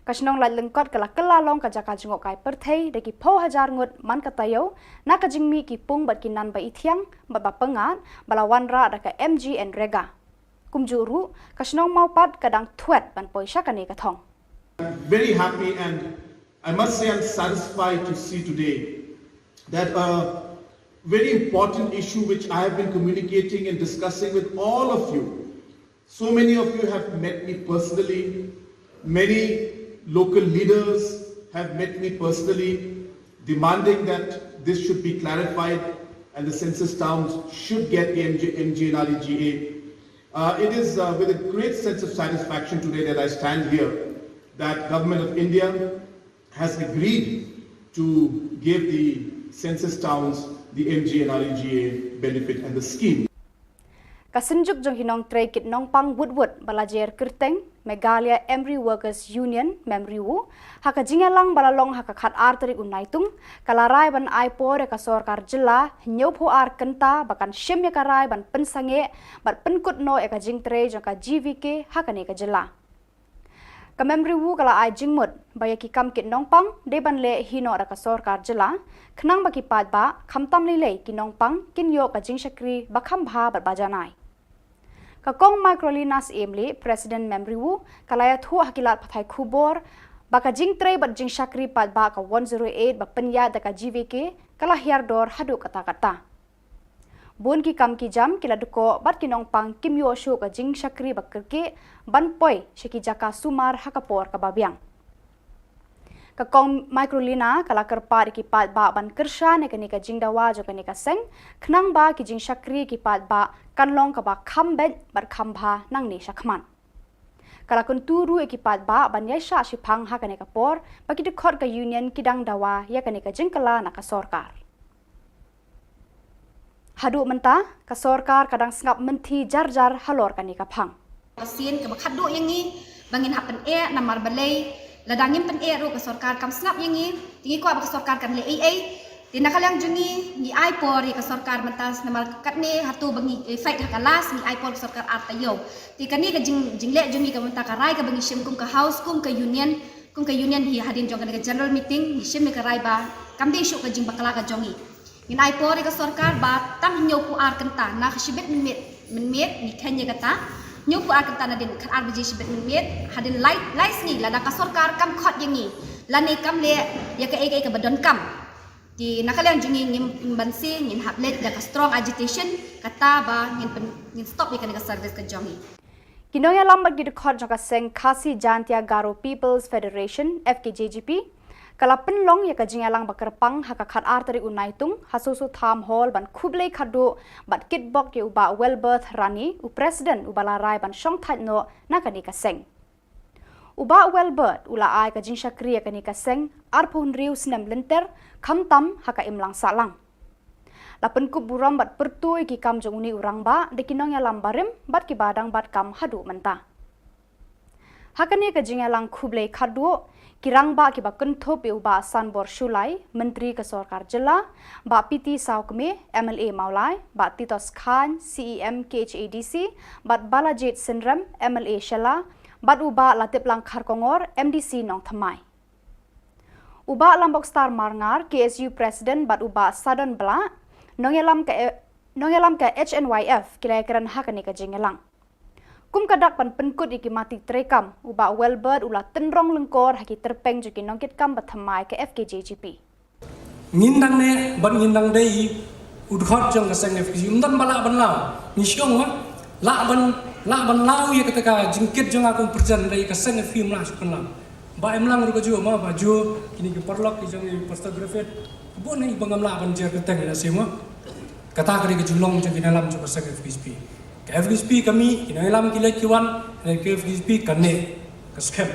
Ka shnong Laitlyngkot ka la kylla long ka jaka jngohkai pyrthei da ki phew hajar ngut man ka taïew na ka jingmih ki pung bad ki nan ba ithiang bad ba pyngngad ba la wanrah da ka MGNREGA. Kumjuh ruh, ka shnong Mawpat ka dang thwet ban poi sha kane ka thong. Very happy, and I must say I'm satisfied to see today that a very important issue which I have been communicating and discussing with all of you. So many of you have met me personally. Many local leaders have met me personally, demanding that this should be clarified and the census towns should get the MG, MGNREGA. Uh, it is uh, with a great sense of satisfaction today that I stand here that Government of India has agreed to give the census towns the MGNREGA benefit and the scheme. Ka Synjuk jong ki Nongtrei Kit Nongpang Wutwut ba la jer kyrteng Meghalaya Emery Workers Union, MEMREWU, ha ka jingïalang ba la long ha ka khatar tarik u Naitung, ka la rai ban ai por ïa ka sorkar jylla hynñiewphew ar kynta ba kan shim ïa ka rai ban pynsangeh bad pynkut noh ïa ka jingtrei jong ka GVK ha kane ka jylla. Ka MEMREWU ka la ai jingmut ba ïa ki kam kit nongpang dei ban leh hi noh da ka sorkar jylla, khnang ba ki paidbah, khamtam lei lei ki nongpang, kin ïoh ka jingshakri ba kham bha bad ba janai. Ka Kong Microlina Syiemlieh, President MEMREWU, ka la ïathuh ha ki lad pathai khubor ba ka jingtrei bad jingshakri paidbah ka one zero eight ba pynïaid da ka GVK ka la hiar dor haduh katta katta. Bun ki kam ki jam ki la dkoh bad ki nongpang kim ïoh shuh ka jingshakri ba kyrkieh ban poi sha ki jaka sumar ha ka por kaba biang. Ka Kong Microlina ka la kyrpad ïa ki paidbah ban kyrshan ïa kane ka jingdawa jong kane ka seng, khnang ba ki jingshakri ki paidbah kan long kaba kham beit bad kham bha nangne shakhmat. Ka la kyntu ruh ïa ki paidbah ban ïaishah shiphang ha kane ka por ba ki dkhot ka Union ki dang dawa ïa kane ka jingkylla na ka sorkar. Haduh mynta ka sorkar ka dang sngap mynthi jar jar halor kane ka phang. Ka sien kaba khatduh ïa ngi ba ngin hap pyneh namar balei lada ngim pyneh ruh ka sorkar kam sngap ïa ngi. Te ngi kwah ba ka sorkar kan leh ei ei. Te na ka liang jong ngi ngi ai por ïa ka sorkar mynta namar katne hato ba ngi fight ha ka last ngi ai por ka sorkar ar taïew. Te kane ka jing jingleh jong ngi ka mynta ka rai kaba ngi shim kum ka House kum ka Union, kum ka Union hi hadien jong kane ka general meeting ngi shim ïa ka rai ba kam dei shuh ka jingbakla ka jong ngi. Ngin ai por ïa ka sorkar ba tang hynñiewphew ar kynta na ka shibit mynmiet mynmiet ngi kheiñ ïa kata. Hynñiewphew ar kynta nadien khatar baje shibit mynmiet hadien lai lai sngi lada ka sorkar kam khot ïa ngi lane kam leh ïa kaei kaei kaba donkam. Te na ka liang jong ngi ngim banse ngin hap leit da ka strong agitation kata ba ngin pyn ngin stop ïa kane ka service ka jong ngi. Ki nongïalam bad ki dkhot jong ka seng Khasi Jaintia Garo People's Federation, FKJGP, ka la pynlong ïa ka jingïalang ba kyrpang ha ka khatar tarik u Naitung ha Soso Tham Hall ban khublei khatduh bad kitbok ïa u Bah Welbert Rani, u President uba la rai ban shongthait noh na kane ka seng. U Bah Welbert u la ai ka jingshakri ïa kane ka seng arphew hynriew snem lynter, khamtam ha ka imlang sahlang. La pynkup burom bad pyrthuh ïa ki kam jong une u rangbah da ki nongïalam barim bad kiba dang bat kam haduh mynta. Ha kane ka jingïalang khublei khatduh, ki rangbah kiba kynthup ïa u Bah Sanbor Shullai, Myntri ka Sorkar Jylla, Bah P T Sawkmie, M L A Mawlai, Bah Titos Chyne, C E M K H A D C, bad Balajied Synrem, M L A Shella, bad u Bah Latiplang Kharkongor, M D C Nongthymmai. U Bah Lambokstar Marngar, K S U President, bad u Bah Sadon Blah, nongïalam ka, nongïalam ka H N Y F, ki la ïakren ha kane ka jingïalang. Kum ka dak ban pynkut ïa ki mati treikam, u Bah Welbert u la tynrong lyngkor ha ki tyrpeng jong ki nongkitkam bathymmai ka F K J G P. Ngin dang neh bad ngin dang dei u dkhot jong ka seng F K J G P. Ym don ba lah ban law. Ngi shong wa lah ban, lah ban law ïa kata ka jingkit jong nga kum pyrjan, hynrei ka seng F K J G P ym lah shuh ban law. Ba em lang ruh ka juh ma, ba juh kine ki paralok ki jong i Pastor Griffith. Bun hi ba ngam lah ban jer kyrteng ïa lashai ma. Kata ka dei ka jinglong jong ki nongïalam jong ka seng F K J G P. Ka F K J G P ka mih, ki nongïalam ki leit ki wan, hynrei ka F K J G P ka neh, ka skhem.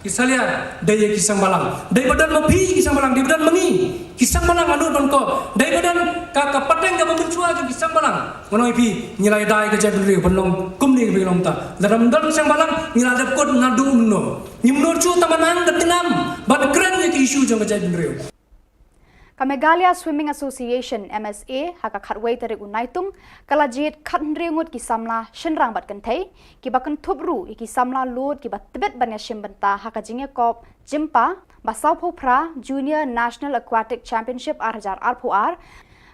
Ki salia dei ïa ki seng balang. Dei ba don ma phi ki seng balang, dei ba don ma ngi ki seng balang, nga nud ban kop. Dei ba don ka, ka pateng kaba mynshuwa jong ki seng balang. Ngan ong ïa phi, ngi la ïada ïa ka jaitbynriew ban long kumne kaba ngi long mynta. Lada ym don seng balang, ngi la dep kut naduh mynno. Ngim nud shuh tang ban nang ka tnam ban kren ïa ki issue jong ka jaitbynriew. Ka Meghalaya Swimming Association, M S A, ha ka khatwei tarik u Naitung, ka la jied khathynriew ngut ki samla shynrang bad kynthei, kiba kynthup ruh ïa ki samla lud kiba tbit ban ïashim bynta ha ka jingïakop Jympa ba sawphew phra Junior National Aquatic Championship ar hajar arphew ar,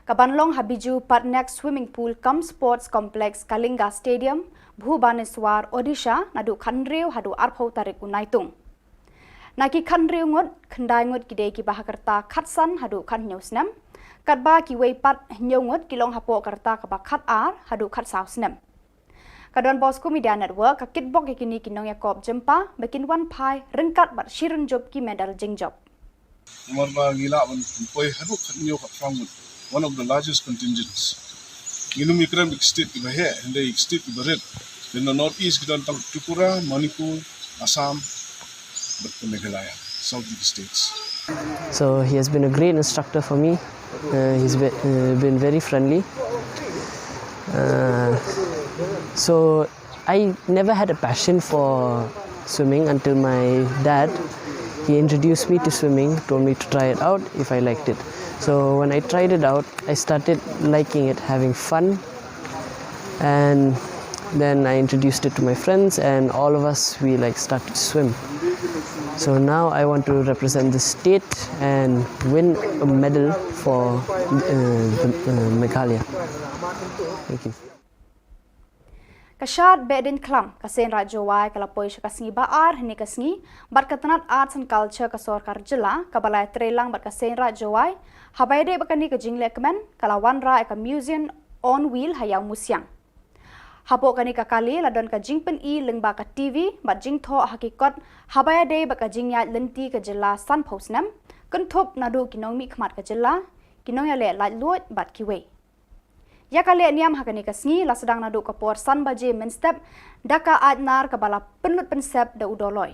kaban long ha Biju Patnaik Swimming Pool cum Sports Complex, Kalinga Stadium, Bhubaneswar, Odisha, naduh khathynriew haduh arphew tarik u Naitung. Na ki khathynriew ngut, khyndai ngut ki dei kiba ha ka rta khatsan haduh khathynñiew snem, katba kiwei pat hynñiew ngut ki long hapoh ka rta kaba khatar haduh khatsaw snem. Ka Don Bosco Media Network ka kitbok ïa kine ki nongïakop jympa ba kin wan phai ryngkat bad shi rynjup ki medal jingjop. Namar ba ngi lah ban poi haduh khathynñiew khatphra ngut, one of the largest contingents. Ngin ym ïakren bad ki state kiba heh, hynrei ki state kiba rit. Lane North East ki don tang Tripura, Manipur, Assam, bad ka Meghalaya, South ki states. So he has been a great instructor for me. Uh, he's be, uh, been very friendly. Uh, so I never had a passion for swimming until my dad, he introduced me to swimming, told me to try it out if I liked it. So when I tried it out, I started liking it, having fun, and then I introduced it to my friends, and all of us, we, like, started to swim. So now I want to represent the state and win a medal for, uh, the, uh, Meghalaya. Thank you. Ka shad Behdeiñkhlam ka Seiñraij Jowai ka la poi sha ka sngi ba ar hynne ka sngi, bad ka tnat Arts and Culture ka Sorkar Jylla kaba la ïatreilang bad ka Seiñraij Jowai, haba ïadei bad kane ka jinglehkmen, ka la wanrah ïa ka Museum on Wheel ha Ïawmusiang. Hapoh kane ka kali la don ka jingpyni lyngba ka T V bad jingthoh ha ki kot haba ïadei bad ka jingïaid lynti ka jylla sanphew snem, kynthup naduh ki nongmihkhmat ka jylla, ki nongïaleh laitluid bad kiwei. Ïa ka lehniam ha kane ka sngi la sdang naduh ka por san baje mynstep da ka aitnar kaba la pynlut pynsep da u Doloi.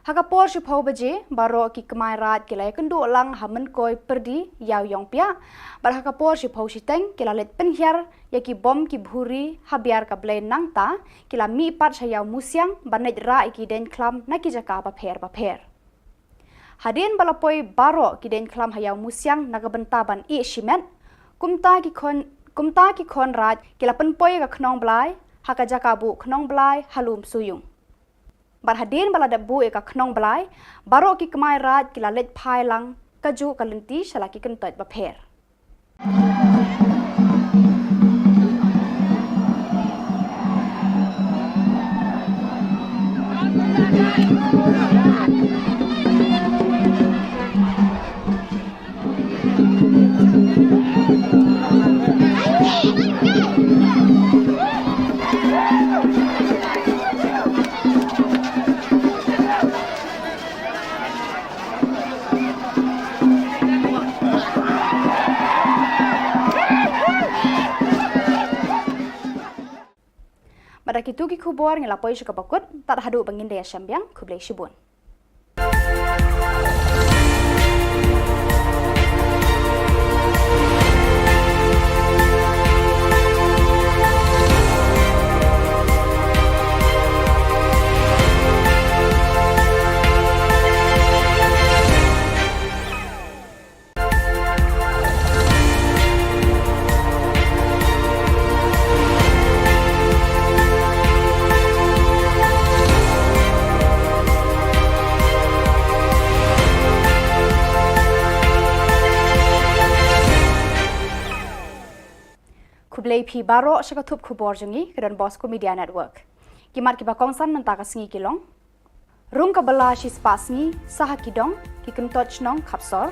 Ha ka por shiphew baje, baroh ki kmai raij ki la ïakynduh lang ha Mynkoi Pyrdi, Ïaw Ïongpiah, bad ha ka por shiphew shiteng ki la leit pynhiar ïa ki bom ki bhuri ha Biar ka Blei nangta ki la mih pat sha Ïawmusiang ban leit rah ïa ki deiñkhlam na ki jaka bapher bapher. Hadien ba la poi baroh ki deiñkhlam ha Ïawmusiang na ka bynta ban ïeh shimet, kumta ki khon, kumta ki khon raij ki la pynpoi ïa ka Khnong Blai ha ka jaka buh Khnong Blai ha Lum Suyung. Bad hadien ba la dep buh ïa ka Khnong Blai, baroh ki kmai raij ki la leit phai lang kajuh ka lynti sha la ki kyntoit bapher. Bad da kitu ki khubor ngi la poi sha kaba kut, tad haduh ba ngin da ïashem biang, khublei shibun. Blei phi baroh sha ka thup khubor jong ngi ka Don Bosco Media Network. Ki mat kiba kongsan mynta ka sngi ki long: Rung ka bylla shispah sngi sha ha ki dong ki kyntoit shnong Khapsor.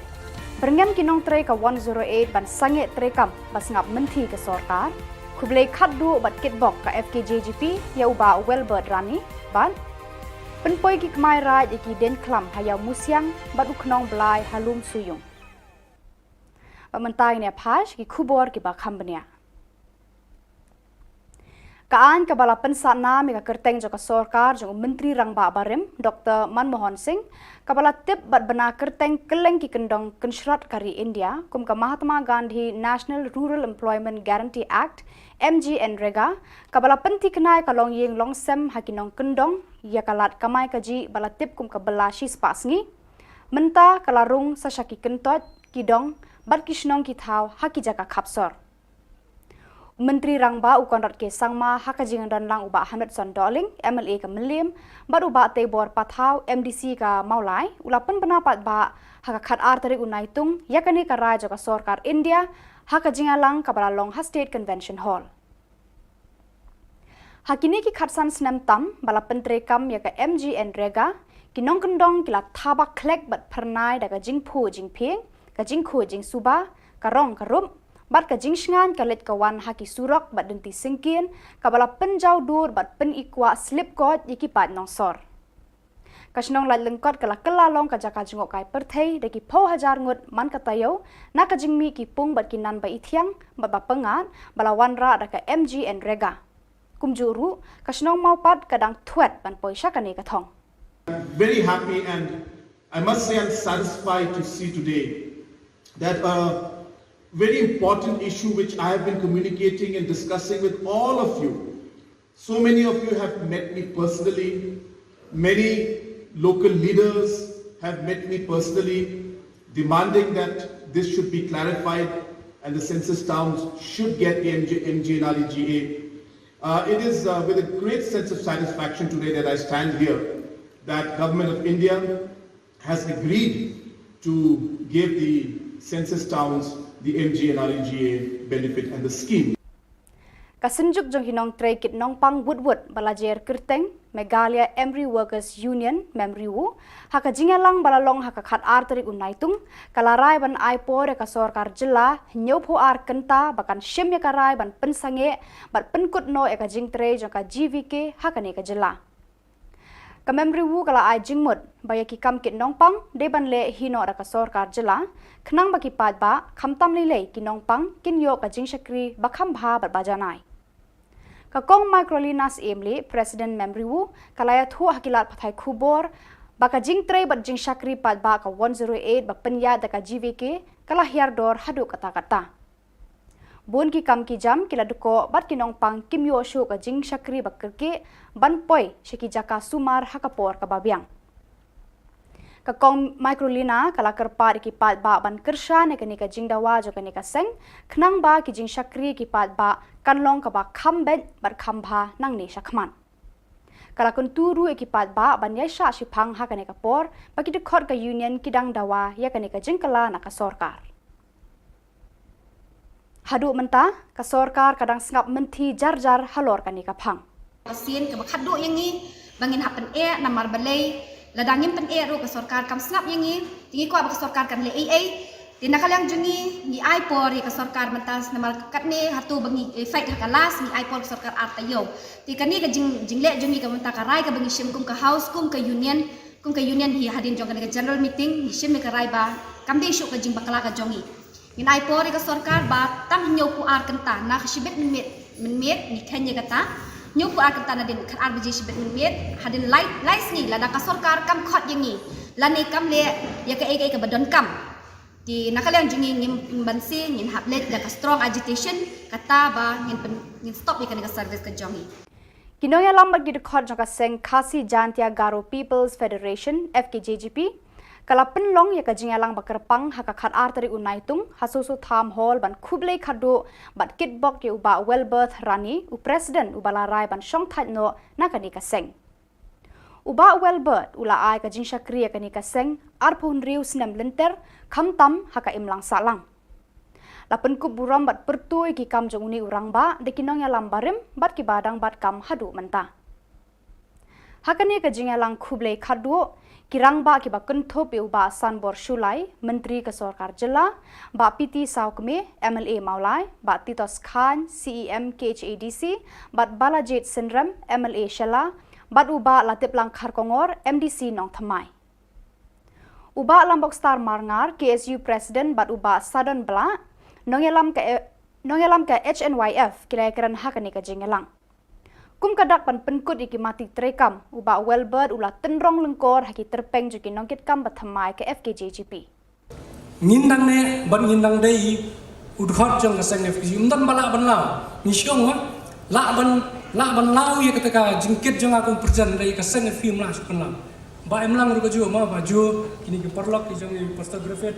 Byrngem ki nongtrei ka one zero eight ban sangeh treikam ba sngap mynthi ka sorkar. Khublei khatduh bad kitbok ka F K J G P ïa u Bah Welbert Rani bad pynpoi ki kmai raid ïa ki dieng khlam ha Ïawmusiang bad u Khnong Blai ha Lumsyiung. Bad mynta ngin ïa phai sha ki khubor kiba kham bniah. Ka aiñ kaba la pynsah nam ïa ka kyrteng jong ka sorkar jong u Myntri Rangbah barim, Doctor Manmohan Singh, kaba la tip bad bna kyrteng kylleng ki kyndong kynshrot ka ri India kum ka Mahatma Gandhi National Rural Employment Guarantee Act, MGNREGA, kaba la pynthikna ïa ka longïing longsem ha ki nongkyndong ïa ka lad kamai kajih ba la tip kum ka bylla shispah sngi, mynta ka la rung sha sha ki kyntoit, ki dong bad ki shnong ki thaw ha ki jaka khapsor. U Myntri Rangbah u Conrad K Sangma ha ka jingdon lang u Bah Hamid Son Dohling, MLA ka Mylliem, bad u Bah Teibor Pathaw, MDC ka Mawlai, u la pynbna paidbah ha ka khatar tarik u Naitung ïa kane ka rai jong ka sorkar India ha ka jingïalang kaba la long ha State Convention Hall. Ha kine ki khatsan snem tam ba la pyntreikam ïa ka MGNREGA, ki nongkyndong ki la thaba khlek bad phyrnai da ka jingphuh jingphieng, ka jingkhuid jingsuba, ka rong ka rup bad ka jingshngaiñ ka leit ka wan ha ki surok bad dynti syngkien, kaba la pynjaw dur bad pynikwah slip koit ïa ki paid nongsor. Ka shnong Laitlyngkot ka la kylla long ka jaka jngohkai pyrthei da ki phew hajar ngut man ka taïew na ka jingmih ki pung bad ki nan ba ithiang bad ba pyngngad ba la wanrah da ka MGNREGA. Kumjuh ruh, ka shnong Mawpat ka dang thwet ban poi sha kane ka thong. Very happy, and I must say I'm satisfied to see today that a very important issue which I have been communicating and discussing with all of you. So many of you have met me personally. Many local leaders have met me personally, demanding that this should be clarified and the census towns should get the MG, MGNREGA. Uh, it is uh, with a great sense of satisfaction today that I stand here that Government of India has agreed to give the census towns the MGNREGA benefit and the scheme. Ka Synjuk jong ki Nongtrei Kit Nongpang Wut Wut ba la jer kyrteng Meghalaya Emery Workers Union, MEMRIWU, ha ka jingïalang ba la long ha ka khatar tarik u Naitung, ka la rai ban ai por ïa ka sorkar jylla hynñiewphew ar kynta ba kan shim ïa ka rai ban pynsangeh bad pynkut noh ïa ka jingtrei jong ka GVK ha kane ka jylla. Ka MEMRIWU ka la ai jingmut ba ïa ki kam kit nongpang dei ban leh hi noh da ka sorkar jylla, khnang ba ki paidbah, khamtam lei lei ki nongpang, kin ïoh ka jingshakri ba kham bha bad ba janai. Ka Kong Microlina Syiemlieh, President MEMRIWU, ka la ïathuh ha ki lad pathai khubor ba ka jingtrei bad jingshakri paidbah ka one zero eight ba pynïaid da ka GVK ka la hiar dor haduh katta katta. Bun ki kam ki jam ki la dkoh bad ki nongpang kim ïoh shuh ka jingshakri ba kyrkieh ban poi sha ki jaka sumar ha ka por kaba biang. Ka Kong Microlina ka la kyrpad ïa ki paidbah ban kyrshan ïa kane ka jingdawa jong kane ka seng, khnang ba ki jingshakri ki paidbah kan long kaba kham beit bad kham bha nangne shakhmat. Ka la kyntu ruh ïa ki paidbah ban ïaishah shiphang ha kane ka por ba ki dkhot ka union ki dang dawa ïa kane ka jingkylla na ka sorkar. Haduh mynta, ka sorkar ka dang sngap mynthi jar jar halor kane ka phang. Ka sien kaba khatduh ïa ngi ba ngin hap pyneh, namar balei lada ngim pyneh ruh ka sorkar kam sngap ïa ngi. Te ngi kwah ba ka sorkar kan leh ei ei. Te na ka liang jong ngi, ngi ai por ïa ka sorkar mynta, namar katne hato ba ngi, eh, fight ha ka last, ngi ai por ka sorkar ar taïew. Te kane ka jing, jingleh jong ngi ka mynta, ka rai kaba ngi shim kum ka house, kum ka union, kum ka union hi hadien jong kane ka general meeting ngi shim ïa ka rai ba kam dei shuh ka jingbakla ka jong ngi. Ngin ai por ïa ka sorkar ba tang hynñiewphew ar kynta, na ka shibit mynmiet, mynmiet ngi kheiñ ïa kata. Hynñiewphew ar kynta nadien khatar baje shibit mynmiet, hadien lai, lai sngi lada ka sorkar kam khot ïa ngi lane kam leh ïa kaei kaei kaba donkam, te na ka liang jong ngi ngim banse, ngin hap leit da ka strong agitation, kata ba ngin pyn, ngin stop ïa kane ka service ka jong ngi. Ki nongïalam bad ki dkhot jong ka seng Khasi Jaintia Garo People's Federation, FKJGP, ka la pynlong ïa ka jingïalang ba kyrpang ha ka khatar tarik u Naitung ha Soso Tham Hall ban khublei khatduh bad kitbok ïa u Bah Welbert Rani, u President uba la rai ban shongthait noh na kane ka seng. U Bah Welbert u la ai ka jingshakri ïa kane ka seng arphew hynriew snem lynter, khamtam ha ka imlang sahlang. La pynkup burom bad pyrthuh ïa ki kam jong une u rangbah da ki nongïalam barim bad kiba dang bat kam haduh mynta. Ha kane ka jingïalang khublei khatduh, ki rangbah kiba kynthup ïa u Bah Sanbor Shullai, Myntri ka Sorkar Jylla, Bah P T Sawkmie, M L A Mawlai, Bah Titos Chyne, C E M K H A D C, bad Balajied Synrem, M L A Shella, bad u Bah Latiplang Kharkongor, M D C Nongthymmai. U Bah Lambokstar Marngar, K S U President, bad u Bah Sadon Blah, nongïalam ka, nongïalam ka H N Y F, ki la ïakren ha kane ka jingïalang. Kum ka dak ban pynkut ïa ki mati treikam, u Bah Welbert u la tynrong lyngkor ha ki tyrpeng jong ki nongkitkam bathymmai ka F K J G P. Ngin dang neh bad ngin dang dei u dkhot jong ka seng F K J G P. Ym don ba lah ban law. Ngi shu ong, lah ban, lah ban law ïa kata ka jingkit jong nga kum pyrshang, hynrei ka seng F K J G P ym lah shuh ban law. Ba em lang ruh ka ju, ma ba ju, kine ki paralok ki jong i Pastor Griffith.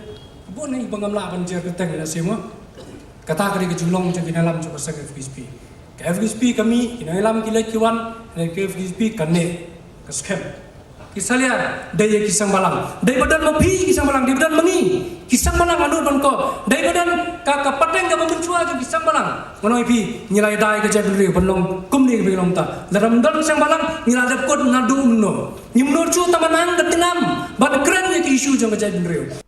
Bun i ba ngam lah ban jer kyrteng ïa la sima. Kata ka dei ka jinglong jong ki nongïalam jong ka seng F K J G P. Ka F K J G P ka mih, ki nongïalam ki leit ki wan, hynrei ka F K J G P ka neh, ka skhem. Ki salia, dei ïa ki seng balang. Dei ba don ma phi ki seng balang, dei ba don ma ngi ki seng balang, anud ban ko. Dei ba don ka, ka pateng kaba mynshuwa jong ki seng balang. Ngan ong ïa phi, ngi la ïada ïa ka jaitbynriew ban long kumne kaba ngi long mynta. Lada ym don seng balang, ngi la dep kut naduh mynno. Ngim nud shuh tang ban hang ka tnam ban kren ïa ki issue jong ka jaitbynriew.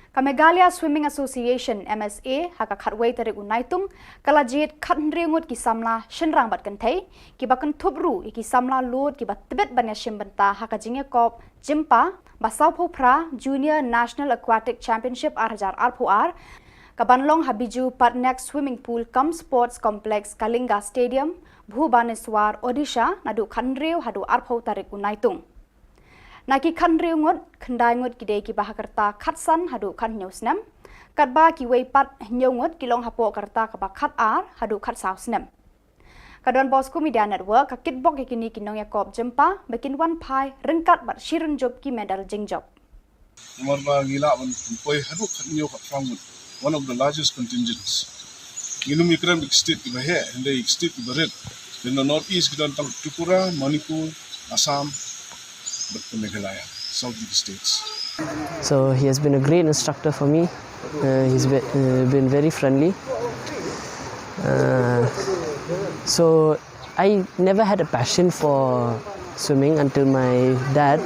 Ka Meghalaya Swimming Association, M S A, ha ka khatwei tarik u Naitung, ka la jied khathynriew ngut ki samla shynrang bad kynthei, kiba kynthup ruh ïa ki samla lud kiba tbit ban ïashim bynta ha ka jingïakop Jympa ba sawphew phra Junior National Aquatic Championship ar hajar arphew ar, kaban long ha Biju Patnaik Swimming Pool cum Sports Complex, Kalinga Stadium, Bhubaneswar, Odisha, naduh khathynriew haduh arphew tarik u Naitung. Na ki khathynriew ngut, khyndai ngut ki dei kiba ha ka rta khatsan haduh khathynñiew snem, katba kiwei pat hynñiew ngut ki long hapoh ka rta kaba khatar haduh khatsaw snem. Ka Don Bosco Media Network ka kitbok ïa kine ki nongïakop jympa ba kin wan phai ryngkat bad shi rynjup ki medal jingjop. Namar ba ngi lah ban pynpoi haduh khathynñiew khatphra ngut, one of the largest contingents. Ngin ym ïakren ïa ki state kiba heh, hynrei ïa ki state kiba rit. Lane North East ki don tang Tripura, Manipur, Assam, bad ka Meghalaya, South ki states. So he has been a great instructor for me. Uh, he's be, uh, been very friendly. Uh, so I never had a passion for swimming until my dad,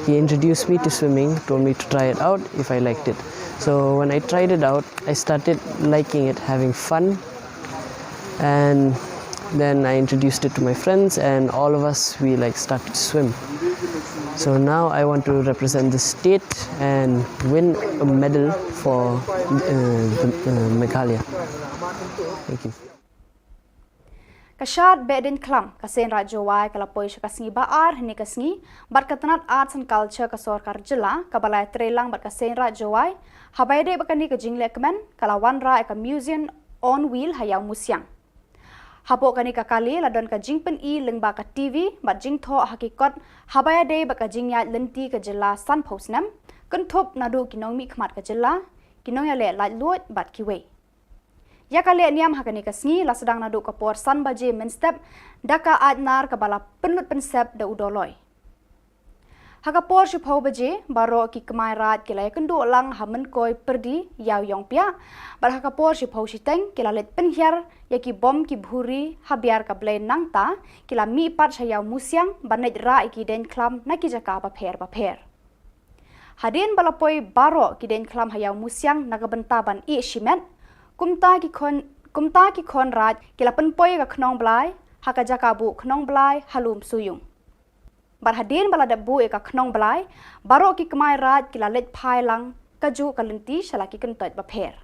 he introduced me to swimming, told me to try it out if I liked it. So when I tried it out, I started liking it, having fun, and then I introduced it to my friends, and all of us, we, like, started to swim. So now I want to represent the state and win a medal for, uh, the, uh, Meghalaya. Thank you. Ka shad Behdeiñkhlam ka Seiñraij Jowai ka la poi sha ka sngi ba ar hynne ka sngi bad ka tnat Arts and Culture ka Sorkar Jylla kaba la ïatreilang bad ka Seiñraij Jowai, haba ïadei bad kane ka jinglehkmen ka la wanrah ïa ka Museum on Wheel ha Ïawmusiang. Hapoh kane ka kali la don ka jingpyni lyngba ka T V bad jingthoh ha ki kot haba ïadei bad ka jingïaid lynti ka jylla sanphew snem, kynthup naduh ki nongmihkhmat ka jylla, ki nongïaleh laitluid bad kiwei. Ïa ka lehniam ha kane ka sngi la sdang naduh ka por san baje mynstep da ka aitnar kaba la pynlut pynsep da u Dolloi. Ha ka por shiphew baje baroh ki kmai raid ki la ïakynduh lang ha Mynkoi Pyrdi, Ïaw Ïongpiah, bad ha ka por shiphew shiteng ki la leit pynhiar ïa ki bom ki bhuri ha Biar ka Blei nangta ki la mih pat sha Ïawmusiang ban leit rah ïa ki deiñkhlam na ki jaka bapher bapher. Hadien ba la poi baroh ki deiñkhlam ha Ïawmusiang na ka bynta ban ïeh shimet, kumta ki khon, kumta ki khon raid ki la pynpoi ïa ka Khnong Blai ha ka jaka buh Khnong Blai ha Lumsuyung. Bad hadien ba la dep buh ïa ka Khnong Blai, baroh ki kmai raid ki la leit phai lang kajuh ka lynti sha la ki kyntoit bapher.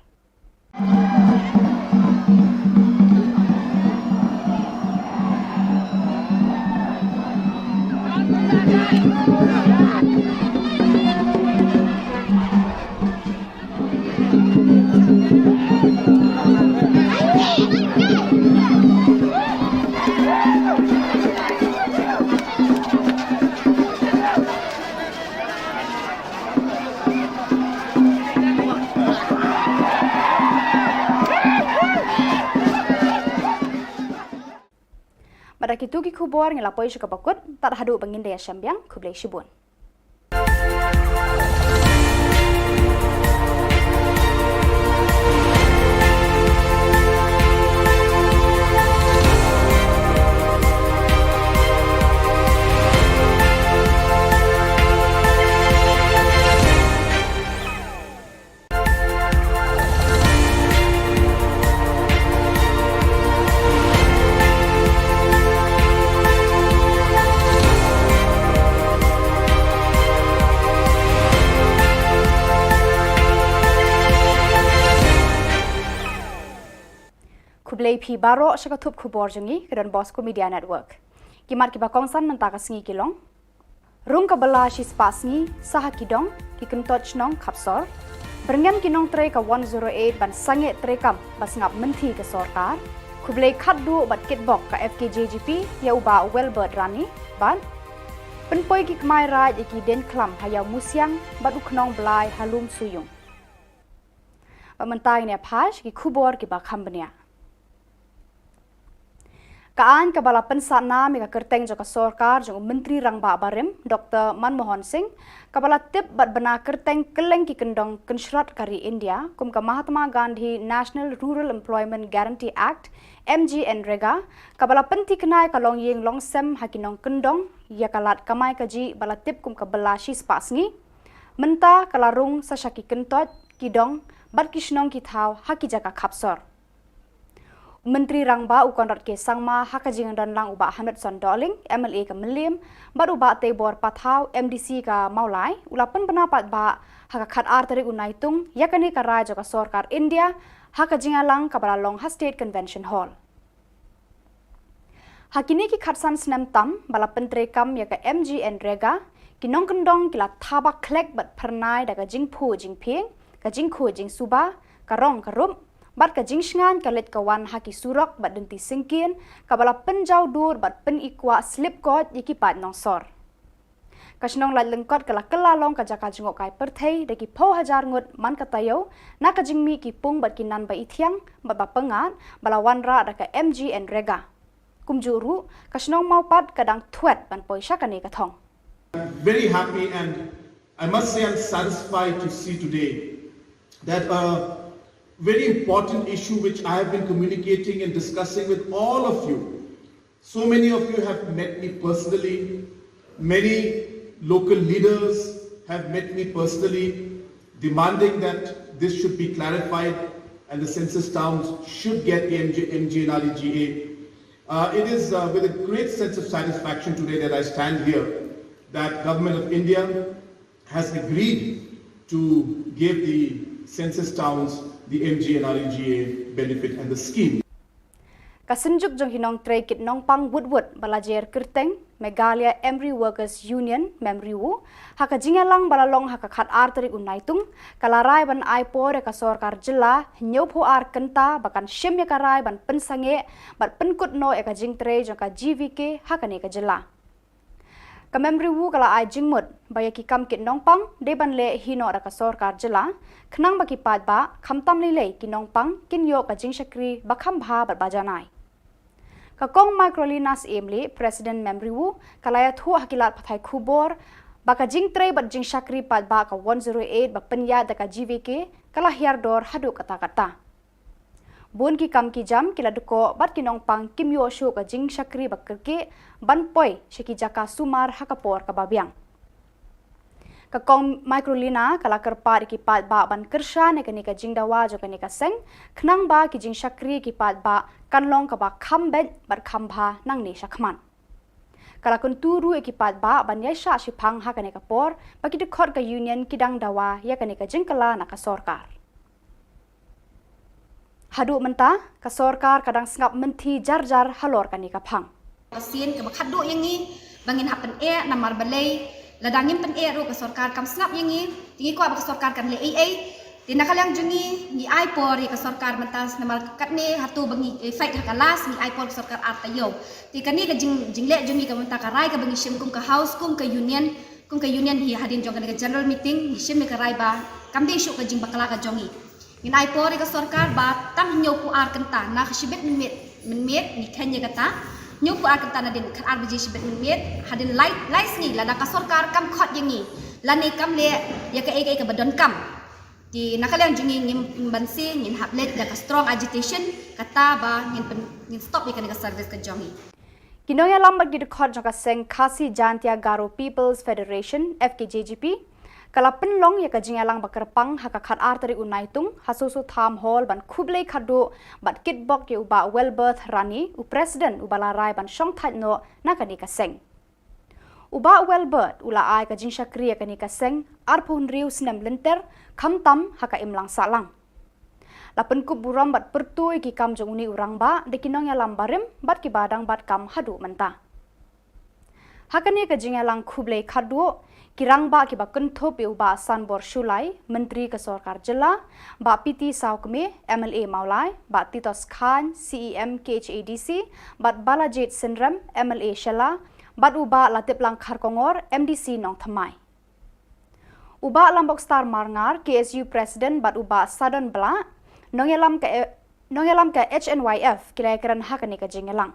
Bad da kitu ki khubor ngi la poi sha kaba kut, tad haduh ba ngin da ïashem biang, khublei shibun. Khublei phi baroh sha ka thup khubor jong ngi ka Don Bosco Media Network. Ki mat kiba kongsan mynta ka sngi ki long: Rung ka bylla shispah sngi sha ha ki dong ki kyntoit shnong Khapsor. Byrngem ki nongtrei ka one zero eight ban sangeh treikam ba sngap mynthi ka sorkar. Khublei khatduh bad kitbok ka F K J G P ïa u Bah Welbert Rani bad pynpoi ki kmai raid ïa ki dieng khlam ha Ïawmusiang bad u Khnong Blai ha Lumsyiung. Bad mynta ngin ïa phai sha ki khubor kiba kham bniah. Ka aiñ kaba la pynsah nam ïa ka kyrteng jong ka sorkar jong u Myntri Rangbah barim Doctor Manmohan Singh, kaba la tip bad bna kyrteng kylleng ki kyndong kynshlot ka ri India kum ka Mahatma Gandhi National Rural Employment Guarantee Act, MGNREGA, kaba la pynthikna ïa ka longïing longsem ha ki nongkyndong ïa ka lad kamai kajih ba la tip kum ka bylla shispah sngi, mynta ka la rung sha sha ki kyntoit, ki dong bad ki shnong ki thaw ha ki jaka Khapsor. U Myntri Rangbah u Conrad K Sangma ha ka jingdon lang u Bah Hamletson Dohling, MLA ka Mylliem, bad u Bah Teibor Pathaw, MDC ka Mawlai, u la pynbna paidbah ha ka khatar tarik u Naitung ïa kane ka rai jong ka sorkar India ha ka jingïalang kaba la long ha State Convention Hall. Ha kine ki khatsan snem tam ba la pyntreikam ïa ka MGNREGA, ki nongkyndong ki la thaba khlek bad phyrnai da ka jingphuh jingphieng, ka jingkhuid jingsuba, ka rong ka rup bad ka jingshngaiñ ka leit ka wan ha ki surok bad dynti syngkien, kaba la pynjaw dur bad pynikwah slip koit ïa ki paid nongsor. Ka shnong Laitlyngkot ka la kylla long ka jaka jngohkai pyrthei da ki phew hajar ngut man ka taïew na ka jingmih ki pung bad ki nan ba ithiang bad ba pyngngad ba la wanrah da ka MGNREGA. Kumjuh ruh, ka shnong Mawpat ka dang thwet ban poi sha kane ka thong. Very happy, and I must say I'm satisfied to see today that a very important issue which I have been communicating and discussing with all of you. So many of you have met me personally. Many local leaders have met me personally, demanding that this should be clarified and the census towns should get the MG, MGNREGA. Uh, it is uh, with a great sense of satisfaction today that I stand here that Government of India has agreed to give the census towns the MGNREGA benefit and the scheme. Ka Synjuk jong ki Nongtrei Kit Nongpang Wutwut ba la jer kyrteng Meghalaya Emri Workers Union, MEMRIWU, ha ka jingïalang ba la long ha ka khatar tarik u Naitung, ka la rai ban ai por ïa ka sorkar jylla hynñiewphew ar kynta ba kan shim ïa ka rai ban pynsangeh bad pynkut noh ïa ka jingtrei jong ka GVK ha kane ka jylla. Ka MEMRIWU ka la ai jingmut ba ïa ki kam kit nongpang dei ban leh hi noh da ka sorkar jylla, khnang ba ki paidbah, khamtam lei lei ki nongpang, kin ïoh ka jingshakri ba kham bha bad ba janai. Ka Kong Microlina Syiemlieh, President MEMRIWU, ka la ïathuh ha ki lad pathai khubor ba ka jingtrei bad jingshakri paidbah ka one zero eight ba pynïaid da ka GVK ka la hiar dor haduh katta katta. Bun ki kam ki jam ki la dkoh bad ki nongpang kim ïoh shuh ka jingshakri ba kyrkieh ban poi sha ki jaka sumar ha ka por kaba biang. Ka Kong Microlina ka la kyrpad ïa ki paidbah ban kyrshan ïa kane ka jingdawa jong kane ka seng, khnang ba ki jingshakri ïa ki paidbah kan long kaba kham beit bad kham bha nangne shakhmat. Ka la kyntu ruh ïa ki paidbah ban ïaishah shiphang ha kane ka por ba ki dkhot ka Union ki dang dawa ïa kane ka jingkylla na ka sorkar. Haduh mynta, ka sorkar ka dang sngap mynthi jar jar halor kane ka phang. Ka sien kaba khatduh ïa ngi ba ngin hap pyneh, namar balei lada ngim pyneh ruh ka sorkar kam sngap ïa ngi. Te ngi kwah ba ka sorkar kan leh ei ei. Te na ka liang jong ngi, ngi ai por ïa ka sorkar mynta, namar katne hato ba ngi, eh, fight ha ka last, ngi ai por ka sorkar ar taïew. Te kane ka jing, jingleh jong ngi ka mynta, ka rai kaba ngi shim kum ka House, kum ka Union, kum ka Union hi hadien jong kane ka general meeting ngi shim ïa ka rai ba kam dei shuh ka jingbakla ka jong ngi. Ngin ai por ïa ka sorkar ba tang hynñiewphew ar kynta, na ka shibit mynmiet, mynmiet ngi kheiñ ïa kata. Hynñiewphew ar kynta nadien khatar baje shibit mynmiet, hadien lai, lai sngi lada ka sorkar kam khot ïa ngi lane kam leh ïa kaei kaei kaba donkam, te na ka liang jong ngi ngim banse, ngin hap leit da ka strong agitation, kata ba ngin pyn, ngin stop ïa kane ka service ka jong ngi. Ki nongïalam bad ki dkhot jong ka seng Khasi Jaintia Garo People's Federation, FKJGP, ka la pynlong ïa ka jingïalang ba kyrpang ha ka khatar tarik u Naitung ha Soso Tham Hall ban khublei khatduh bad kitbok ïa u Bah Welbert Rani, u President uba la rai ban shongthait noh na kane ka seng. U Bah Welbert u la ai ka jingshakri ïa kane ka seng arphew hynriew snem lynter, khamtam ha ka imlang sahlang. La pynkup burom bad pyrthuh ïa ki kam jong une u rangbah da ki nongïalam barim bad kiba dang bat kam haduh mynta. Ha kane ka jingïalang khublei khatduh, ki rangbah kiba kynthup ïa u Bah Sanbor Shullai, Myntri ka Sorkar Jylla, Bah P T Sawkmie, M L A Mawlai, Bah Titos Chyne, C E M K H A D C, bad Balajied Synrem, M L A Shella, bad u Bah Latiplang Kharkongor, M D C Nongthymmai. U Bah Lambokstar Marngar, K S U President, bad u Bah Sadon Blah, nongïalam ka, nongïalam ka H N Y F, ki la ïakren ha kane ka jingïalang.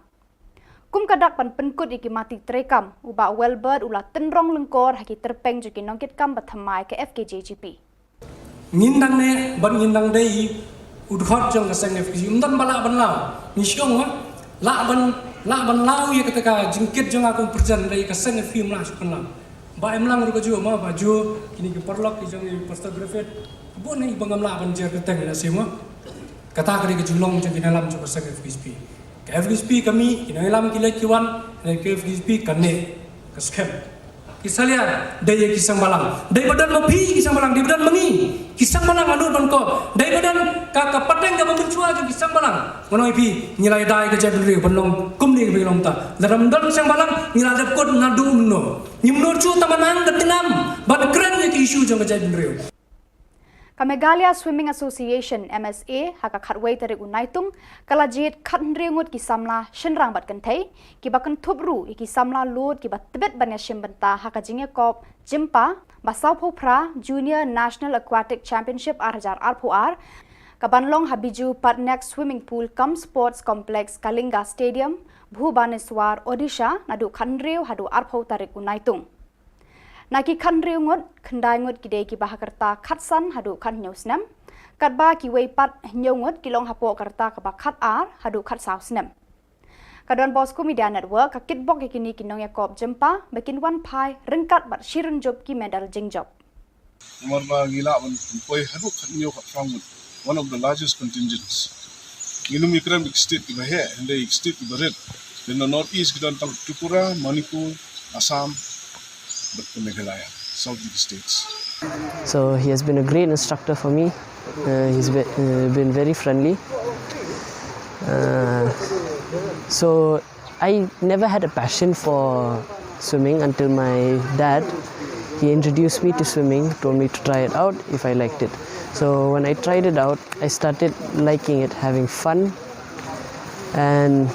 Kum ka dak ban pynkut ïa ki mati treikam, u Bah Welbert u la tynrong lyngkor ha ki tyrpeng jong ki nongkitkam bathymmai ka F K J G P. Ngin dang neh bad ngin dang dei u dkhot jong ka seng F K J G P. Ym don ba lah ban law. Ngi shu ong, lah ban, lah ban law ïa kata ka jingkit jong nga kum president, hynrei ka seng F K J G P ym lah shuh ban law. Ba em lang ruh ka juh, ma ba juh kine ki paralok ki jong i Pastor Griffith. Bun hi ba ngam lah ban jer kyrteng, la shisha. Kata ka dei ka jinglong jong ki nongïalam jong ka seng F K J G P. Ka F K J G P ka mih, ki nongïalam ki leit ki wan, hynrei ka F K J G P ka neh, ka skhem. Ki salia, dei ïa ki seng balang. Dei ba don ma phi ki seng balang, dei ba don ma ngi ki seng balang, naduh ban kop. Dei ba don ka, ka pateng kaba mynshuwa jong ki seng balang. Ngan ong ïa phi, ngi la ïada ïa ka jaitbynriew ban long kumne kaba ngi long mynta. Lada ym don seng balang, ngi la dep kut naduh mynno. Ngim nud shuh tang ban nang ka tnam ban kren ïa ki issue jong ka jaitbynriew. Ka Meghalaya Swimming Association, M S A, ha ka khatwei tarik u Naitung, ka la jied khathynriew ngut ki samla shynrang bad kynthei, kiba kynthup ruh ïa ki samla lud kiba tbit ban ïashim bynta ha ka jingïakop Jympa ba sawphew phra Junior National Aquatic Championship ar hajar arphew ar, kaban long ha Biju Patnaik Swimming Pool cum Sports Complex, Kalinga Stadium, Bhubaneswar, Odisha, naduh khathynriew haduh arphew tarik u Naitung. Na ki khathynriew ngut, khyndai ngut ki dei kiba ha ka rta khatsan haduh khathynñiew snem, katba kiwei pat hynñiew ngut ki long hapoh ka rta kaba khatar haduh khatsaw snem. Ka Don Bosco Media Network ka kitbok ïa kine ki nongïakop jympa ba kin wan phai ryngkat bad shi rynjup ki medal jingjop. Namar ba ngi lah ban pynpoi haduh khathynñiew khatphra ngut, one of the largest contingents. Ngin ym ïakren ïa ki state kiba heh, hynrei ki state kiba rit. Lane North East ki don tang Tripura, Manipur, Assam, bad ka Meghalaya, South ki states. So he has been a great instructor for me. Uh, he's be, uh, been very friendly. Uh, so I never had a passion for swimming until my dad, he introduced me to swimming, told me to try it out if I liked it. So when I tried it out, I started liking it, having fun, and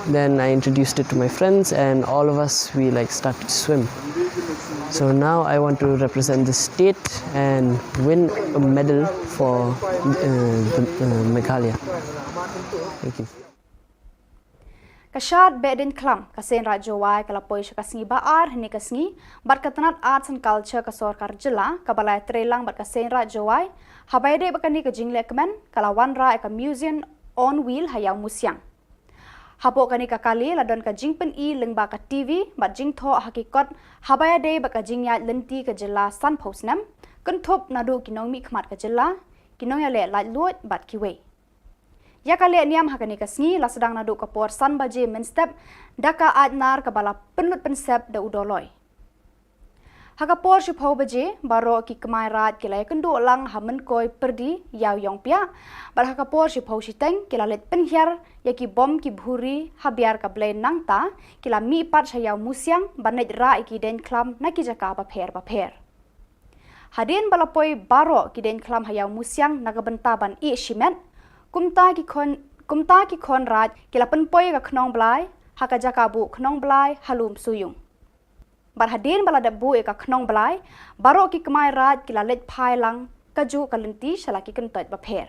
then I introduced it to my friends, and all of us, we, like, started to swim. So now I want to represent the state and win a medal for, uh, the, uh, Meghalaya. Thank you. Ka Shad Behdeiñkhlam ka Seiñraij Jowai ka la poi sha ka sngi ba ar hynne ka sngi, bad ka tnat Arts and Culture ka Sorkar Jylla kaba la ïatreilang bad ka Seiñraij Jowai, haba ïadei bad kane ka jinglehkmen, ka la wanrah ïa ka Museum on Wheel ha Ïawmusiang. Hapoh kane ka kali la don ka jingpyni lyngba ka T V bad jingthoh ha ki kot haba ïadei bad ka jingïaid lynti ka jylla sanphew snem, kynthup naduh ki nongmihkhmat ka jylla, ki nongïaleh laitluid bad kiwei. Ïa ka lehniam ha kane ka sngi la sdang naduh ka por san baje mynstep da ka aitnar kaba la pynlut pynsep da u Dolloi. Ha ka por shiphew baje, baroh ki kmai raij ki la ïakynduh lang ha Mynkoi Pyrdi, Ïaw Ïongpiah, bad ha ka por shiphew shiteng ki la leit pynhiar ïa ki bom ki bhuri ha Biar ka Blei nangta ki la mih pat sha Ïawmusiang ban leit rah ïa ki deiñkhlam na ki jaka bapher bapher. Hadien ba la poi baroh ki deiñkhlam ha Ïawmusiang na ka bynta ban ïeh shimet, kumta ki khon, kumta ki khon raij ki la pynpoi ïa ka Khnong Blai ha ka jaka buh Khnong Blai ha Lumsuyung. Bad hadien ba la dep buh ïa ka Khnong Blai, baroh ki kmai raij ki la leit phai lang kajuh ka lynti sha la ki kyntoit bapher.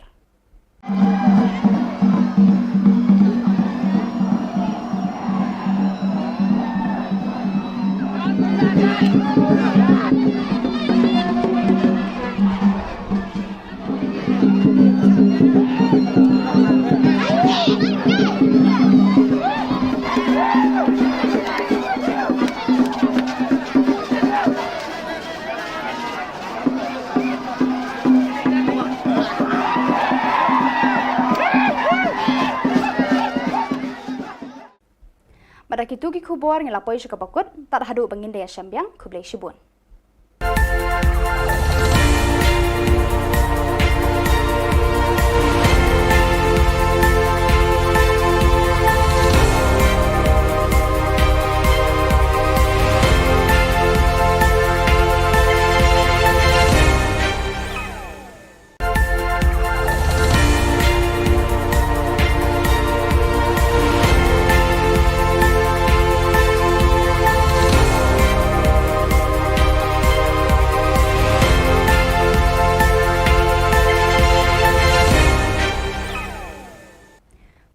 Bad da kitu ki khubor ngi la poi sha kaba kut, tad haduh ba ngin da ïashem biang, khublei shibun.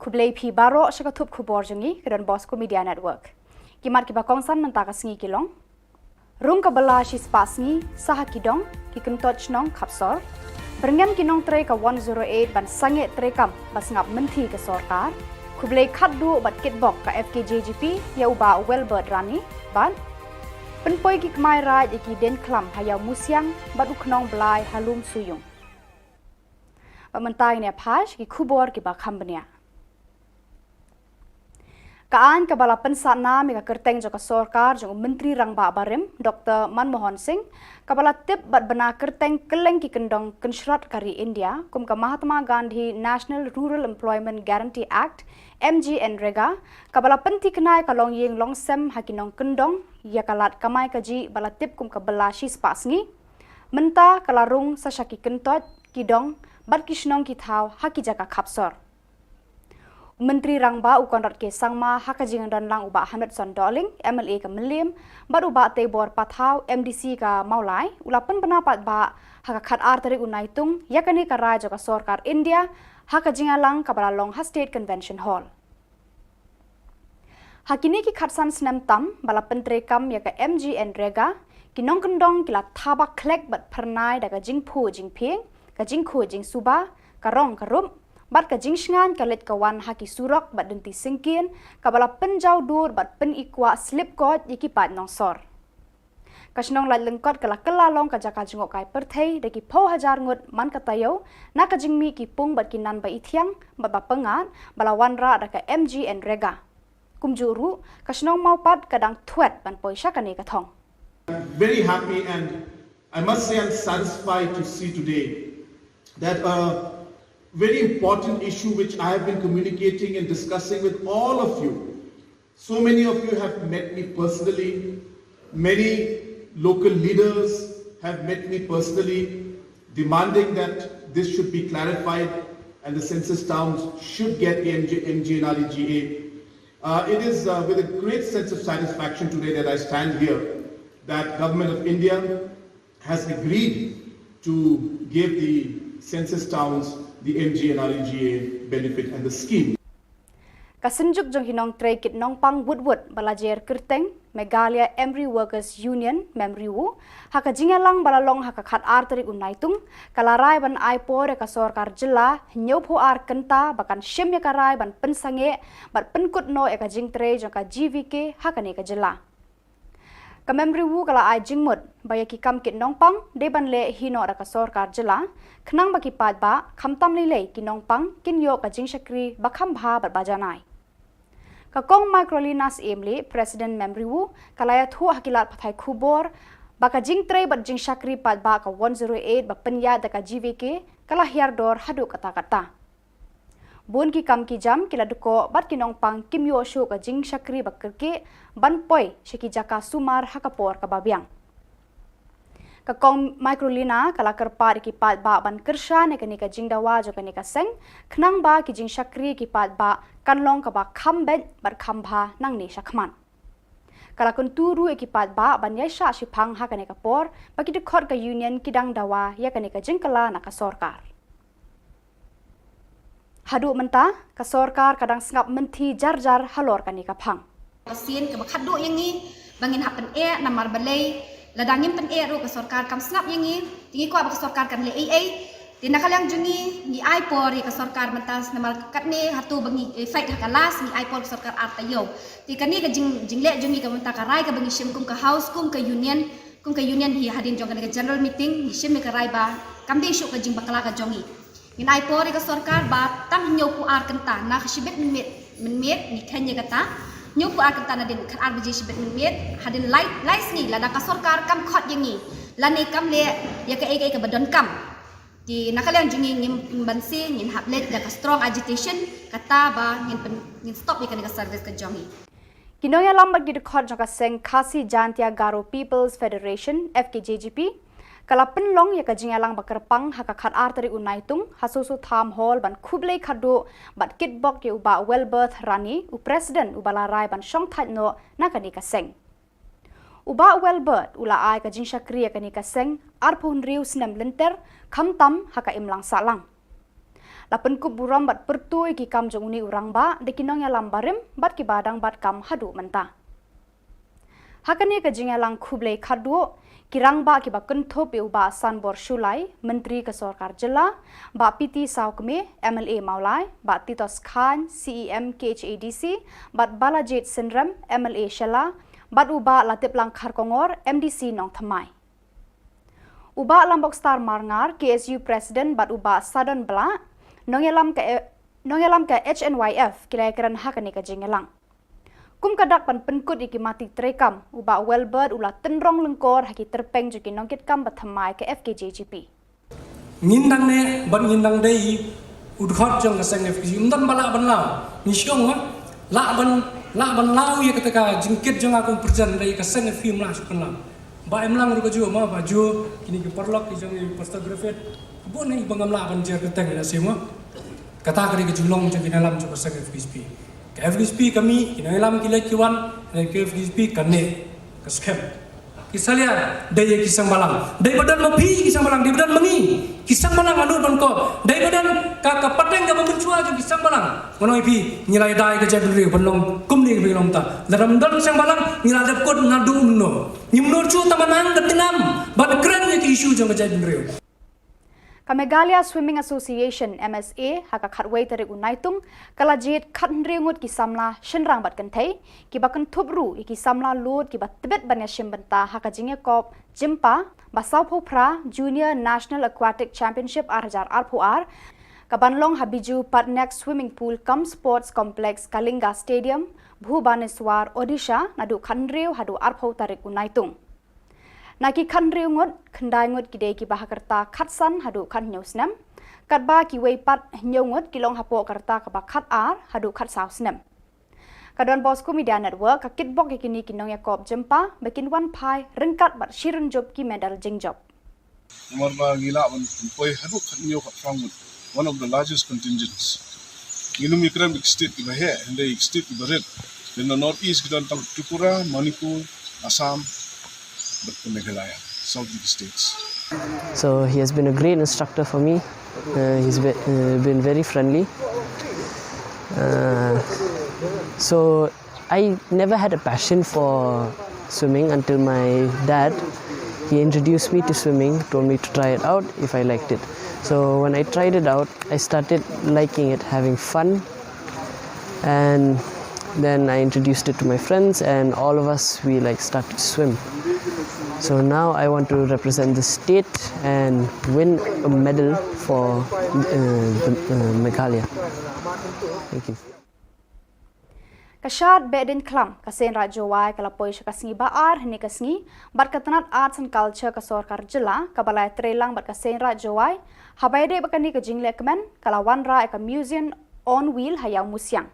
Khublei phi baroh sha ka thup khubor jong ngi ka Don Bosco Media Network. Ki mat kiba kongsan mynta ka sngi ki long: Rung ka bylla shispah sngi sha ha ki dong, ki kyntoit shnong khapsor. Byrngem ki nongtrei ka one zero eight ban sangeh treikam ba sngap mynthi ka sorkar. Khublei khatduh bad kitbok ka F K J G P ïa u Bah Welbert Rani. Bad pynpoi ki kmai raid ïa ki dieng khlam ha Ïawmusiang bad u Khnong Blai ha Lumsyiung. Bad mynta ngin ïa phai sha ki khubor kiba kham bniah. Ka aiñ kaba la pynsah nam ïa ka kyrteng jong ka sorkar jong u Myntri Rangbah barim, Doctor Manmohan Singh, kaba la tip bad bna kyrteng kylleng ki kyndong kynshrot ka ri India kum ka Mahatma Gandhi National Rural Employment Guarantee Act, MGNREGA, kaba la pynthikna ïa ka longïing longsem ha ki nongkyndong ïa ka lad kamai kajih ba la tip kum ka bylla shispah sngi, mynta ka la rung sha sha ki kyntoit, ki dong bad ki shnong ki thaw ha ki jaka khapsor. U Myntri Rangbah u Conrad K Sangma ha ka jingdon lang u Bah Hanetson Dohling, MLA ka Mylliem, bad u Bah Teibor Pathaw, MDC ka Mawlai, u la pynbna paidbah ha ka khatar tarik u Naitung ïa kane ka rai jong ka sorkar India ha ka jingïalang kaba la long ha State Convention Hall. Ha kine ki khatsan snem tam ba la pyntreikam ïa ka MGNREGA, ki nongkyndong ki la thaba khlek bad phyrnai da ka jingphuh jingphieng, ka jingkhuid jingsuba, ka rong ka rup bad ka jingshngaiñ ka leit ka wan ha ki surok bad dynti syngkien, kaba la pynjaw dur bad pynikwah slip koit ïa ki paid nongsor. Ka shnong Laitlyngkot ka la kylla long ka jaka jngohkai pyrthei da ki phew hajar ngut man ka taïew na ka jingmih ki pung bad ki nan ba ithiang bad ba pyngngad ba la wanrah da ka MGNREGA. Kumjuh ruh, ka shnong Mawpat ka dang thwet ban poi sha kane ka thong. Very happy, and I must say I'm satisfied to see today that a very important issue which I have been communicating and discussing with all of you. So many of you have met me personally. Many local leaders have met me personally, demanding that this should be clarified and the census towns should get the MG, MGNREGA. Uh, it is uh, with a great sense of satisfaction today that I stand here that Government of India has agreed to give the census towns the MGNREGA benefit and the scheme. Ka Synjuk jong ki Nongtrei Kit Nongpang Wutwut ba la jer kyrteng Meghalaya Emery Workers Union, MEMRIWU, ha ka jingïalang ba la long ha ka khatar tarik u Naitung, ka la rai ban ai por ïa ka sorkar jylla hynñiewphew ar kynta ba kan shim ïa ka rai ban pynsangeh bad pynkut noh ïa ka jingtrei jong ka GVK ha kane ka jylla. Ka MEMRIWU ka la ai jingmut ba ïa ki kam kit nongpang dei ban leh hi noh da ka sorkar jylla, khnang ba ki paidbah, khamtam lei lei ki nongpang, kin ïoh ka jingshakri ba kham bha bad ba janai. Ka Kong Microlina Syiemlieh, President MEMRIWU, ka la ïathuh ha ki lad pathai khubor ba ka jingtrei bad jingshakri paidbah ka one zero eight ba pynïaid da ka GVK ka la hiar dor haduh katta katta. Bun ki kam ki jam ki la dkoh bad ki nongpang kim ïoh shuh ka jingshakri ba kyrkieh ban poi sha ki jaka sumar ha ka por kaba biang. Ka Kong Microlina ka la kyrpad ïa ki paidbah ban kyrshan ïa kane ka jingdawa jong kane ka seng, khnang ba ki jingshakri ïa ki paidbah kan long kaba kham beit bad kham bha nangne shakhmat. Ka la kyntu ruh ïa ki paidbah ban ïaishah shiphang ha kane ka por ba ki dkhot ka Union ki dang dawa ïa kane ka jingkylla na ka sorkar. Haduh mynta, ka sorkar ka dang sngap mynthi jar jar halor kane ka phang. Ka sien kaba khatduh ïa ngi ba ngin hap pyneh, namar balei lada ngim pyneh ruh ka sorkar kam sngap ïa ngi. Te ngi kwah ba ka sorkar kan leh ei ei. Te na ka liang jong ngi, ngi ai por ïa ka sorkar mynta, namar katne hato ba ngi, eh, fight ha ka last, ngi ai por ka sorkar ar taïew. Te kane ka jing, jingleh jong ngi ka mynta, ka rai kaba ngi shim kum ka House, kum ka Union, kum ka Union hi hadien jong kane ka general meeting ngi shim ïa ka rai ba kam dei shuh ka jingbakla ka jong ngi. Ngin ai por ïa ka sorkar ba tang hynñiewphew ar kynta, na ka shibit mynmiet, mynmiet ngi kheiñ ïa kata. Hynñiewphew ar kynta nadien khatar baje shibit mynmiet, hadien lai, lai sngi lada ka sorkar kam khot ïa ngi lane kam leh ïa kaei kaei kaba donkam, te na ka liang jong ngi ngim banse, ngin hap leit da ka strong agitation, kata ba ngin pyn, ngin stop ïa kane ka service ka jong ngi. Ki nongïalam bad ki dkhot jong ka seng Khasi Jaintia Garo People's Federation, FKJGP, ka la pynlong ïa ka jingïalang ba kyrpang ha ka khatar tarik u Naitung ha Soso Tham Hall ban khublei khatduh bad kitbok ïa u Bah Welbert Rani, u President uba la rai ban shongthait noh na kane ka seng. U Bah Welbert u la ai ka jingshakri ïa kane ka seng arphew hynriew snem lynter, khamtam ha ka imlang sahlang. La pynkup burom bad pyrthuh ïa ki kam jong une u rangbah da ki nongïalam barim bad kiba dang bat kam haduh mynta. Ha kane ka jingïalang khublei khatduh, ki rangbah kiba kynthup ïa u Bah Sanbor Shullai, Myntri ka Sorkar Jylla, Bah P T Sawkmie, M L A Mawlai, Bah Titos Chyne, C E M K H A D C, bad Balajied Synrem, M L A Shella, bad u Bah Latiplang Kharkongor, M D C Nongthymmai. U Bah Lambokstar Marngar, K S U President, bad u Bah Sadon Blah, nongïalam ka, nongïalam ka H N Y F, ki la ïakren ha kane ka jingïalang. Kum ka dak ban pynkut ïa ki mati treikam, u Bah Welbert u la tynrong lyngkor ha ki tyrpeng jong ki nongkitkam bathymmai ka F K J G P. Ngin dang neh bad ngin dang dei u dkhot jong ka seng F K J G P. Ym don ba lah ban law. Ngi shong, wa lah ban, lah ban law ïa kata ka jingkit jong nga kum pyrjan, hynrei ka seng F K J G P ym lah shuh ban law. Ba em lang ruh ka juh, mo, ba juh kine ki paralok ki jong ngi, Pastor Griffith. Bun hi ba ngam lah ban jer kyrteng, la shisha, mo. Kata ka dei ka jinglong jong ki nongïalam jong ka seng F K J G P. Ka F K J G P ka mih, ki nongïalam ki leit ki wan, hynrei ka F K J G P ka neh, ka skhem. Ki salia dei ïa ki seng balang. Dei ba don ma phi ki seng balang, dei ba don ma ngi ki seng balang, nga nud ban kop. Dei ba don ka, ka pateng kaba mynshuwa jong ki seng balang. Ngan ong ïa phi, ngi la ïada ïa ka jaitbynriew ban long kumne kaba ngi long mynta. Lada ym don seng balang, ngi la dep kut naduh mynno. Ngim nud shuh tang ban nang ka tnam ban kren ïa ki issue jong ka jaitbynriew. Ka Meghalaya Swimming Association, M S A, ha ka khatwei tarik u Naitung, ka la jied khathynriew ngut ki samla shynrang bad kynthei, kiba kynthup ruh ïa ki samla lud kiba tbit ban ïashim bynta ha ka jingïakop Jympa ba sawphew phra Junior National Aquatic Championship ar hajar arphew ar, kaban long ha Biju Patnaik Swimming Pool cum Sports Complex, Kalinga Stadium, Bhubaneswar, Odisha, naduh khathynriew haduh arphew tarik u Naitung. Na ki khathynriew ngut, khyndai ngut ki dei kiba ha ka rta khatsan haduh khathynñiew snem, katba kiwei pat hynñiew ngut ki long hapoh ka rta kaba khatar haduh khatsaw snem. Ka Don Bosco Media Network ka kitbok ïa kine ki nongïakop jympa ba kin wan phai ryngkat bad shi rynjup ki medal jingjop. Namar ba ngi lah ban poi haduh khathynñiew khatphra ngut, one of the largest contingents. Ngin ym ïakren bad ki state kiba heh, hynrei ki state kiba rit. Lane North East ki don tang Tripura, Manipur, Assam, bad ka Meghalaya, South East states. So he has been a great instructor for me. Uh, he's be, uh, been very friendly. Uh, so I never had a passion for swimming until my dad, he introduced me to swimming, told me to try it out if I liked it. So when I tried it out, I started liking it, having fun, and then I introduced it to my friends, and all of us, we, like, started to swim. So now I want to represent the state and win a medal for, uh, the, uh, Meghalaya. Thank you. Ka shad Behdeiñkhlam ka Seiñraij Jowai ka la poi sha ka sngi ba ar hynne ka sngi, bad ka tnat Arts and Culture ka Sorkar Jylla kaba la ïatreilang bad ka Seiñraij Jowai, haba ïadei bad kane ka jinglehkmen, ka la wanrah ïa ka Museum on Wheel ha Ïawmusiang.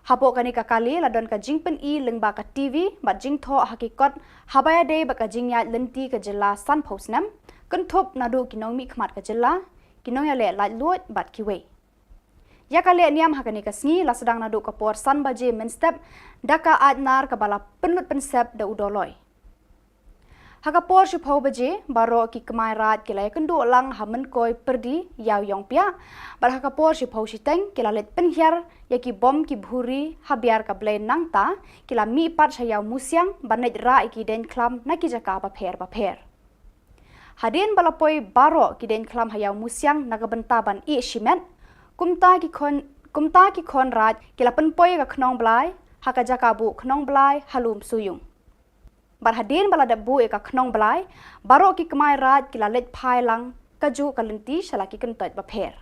Hapoh kane ka kali la don ka jingpyni lyngba ka T V bad jingthoh ha ki kot haba ïadei bad ka jingïaid lynti ka jylla sanphew snem, kynthup naduh ki nongmihkhmat ka jylla, ki nongïaleh laitluid bad kiwei. Ïa ka lehniam ha kane ka sngi la sdang naduh ka por san baje mynstep da ka aitnar kaba la pynlut pynsep da u Doloi. Ha ka por shiphew baje, baroh ki kmai raid ki la ïakynduh lang ha Mynkoi Pyrdi, Ïaw Ïongpiah, bad ha ka por shiphew shiteng ki la leit pynhiar ïa ki bom ki bhuri ha Biar ka Blei nangta ki la mih pat sha Ïawmusiang ban leit rah ïa ki deiñkhlam na ki jaka bapher bapher. Hadien ba la poi baroh ki deiñkhlam ha Ïawmusiang na ka bynta ban ïeh shimet, kumta ki khon, kumta ki khon raid ki la pynpoi ïa ka Khnong Blai ha ka jaka buh Khnong Blai ha Lum Suyung. Bad hadien ba la dep buh ïa ka Khnong Blai, baroh ki kmai raid ki la leit phai lang kajuh ka lynti sha la ki kyntoit bapher.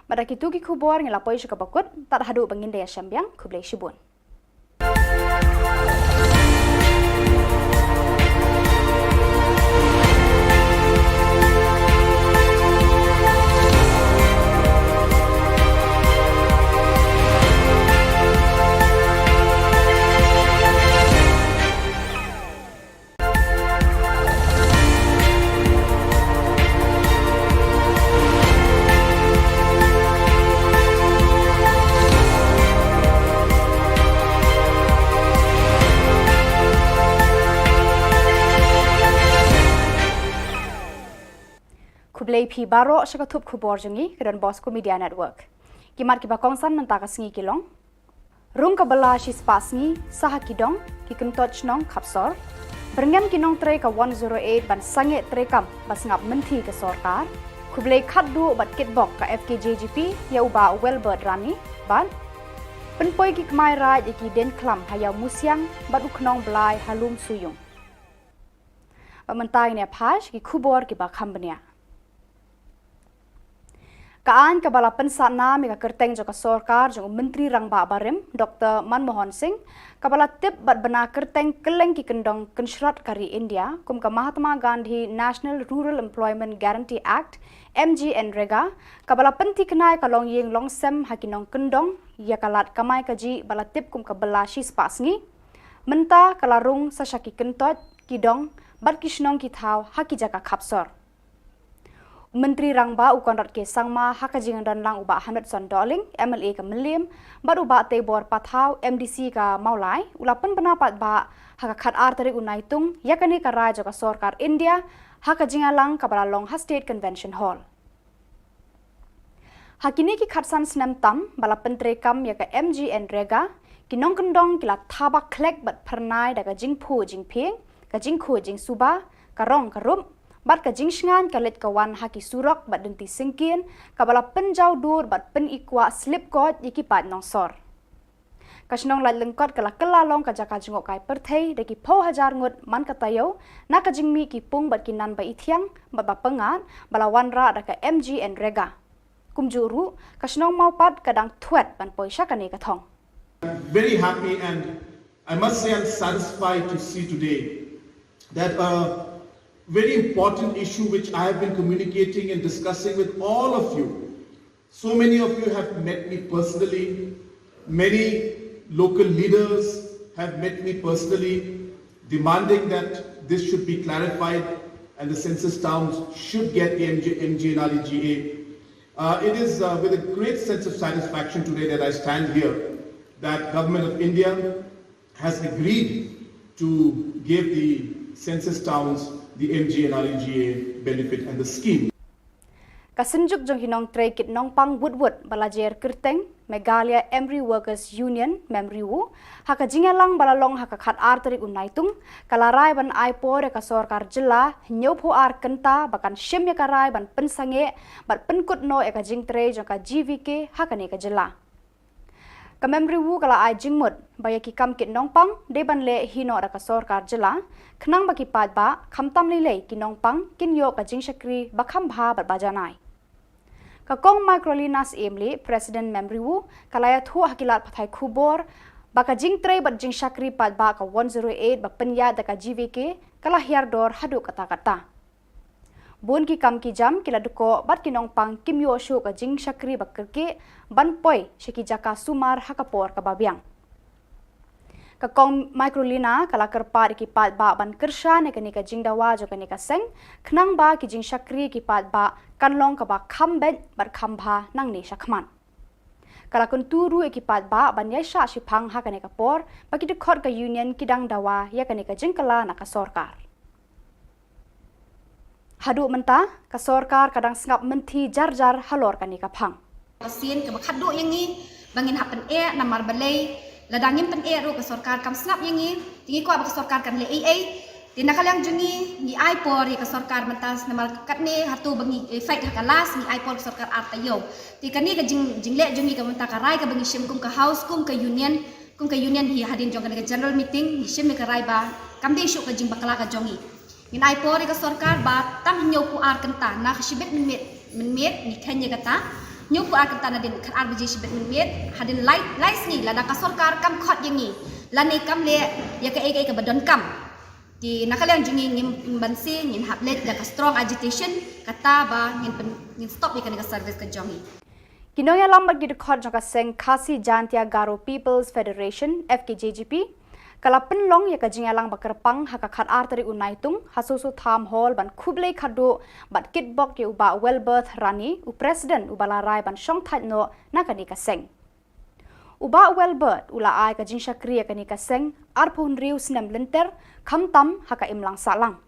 Bad da kitu ki khubor ngi la poi sha kaba kut, tad haduh ba ngin da ïashem biang, khublei shibun. Khublei phi baroh sha ka thup khubor jong ngi ka Don Bosco Media Network. Ki mat kiba kongsan mynta ka sngi ki long: Rung ka bylla shispah sngi sha ha ki dong ki kyntoit shnong Khapsor. Byrngem ki nongtrei ka one zero eight ban sangeh treikam ba sngap mynthi ka sorkar. Khublei khatduh bad kitbok ka F K J G P ïa u Bah Welbert Rani bad pynpoi ki kmai raid ïa ki dieng khlam ha Ïawmusiang bad u Khnong Blai ha Lumsyiung. Bad mynta ngin ïa phai sha ki khubor kiba kham bniah. Ka aiñ kaba la pynsah nam ïa ka kyrteng jong ka sorkar jong u Myntri Rangbah barim, Doctor Manmohan Singh, kaba la tip bad bna kyrteng kylleng ki kyndong kynshrot ka ri India kum ka Mahatma Gandhi National Rural Employment Guarantee Act, MGNREGA, kaba la pynthikna ïa ka longïing longsem ha ki nongkyndong ïa ka lad kamai kajih ba la tip kum ka bylla shispah sngi, mynta ka la rung sha sha ki kyntoit, ki dong bad ki shnong ki thaw ha ki jaka khapsor. U Myntri Rangbah u Conrad K Sangma ha ka jingdon lang u Bah Hamletson Dohling, MLA ka Mylliem, bad u Bah Teibor Pathaw, MDC ka Mawlai, u la pynbna paidbah ha ka khatar tarik u Naitung ïa kane ka rai jong ka sorkar India ha ka jingïalang kaba la long ha State Convention Hall. Ha kine ki khatsan snem tam ba la pyntreikam ïa ka MGNREGA, ki nongkyndong ki la thaba khlek bad phyrnai da ka jingphuh jingphieng, ka jingkhuid jingsuba, ka rong ka rup bad ka jingshngaiñ ka leit ka wan ha ki surok bad dynti syngkien, kaba la pynjaw dur bad pynikwah slip koit ïa ki paid nongsor. Ka shnong Laitlyngkot ka la kylla long ka jaka jngohkai pyrthei da ki phew hajar ngut man ka taïew na ka jingmih ki pung bad ki nan ba ithiang bad ba pyngngad ba la wanrah da ka MGNREGA. Kumjuh ruh, ka shnong Mawpat ka dang thwet ban poi sha kane ka thong. Very happy, and I must say I'm satisfied to see today that a very important issue which I have been communicating and discussing with all of you. So many of you have met me personally. Many local leaders have met me personally, demanding that this should be clarified and the census towns should get the MG, MGNREGA. Uh, it is uh, with a great sense of satisfaction today that I stand here that Government of India has agreed to give the census towns the MGNREGA benefit and the scheme. Ka synjuk jong ki nongtrei kit nongpang wut wut ba la jer kyrteng Meghalaya Emery Workers Union, MEMREWU, ha ka jingïalang ba la long ha ka khatar tarik u Naitung, ka la rai ban ai por ïa ka sorkar jylla hynñiewphew ar kynta ba kan shim ïa ka rai ban pynsangeh bad pynkut noh ïa ka jingtrei jong ka GVK ha kane ka jylla. Ka MEMREWU ka la ai jingmut ba ïa ki kam kit nongpang dei ban leh hi noh da ka sorkar jylla, khnang ba ki paidbah, khamtam lei lei ki nongpang, kin ïoh ka jingshakri ba kham bha bad ba janai. Ka Kong Microlina Syiemlieh, President MEMREWU, ka la ïathuh ha ki lad pathai khubor ba ka jingtrei bad jingshakri paidbah ka one zero eight ba pynïaid da ka GVK ka la hiar dor haduh katta katta. Bun ki kam ki jam ki la dkoh bad ki nongpang kim ïoh shuh ka jingshakri ba kyrkieh ban poi sha ki jaka sumar ha ka por kaba biang. Ka Kong Microlina ka la kyrpad ïa ki paidbah ban kyrshan ïa kane ka jingdawa jong kane ka seng, khnang ba ki jingshakri ki paidbah kan long kaba kham beit bad kham bha nangne shakhmat. Ka la kyntu ruh ïa ki paidbah ban ïaishah shiphang ha kane ka por ba ki dkhot ka union ki dang dawa ïa kane ka jingkylla na ka sorkar. Haduh mynta, ka sorkar ka dang sngap mynthi jar jar halor kane ka phang. Ka sien kaba khatduh ïa ngi ba ngin hap pyneh, namar balei lada ngim pyneh ruh ka sorkar kam sngap ïa ngi. Te ngi kwah ba ka sorkar kan leh ei ei. Te na ka liang jong ngi, ngi ai por ïa ka sorkar mynta, namar katne hato ba ngi, eh, fight ha ka last, ngi ai por ka sorkar ar taïew. Te kane ka jing, jingleh jong ngi ka mynta, ka rai kaba ngi shim kum ka house, kum ka union, kum ka union hi hadien jong kane ka general meeting ngi shim ïa ka rai ba kam dei shuh ka jingbakla ka jong ngi. Ngin ai por ïa ka sorkar ba tang hynñiewphew ar kynta, na ka shibit mynmiet, mynmiet ngi kheiñ ïa kata. Hynñiewphew ar kynta nadien khatar baje shibit mynmiet, hadien lai, lai sngi lada ka sorkar kam khot ïa ngi lane kam leh ïa kaei kaei kaba donkam, te na ka liang jong ngi ngim banse, ngin hap leit da ka strong agitation, kata ba ngin pyn, ngin stop ïa kane ka service ka jong ngi. Ki nongïalam bad ki dkhot jong ka seng Khasi Jaintia Garo People's Federation, FKJGP, ka la pynlong ïa ka jingïalang ba kyrpang ha ka khatar tarik u Naitung ha Soso Tham Hall ban khublei khatduh bad kitbok ïa u Bah Welbert Rani, u President uba la rai ban shongthait noh na kane ka seng. U Bah Welbert u la ai ka jingshakri ïa kane ka seng arphew hynriew snem lynter, khamtam ha ka imlang sahlang.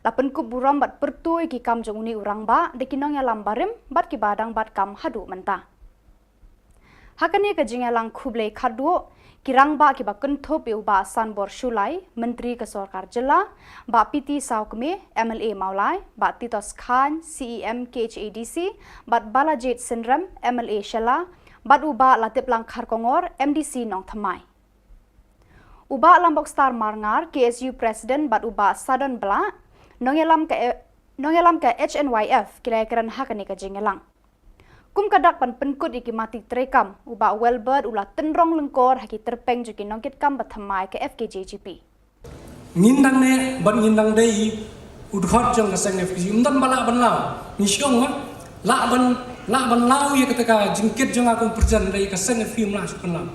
La pynkup burom bad pyrthuh ïa ki kam jong une u rangbah da ki nongïalam barim bad kiba dang bat kam haduh mynta. Ha kane ka jingïalang khublei khatduh, ki rangbah kiba kynthup ïa u Bah Sanbor Shullai, Myntri ka Sorkar Jylla, Bah P T Sawkmie, M L A Mawlai, Bah Titos Chyne, C E M K H A D C, bad Balajied Synrem, M L A Shella, bad u Bah Latiplang Kharkongor, M D C Nongthymmai. U Bah Lambokstar Marngar, K S U President, bad u Bah Sadon Blah, nongïalam ka, nongïalam ka H N Y F, ki la ïakren ha kane ka jingïalang. Kum ka dak ban pynkut ïa ki mati treikam, u Bah Welbert u la tynrong lyngkor ha ki tyrpeng jong ki nongkitkam bathymmai ka F K J G P. Ngin dang neh bad ngin dang dei u dkhot jong ka seng F K J G P. Ym don ba lah ban law. Ngi shu ong, lah ban, lah ban law ïa kata ka jingkit jong nga kum pyrshang, hynrei ka seng F K J G P ym lah shuh ban law.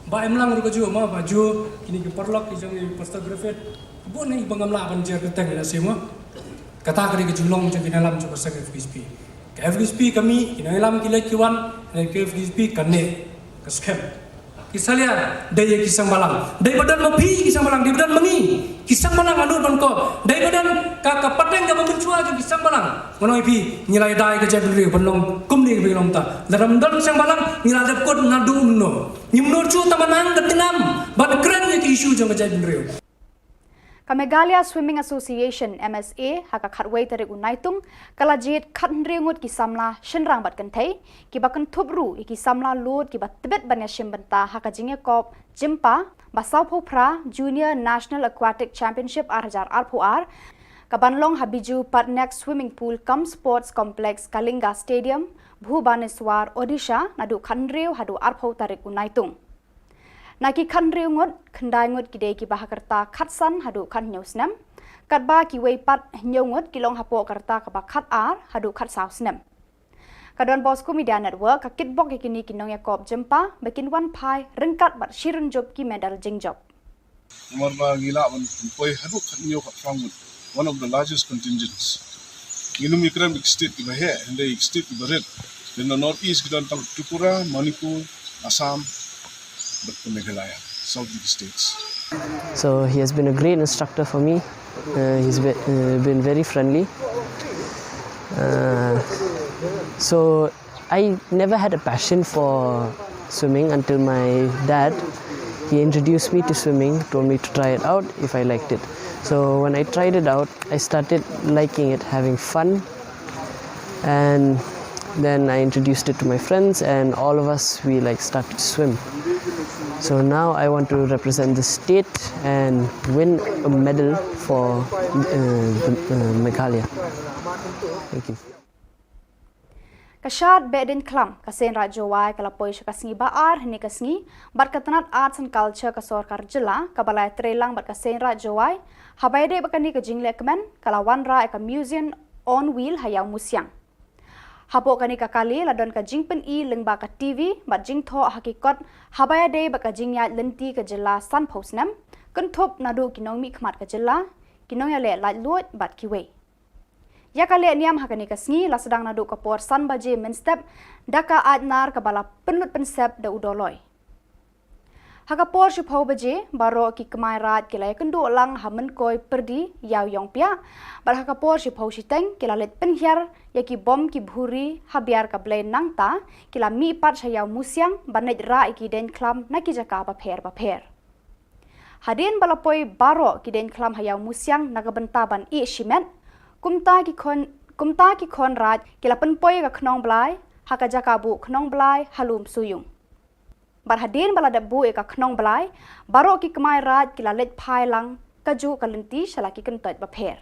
Ba em lang ruh kajuh mo, ba ju kine ki paralok ki jong i Pastor Griffith, bun hi ba ngam lah ban jer kyrteng ïa la shisha mo. Kata ka dei ka jinglong jong ki nongïalam jong ka seng F K J G P. Ka F K J G P ka mih, ki nongïalam ki leit ki wan, hynrei ka F K J G P ka neh, ka skhem. Ki salia, dei ïa ki seng balang. Dei ba don ma phi ki seng balang, dei ba don ma ngi ki seng balang, nga nud ban kop. Dei ba don ka, ka pateng kaba mynshuwa jong ki seng balang. Ngan ong ïa phi, ngi la ïada ïa ka jaitbynriew ban long kumne kaba ngi long mynta. Lada ym don seng balang, ngi la dep kut naduh mynno. Ngim nud shuh tang ban hang ka tnam ban kren ïa ki issue jong ka jaitbynriew. Ka Meghalaya Swimming Association, M S A, ha ka khatwei tarik u Naitung, ka la jied khathynriew ngut ki samla shynrang bad kynthei, kiba kynthup ruh ïa ki samla lud kiba tbit ban ïashim bynta ha ka jingïakop Jympa ba sawphew phra Junior National Aquatic Championship ar hajar arphew ar, kaban long ha Biju Patnaik Swimming Pool cum Sports Complex, Kalinga Stadium, Bhubaneswar, Odisha, naduh khathynriew haduh arphew tarik u Naitung. Na ki khathynriew ngut, khyndai ngut ki dei kiba ha ka rta khatsan haduh khathynñiew snem, katba kiwei pat hynñiew ngut ki long hapoh ka rta kaba khatar haduh khatsaw snem. Ka Don Bosco Media Network ka kitbok ïa kine ki nongïakop jympa ba kin wan phai ryngkat bad shi rynjup ki medal jingjop. Namar ba ngi lah ban poi haduh khathynñiew khatphra ngut, one of the largest contingents. Ngin ym ïakren ïa ki state kiba heh, hynrei ïa ki state kiba rit. Lane North East ki don tang Tripura, Manipur, Assam, bad ka Meghalaya, South ki states. So he has been a great instructor for me. Uh, he's be, uh, been very friendly. Uh, so I never had a passion for swimming until my dad, he introduced me to swimming, told me to try it out if I liked it. So when I tried it out, I started liking it, having fun, and then I introduced it to my friends, and all of us, we, like, started to swim. So now I want to represent the state and win a medal for, uh, the, uh, Meghalaya. Thank you. Ka Shad Behdeiñkhlam ka Seiñraij Jowai ka la poi sha ka sngi ba ar hynne ka sngi bad ka tnat Arts and Culture ka Sorkar Jylla kaba la ïatreilang bad ka Seiñraij Jowai, haba ïadei bad kane ka jinglehkmen ka la wanrah ïa ka Museum on Wheel ha Ïawmusiang. Hapoh kane ka kali la don ka jingpyni lyngba ka T V bad jingthoh ha ki kot haba ïadei bad ka jingïaid lynti ka jylla sanphew snem, kynthup naduh ki nongmihkhmat ka jylla, ki nongïaleh laitluid bad kiwei. Ïa ka lehniam ha kane ka sngi la sdang naduh ka por san baje mynstep da ka aitnar kaba la pynlut pynsep da u Dolloi. Ha ka por shiphew baje baroh ki kmai raid ki la ïakynduh lang ha Mynkoi Pyrdi, Ïaw Ïongpiah, bad ha ka por shiphew shiteng ki la leit pynhiar ïa ki bom ki bhuri ha Biar ka Blei nangta ki la mih pat sha Ïawmusiang ban leit rah ïa ki deiñkhlam na ki jaka bapher bapher. Hadien ba la poi baroh ki deiñkhlam ha Ïawmusiang na ka bynta ban ïeh shimet, kumta ki khon, kumta ki khon raid ki la pynpoi ïa ka Khnong Blai ha ka jaka buh Khnong Blai ha Lumsuyung. Bad hadien ba la dep buh ïa ka Khnong Blai, baroh ki kmai raid ki la leit phai lang kajuh ka lynti sha la ki kyntoit bapher.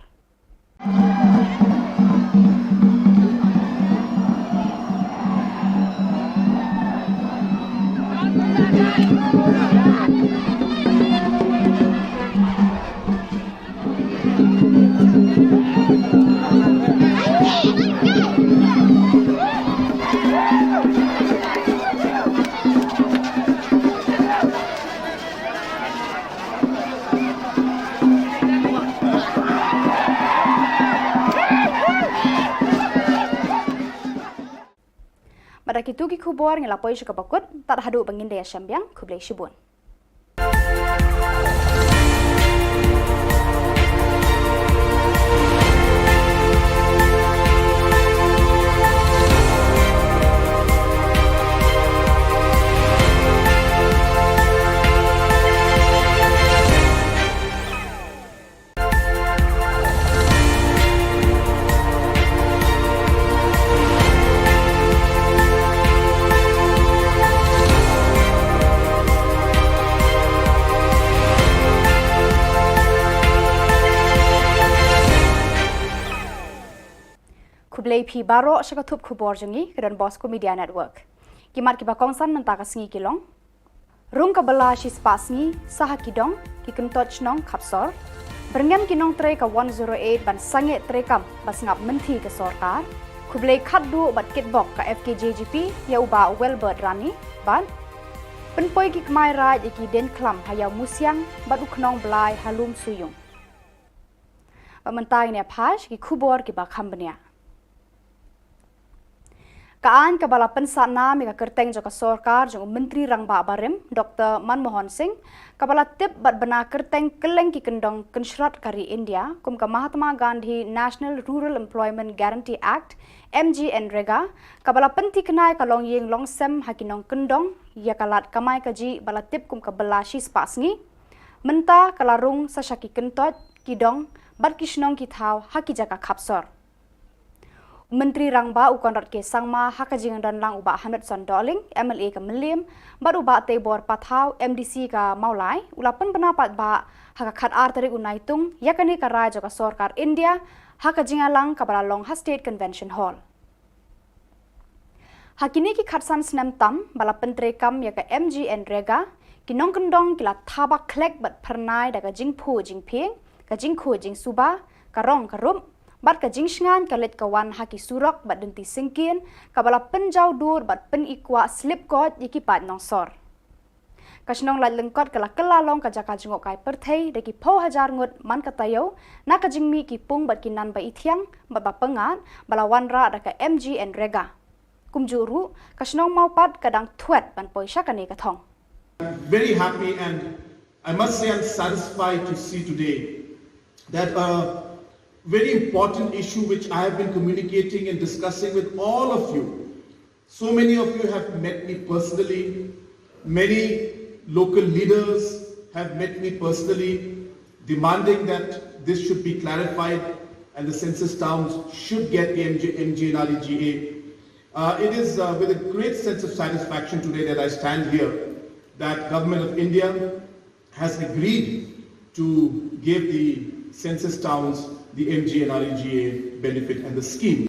Bad da kitu ki khubor ngi la poi sha kaba kut, tad haduh ba ngin da ïashem biang, khublei shibun. Khublei phi baroh sha ka thup khubor jong ngi ka Don Bosco Media Network. Ki mat kiba kongsan mynta ka sngi ki long: Rung ka bylla shispah sngi sha ha ki dong ki kyntoit shnong Khapsor. Byrngem ki nongtrei ka one zero eight ban sangeh treikam ba sngap mynthi ka sorkar. Khublei khatduh bad kitbok ka F K J G P ïa u Bah Welbert Rani bad pynpoi ki kmai raid ïa ki dieng khlam ha Ïawmusiang bad u Khnong Blai ha Lumsuiung. Bad mynta ngin ïa phai sha ki khubor kiba kham bniah. Ka aiñ kaba la pynsah nam ïa ka kyrteng jong ka sorkar jong u Myntri Rangbah barim Doctor Manmohan Singh, kaba la tip bad bna kyrteng kylleng ki kyndong kynshlot ka ri India kum ka Mahatma Gandhi National Rural Employment Guarantee Act, MGNREGA, kaba la pynthikna ïa ka longïing longsem ha ki nongkyndong ïa ka lad kamai kajih ba la tip kum ka bylla shispah sngi, mynta ka la rung sha sha ki kyntoit, ki dong bad ki shnong ki thaw ha ki jaka Khapsor. U Myntri Rangbah u Conrad K Sangma ha ka jingdon lang u Bah Hamletson Dohling, MLA ka Mylliem, bad u Bah Teibor Pathaw, MDC ka Mawlai, u la pynbna paidbah ha ka khatar tarik u Naitung ïa kane ka rai jong ka sorkar India ha ka jingïalang kaba la long ha State Convention Hall. Ha kine ki khatsan snem tam ba la pyntreikam ïa ka MGNREGA, ki nongkyndong ki la thaba khlek bad phyrnai da ka jingphuh jingphieng, ka jingkhuid jingsuba, ka rong ka rup bad ka jingshngaiñ ka leit ka wan ha ki surok bad dynti syngkien, kaba la pynjaw dur bad pynikwah slip koit ïa ki paid nongsor. Ka shnong Laitlyngkot ka la kylla long ka jaka jngohkai pyrthei da ki phew hajar ngut man ka taïew na ka jingmih ki pung bad ki nan ba ithiang bad ba pyngngad ba la wanrah da ka MGNREGA. Kumjuh ruh, ka shnong Mawpat ka dang thuet ban poi sha kane ka thong. Very happy, and I must say I'm satisfied to see today that a very important issue which I have been communicating and discussing with all of you. So many of you have met me personally. Many local leaders have met me personally, demanding that this should be clarified and the census towns should get the MG, MGNREGA. Uh, it is uh, with a great sense of satisfaction today that I stand here that Government of India has agreed to give the census towns the MGNREGA benefit and the scheme.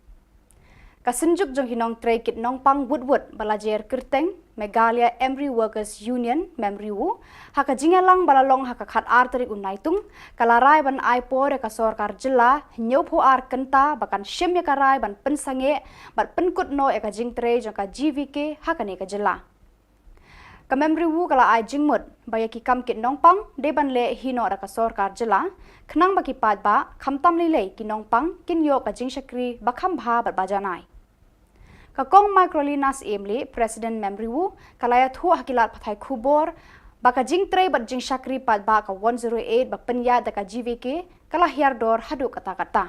Ka Synjuk jong ki Nongtrei Kit Nongpang Wutwut ba la jer kyrteng Meghalaya Emri Workers Union, MEMRIWU, ha ka jingïalang ba la long ha ka khatar tarik u Naitung, ka la rai ban ai por ïa ka sorkar jylla hynñiewphew ar kynta ba kan shim ïa ka rai ban pynsangeh bad pynkut noh ïa ka jingtrei jong ka GVK ha kane ka jylla. Ka MEMRIWU ka la ai jingmut ba ïa ki kam kit nongpang dei ban leh hi noh da ka sorkar jylla, khnang ba ki paidbah, khamtam lei lei ki nongpang, kin ïoh ka jingshakri ba kham bha bad ba janai. Ka Kong Microlina Syiemlieh, President MEMRIWU, ka la ïathuh ha ki lad pathai khubor ba ka jingtrei bad jingshakri paidbah ka one zero eight ba pynïaid da ka GVK ka la hiar dor haduh katta katta.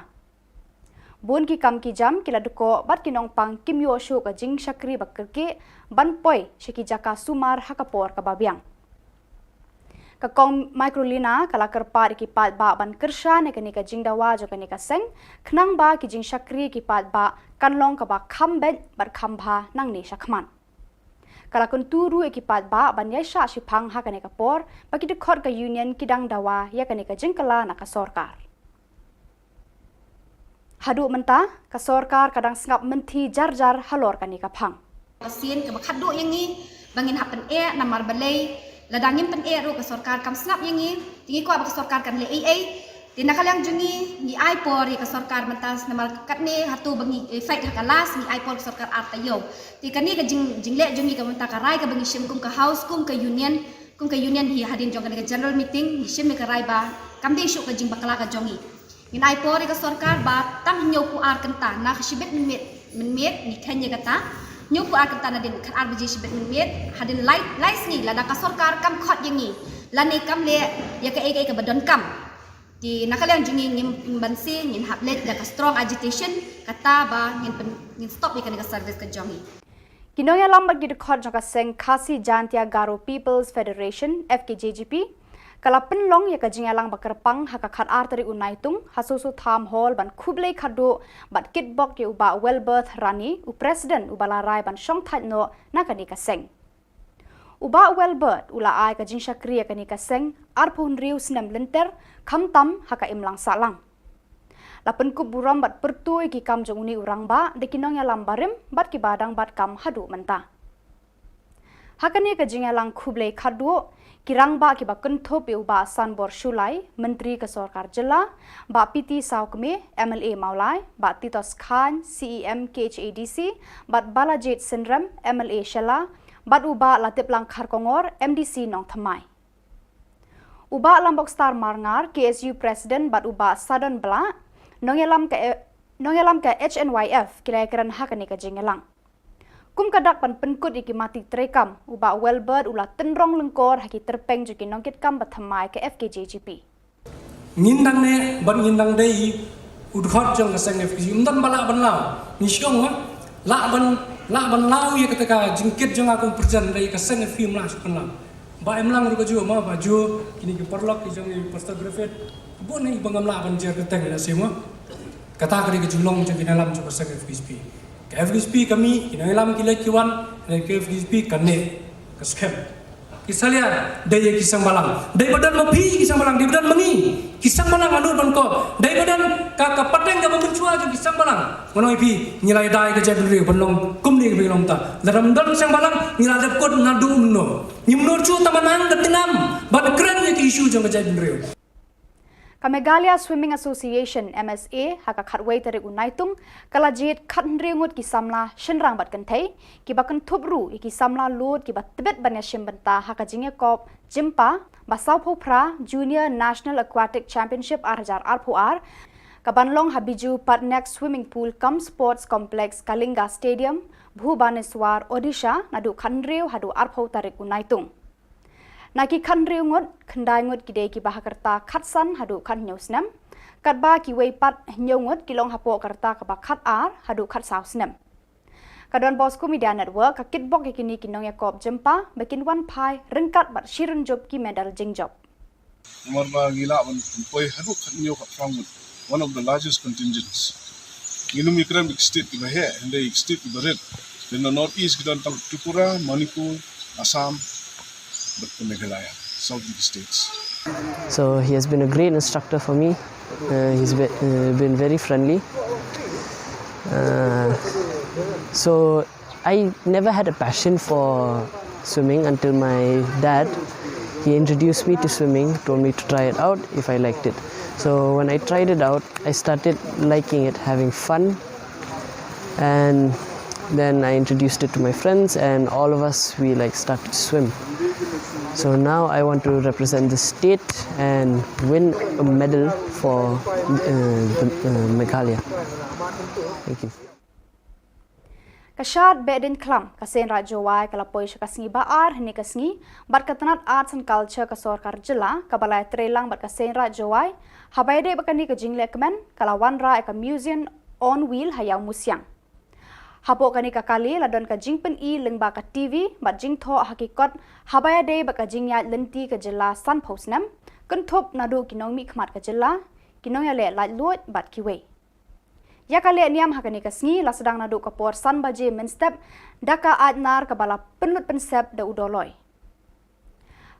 Bun ki kam ki jam ki la dkoh bad ki nongpang kim ïoh shuh ka jingshakri ba kyrkieh ban poi sha ki jaka sumar ha ka por kaba biang. Ka Kong Microlina ka la kyrpad ïa ki paidbah ban kyrshan ïa kane ka jingdawa jong kane ka seng, khnang ba ki jingshakri ïa ki paidbah kan long kaba kham beit bad kham bha nangne shakhmat. Ka la kyntu ruh ïa ki paidbah ban ïaishah shiphang ha kane ka por ba ki dkhot ka union ki dang dawa ïa kane ka jingkylla na ka sorkar. Haduh mynta, ka sorkar ka dang sngap mynthi jar jar halor kane ka phang. Ka sien kaba khatduh ïa ngi ba ngin hap pyneh, namar balei lada ngim pyneh ruh ka sorkar kam sngap ïa ngi. Te ngi kwah ba ka sorkar kan leh ei ei. Te na ka liang jong ngi, ngi ai por ïa ka sorkar mynta, namar katne hato ba ngi, eh, fight ha ka last, ngi ai por ka sorkar ar taïew. Te kane ka jing, jingleh jong ngi ka mynta, ka rai kaba ngi shim kum ka house, kum ka union, kum ka union hi hadien jong kane ka general meeting ngi shim ïa ka rai ba kam dei shuh ka jingbakla ka jong ngi. Ngin ai por ïa ka sorkar ba tang hynñiewphew ar kynta, na ka shibit mynmiet, mynmiet ngi kheiñ ïa kata. Hynñiewphew ar kynta nadien khatar baje shibit mynmiet, hadien lai, lai sngi lada ka sorkar kam khot ïa ngi lane kam leh ïa kaei kaei kaba donkam, te na ka liang jong ngi ngim pynban se, ngin hap leit da ka strong agitation, kata ba ngin pyn, ngin stop ïa kane ka service ka jong ngi. Ki nongïalam bad ki dkhot jong ka seng Khasi Jaintia Garo People's Federation, FKJGP, ka la pynlong ïa ka jingïalang ba kyrpang ha ka khatar tarik u Naitung ha Soso Tham Hall ban khublei khatduh bad kitbok ïa u Bah Welbert Rani, u President uba la rai ban shongthait noh na kane ka seng. U Bah Welbert u la ai ka jingshakri ïa kane ka seng arphew hynriew snem lynter, khamtam ha ka imlang sahlang. La pynkup burom bad pyrthuh ïa ki kam jong une u rangbah da ki nongïalam barim bad kiba dang bat kam haduh mynta. Ha kane ka jingïalang khublei khatduh, ki rangbah kiba kynthup ïa u Bah Sanbor Shullai, Myntri ka Sorkar Jylla, Bah P T Sawkmie, M L A Mawlai, Bah Titos Chyne, C E M K H A D C, bad Balajied Synrem, M L A Shella, bad u Bah Latiplang Kharkongor, M D C Nongthymmai. U Bah Lambokstar Marngar, K S U President, bad u Bah Sadon Blah, nongïalam ka, nongïalam ka H N Y F, ki la ïakren ha kane ka jingïalang. Kum ka dak ban pynkut ïa ki mati treikam, u Bah Welbert u la tynrong lyngkor ha ki tyrpeng jong ki nongkitkam bathymmai ka F K J G P. Ngin dang neh bad ngin dang dei u dkhot jong ka seng F K J G P. Ym don ba lah ban law. Ngi shu ong, lah ban, lah ban law ïa kata ka jingkit jong nga kum president, hynrei ka seng F K J G P ym lah shuh ban law. Bah Imlang ruh ka juh mo, bah, juh kine ki paralok ki jong i Pastor Griffith. Bun hi ba ngam lah ban jer kyrteng, la shisha mo. Kata ka dei ka jinglong jong ki nongïalam jong ka seng F K J G P. Ka F K J G P ka mih, ki nongïalam ki leit ki wan, hynrei ka F K J G P ka neh, ka skhem. Ki salia, dei ïa ki seng balang. Dei ba don ma phi ki seng balang, dei ba don ma ngi ki seng balang, nga nud ban kop. Dei ba don ka, ka pateng kaba mynshuwa jong ki seng balang. Nga ong ïa phi, ngi la ïada ïa ka jaitbynriew ban long kumne kaba ngi long mynta. Lada ym don seng balang, ngi la dep kut naduh mynno. Ngim nud shuh tang ban nang ka tnam ban kren ïa ki issue jong ka jaitbynriew. Ka Meghalaya Swimming Association, M S A, ha ka khatwei tarik u Naitung, ka la jied khathynriew ngut ki samla shynrang bad kynthei, kiba kynthup ruh ïa ki samla lud kiba tbit ban ïashim bynta ha ka jingïakop Jympa ba sawphew phra Junior National Aquatic Championship ar hajar arphew ar, kaban long ha Biju Patnaik Swimming Pool cum Sports Complex, Kalinga Stadium, Bhubaneswar, Odisha, naduh khathynriew haduh arphew tarik u Naitung. Na ki khathynriew ngut, khyndai ngut ki dei kiba ha ka rta khatsan haduh khathynñiew snem, katba kiwei pat hynñiew ngut ki long hapoh ka rta kaba khatar haduh khatsaw snem. Ka Don Bosco Media Network ka kitbok ïa kine ki nongïakop jympa ba kin wan phai ryngkat bad shi rynjup ki medal jingjop. Namar ba ngi lah ban pynpoi haduh khathynñiew khatphra ngut, one of the largest contingents. Ngin ym ïakren bad ki state kiba heh, hynrei ki state kiba rit. Then the North East ki don tang Tripura, Manipur, Assam, bad ka Meghalaya, South East states. So he has been a great instructor for me. Uh, he's be, uh, been very friendly. Uh, so I never had a passion for swimming until my dad, he introduced me to swimming, told me to try it out if I liked it. So when I tried it out, I started liking it, having fun, and then I introduced it to my friends, and all of us, we, like, started to swim. So now I want to represent the state and win a medal for, uh, the, uh, Meghalaya. Thank you. Ka Shad Behdeiñkhlam ka Seiñ Raij Jowai ka la poi sha ka sngi ba ar hynne ka sngi, bad ka tnat Arts and Culture ka Sorkar Jylla kaba la ïatreilang bad ka Seiñ Raij Jowai, haba ïadei bad kane ka jinglehkmen, ka la wanrah ïa ka Museum on Wheel ha Ïawmusiang. Hapoh kane ka kali la don ka jingpyni lyngba ka T V bad jingthoh ha ki kot haba ïadei bad ka jingïaid lynti ka jylla sanphew snem, kynthup naduh ki nongmihkhmat ka jylla, ki nongïaleh laitluid bad kiwei. Ïa ka lehniam ha kane ka sngi la sdang naduh ka por san baje mynstep da ka aitnar kaba la pynlut pynsep da u Dolloi.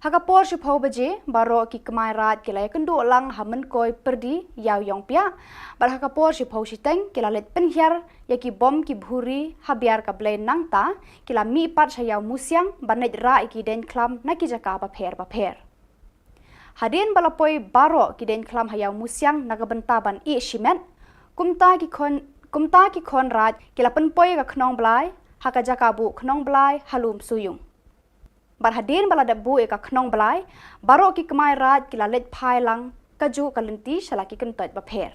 Ha ka por shiphew baje, baroh ki kmai raij ki la ïakynduh lang ha Mynkoi Pyrdi, Ïaw Ïongpiah, bad ha ka por shiphew shiteng ki la leit pynhiar ïa ki bom ki bhuri ha Biar ka Blei, nangta ki la mih pat sha Ïawmusiang ban leit rah ïa ki deiñkhlam na ki jaka bapher bapher. Hadien ba la poi baroh ki deiñkhlam ha Ïawmusiang na ka bynta ban ïeh shimet, kumta ki khon, kumta ki khon raij ki la pynpoi ïa ka Khnong Blai ha ka jaka buh Khnong Blai ha Lumsuyung. Bad hadien ba la dep buh ïa ka Khnong Blai, baroh ki kmai raij ki la leit phai lang kajuh ka lynti sha la ki kyntoit bapher.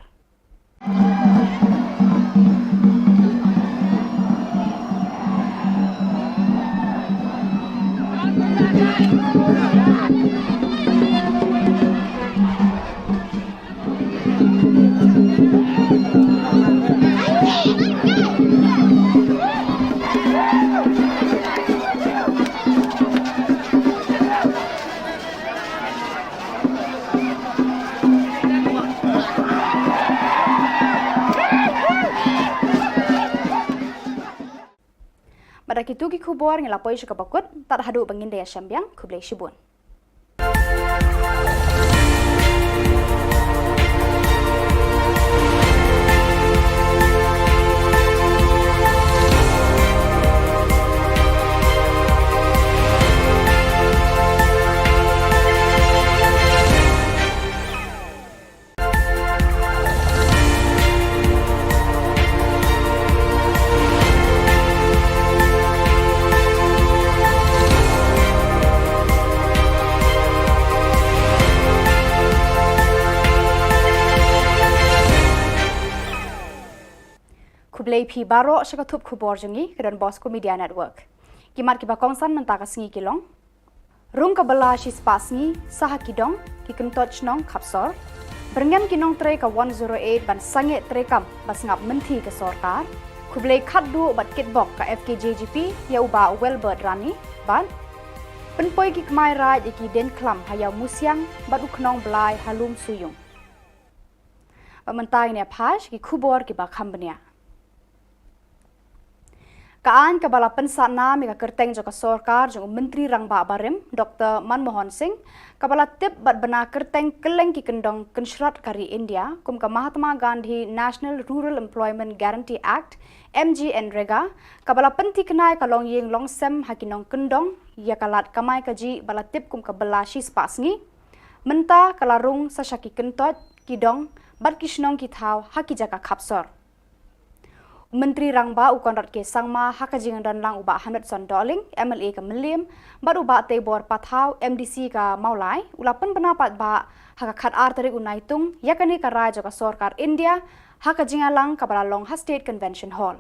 Bad da kitu ki khubor ngi la poi sha kaba kut, tad haduh ba ngin da ïashem biang, khublei shibun. Khublei phi baroh sha ka thup khubor jong ngi ka Don Bosco Media Network. Ki mat kiba kongsan mynta ka sngi ki long: Rung ka bylla shispah sngi sha ha ki dong ki kyntoit shnong Khapsor. Byrngem ki nongtrei ka one zero eight ban sangeh treikam ba sngap mynthi ka sorkar. Khublei khatduh bad kitbok ka F K J G P ïa u Bah Welbert Rani. Bad pynpoi ki kmai raid ïa ki dieng khlam ha Ïawmusiang bad u Khnong Blai ha Lumsyiung. Bad mynta ngin ïa phai sha ki khubor kiba kham bniah. Ka aiñ kaba la pynsah nam ïa ka kyrteng jong ka sorkar jong u Myntri Rangbah barim Doctor Manmohan Singh, kaba la tip bad bna kyrteng kylleng ki kyndong kynshrot ka ri India kum ka Mahatma Gandhi National Rural Employment Guarantee Act, MGNREGA, kaba la pynthikna ïa ka longïing longsem ha ki nongkyndong ïa ka lad kamai kajih ba la tip kum ka bylla shispah sngi, mynta ka la rung sha sha ki kyntoit, ki dong bad ki shnong ki thaw ha ki jaka khapsor. U Myntri Rangbah u Conrad K Sangma ha ka jingdon lang u Bah Hamletson Dohling, MLA ka Mylliem, bad u Bah Teibor Pathaw, MDC ka Mawlai, u la pynbna paidbah ha ka khatar tarik u Naitung ïa kane ka rai jong ka sorkar India ha ka jingïalang kaba la long ha State Convention Hall.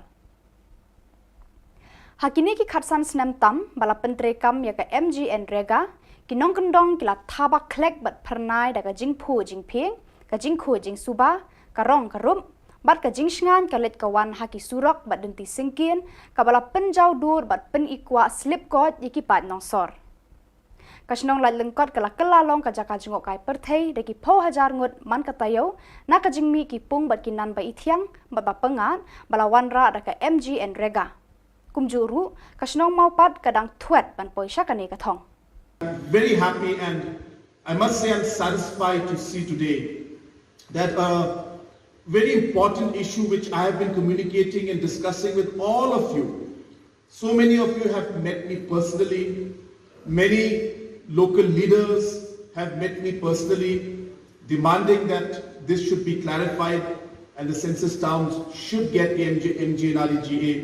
Ha kine ki khatsan snem tam ba la pyntreikam ïa ka MGNREGA, ki nongkyndong ki la thaba khlek bad phyrnai da ka jingphuh jingphieng, ka jingkhuid jingsuba, ka rong ka rup bad ka jingshngaiñ ka leit ka wan ha ki surok bad dynti syngkien, kaba la pynjaw dur bad pynikwah slip koit ïa ki paid nongsor. Ka shnong Laitlyngkot ka la kylla long ka jaka jngohkai pyrthei da ki phew hajar ngut man ka taïew na ka jingmih ki pung bad ki nan ba ithiang bad ba pyngngad ba la wanrah da ka MGNREGA. Kumjuh ruh, ka shnong Mawpat ka dang thwet ban poi sha kane ka thong. Very happy, and I must say I'm satisfied to see today that a very important issue which I have been communicating and discussing with all of you. So many of you have met me personally. Many local leaders have met me personally, demanding that this should be clarified and the census towns should get the MG, MGNREGA.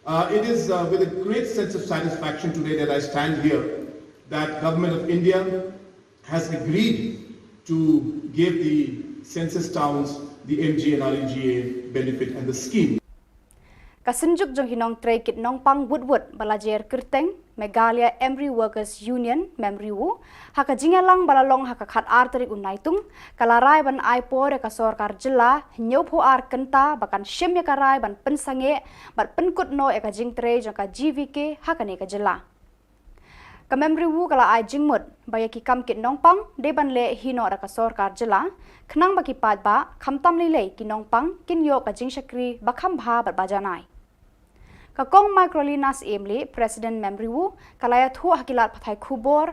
Uh, it is uh, with a great sense of satisfaction today that I stand here that Government of India has agreed to give the census towns the MGNREGA benefit and the scheme. Ka Synjuk jong ki Nongtrei Kit Nongpang Wut Wut ba la jer kyrteng Meghalaya Emery Workers Union, MEMRIWU, ha ka jingïalang ba la long ha ka khatar tarik u Naitung, ka la rai ban ai por ïa ka sorkar jylla hynñiewphew ar kynta ba kan shim ïa ka rai ban pynsangeh bad pynkut noh ïa ka jingtrei jong ka GVK ha kane ka jylla. Ka MEMRIWU ka la ai jingmut ba ïa ki kam kit nongpang dei ban leh hi noh da ka sorkar jylla, khnang ba ki paidbah, khamtam lei lei ki nongpang, kin ïoh ka jingshakri ba kham bha bad ba janai. Ka Kong Microlina Syiemlieh, President MEMRIWU, ka la ïathuh ha ki lad pathai khubor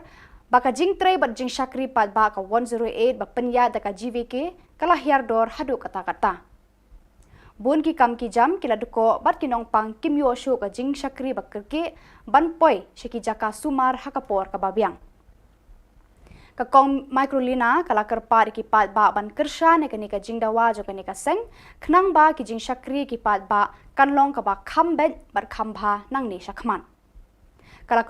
ba ka jingtrei bad jingshakri paidbah ka one zero eight ba pynïaid da ka GVK ka la hiar dor haduh katta katta. Bun ki kam ki jam ki la dkoh bad ki nongpang kim ïoh shuh ka jingshakri ba kyrkieh ban poi sha ki jaka sumar ha ka por kaba biang. Ka Kong Microlina ka la kyrpad ïa ki paidbah ban kyrshan ïa kane ka jingdawa jong kane ka seng, khnang ba ki jingshakri ïa ki paidbah kan long kaba kham beit bad kham bha nangne shakhmat. Ka la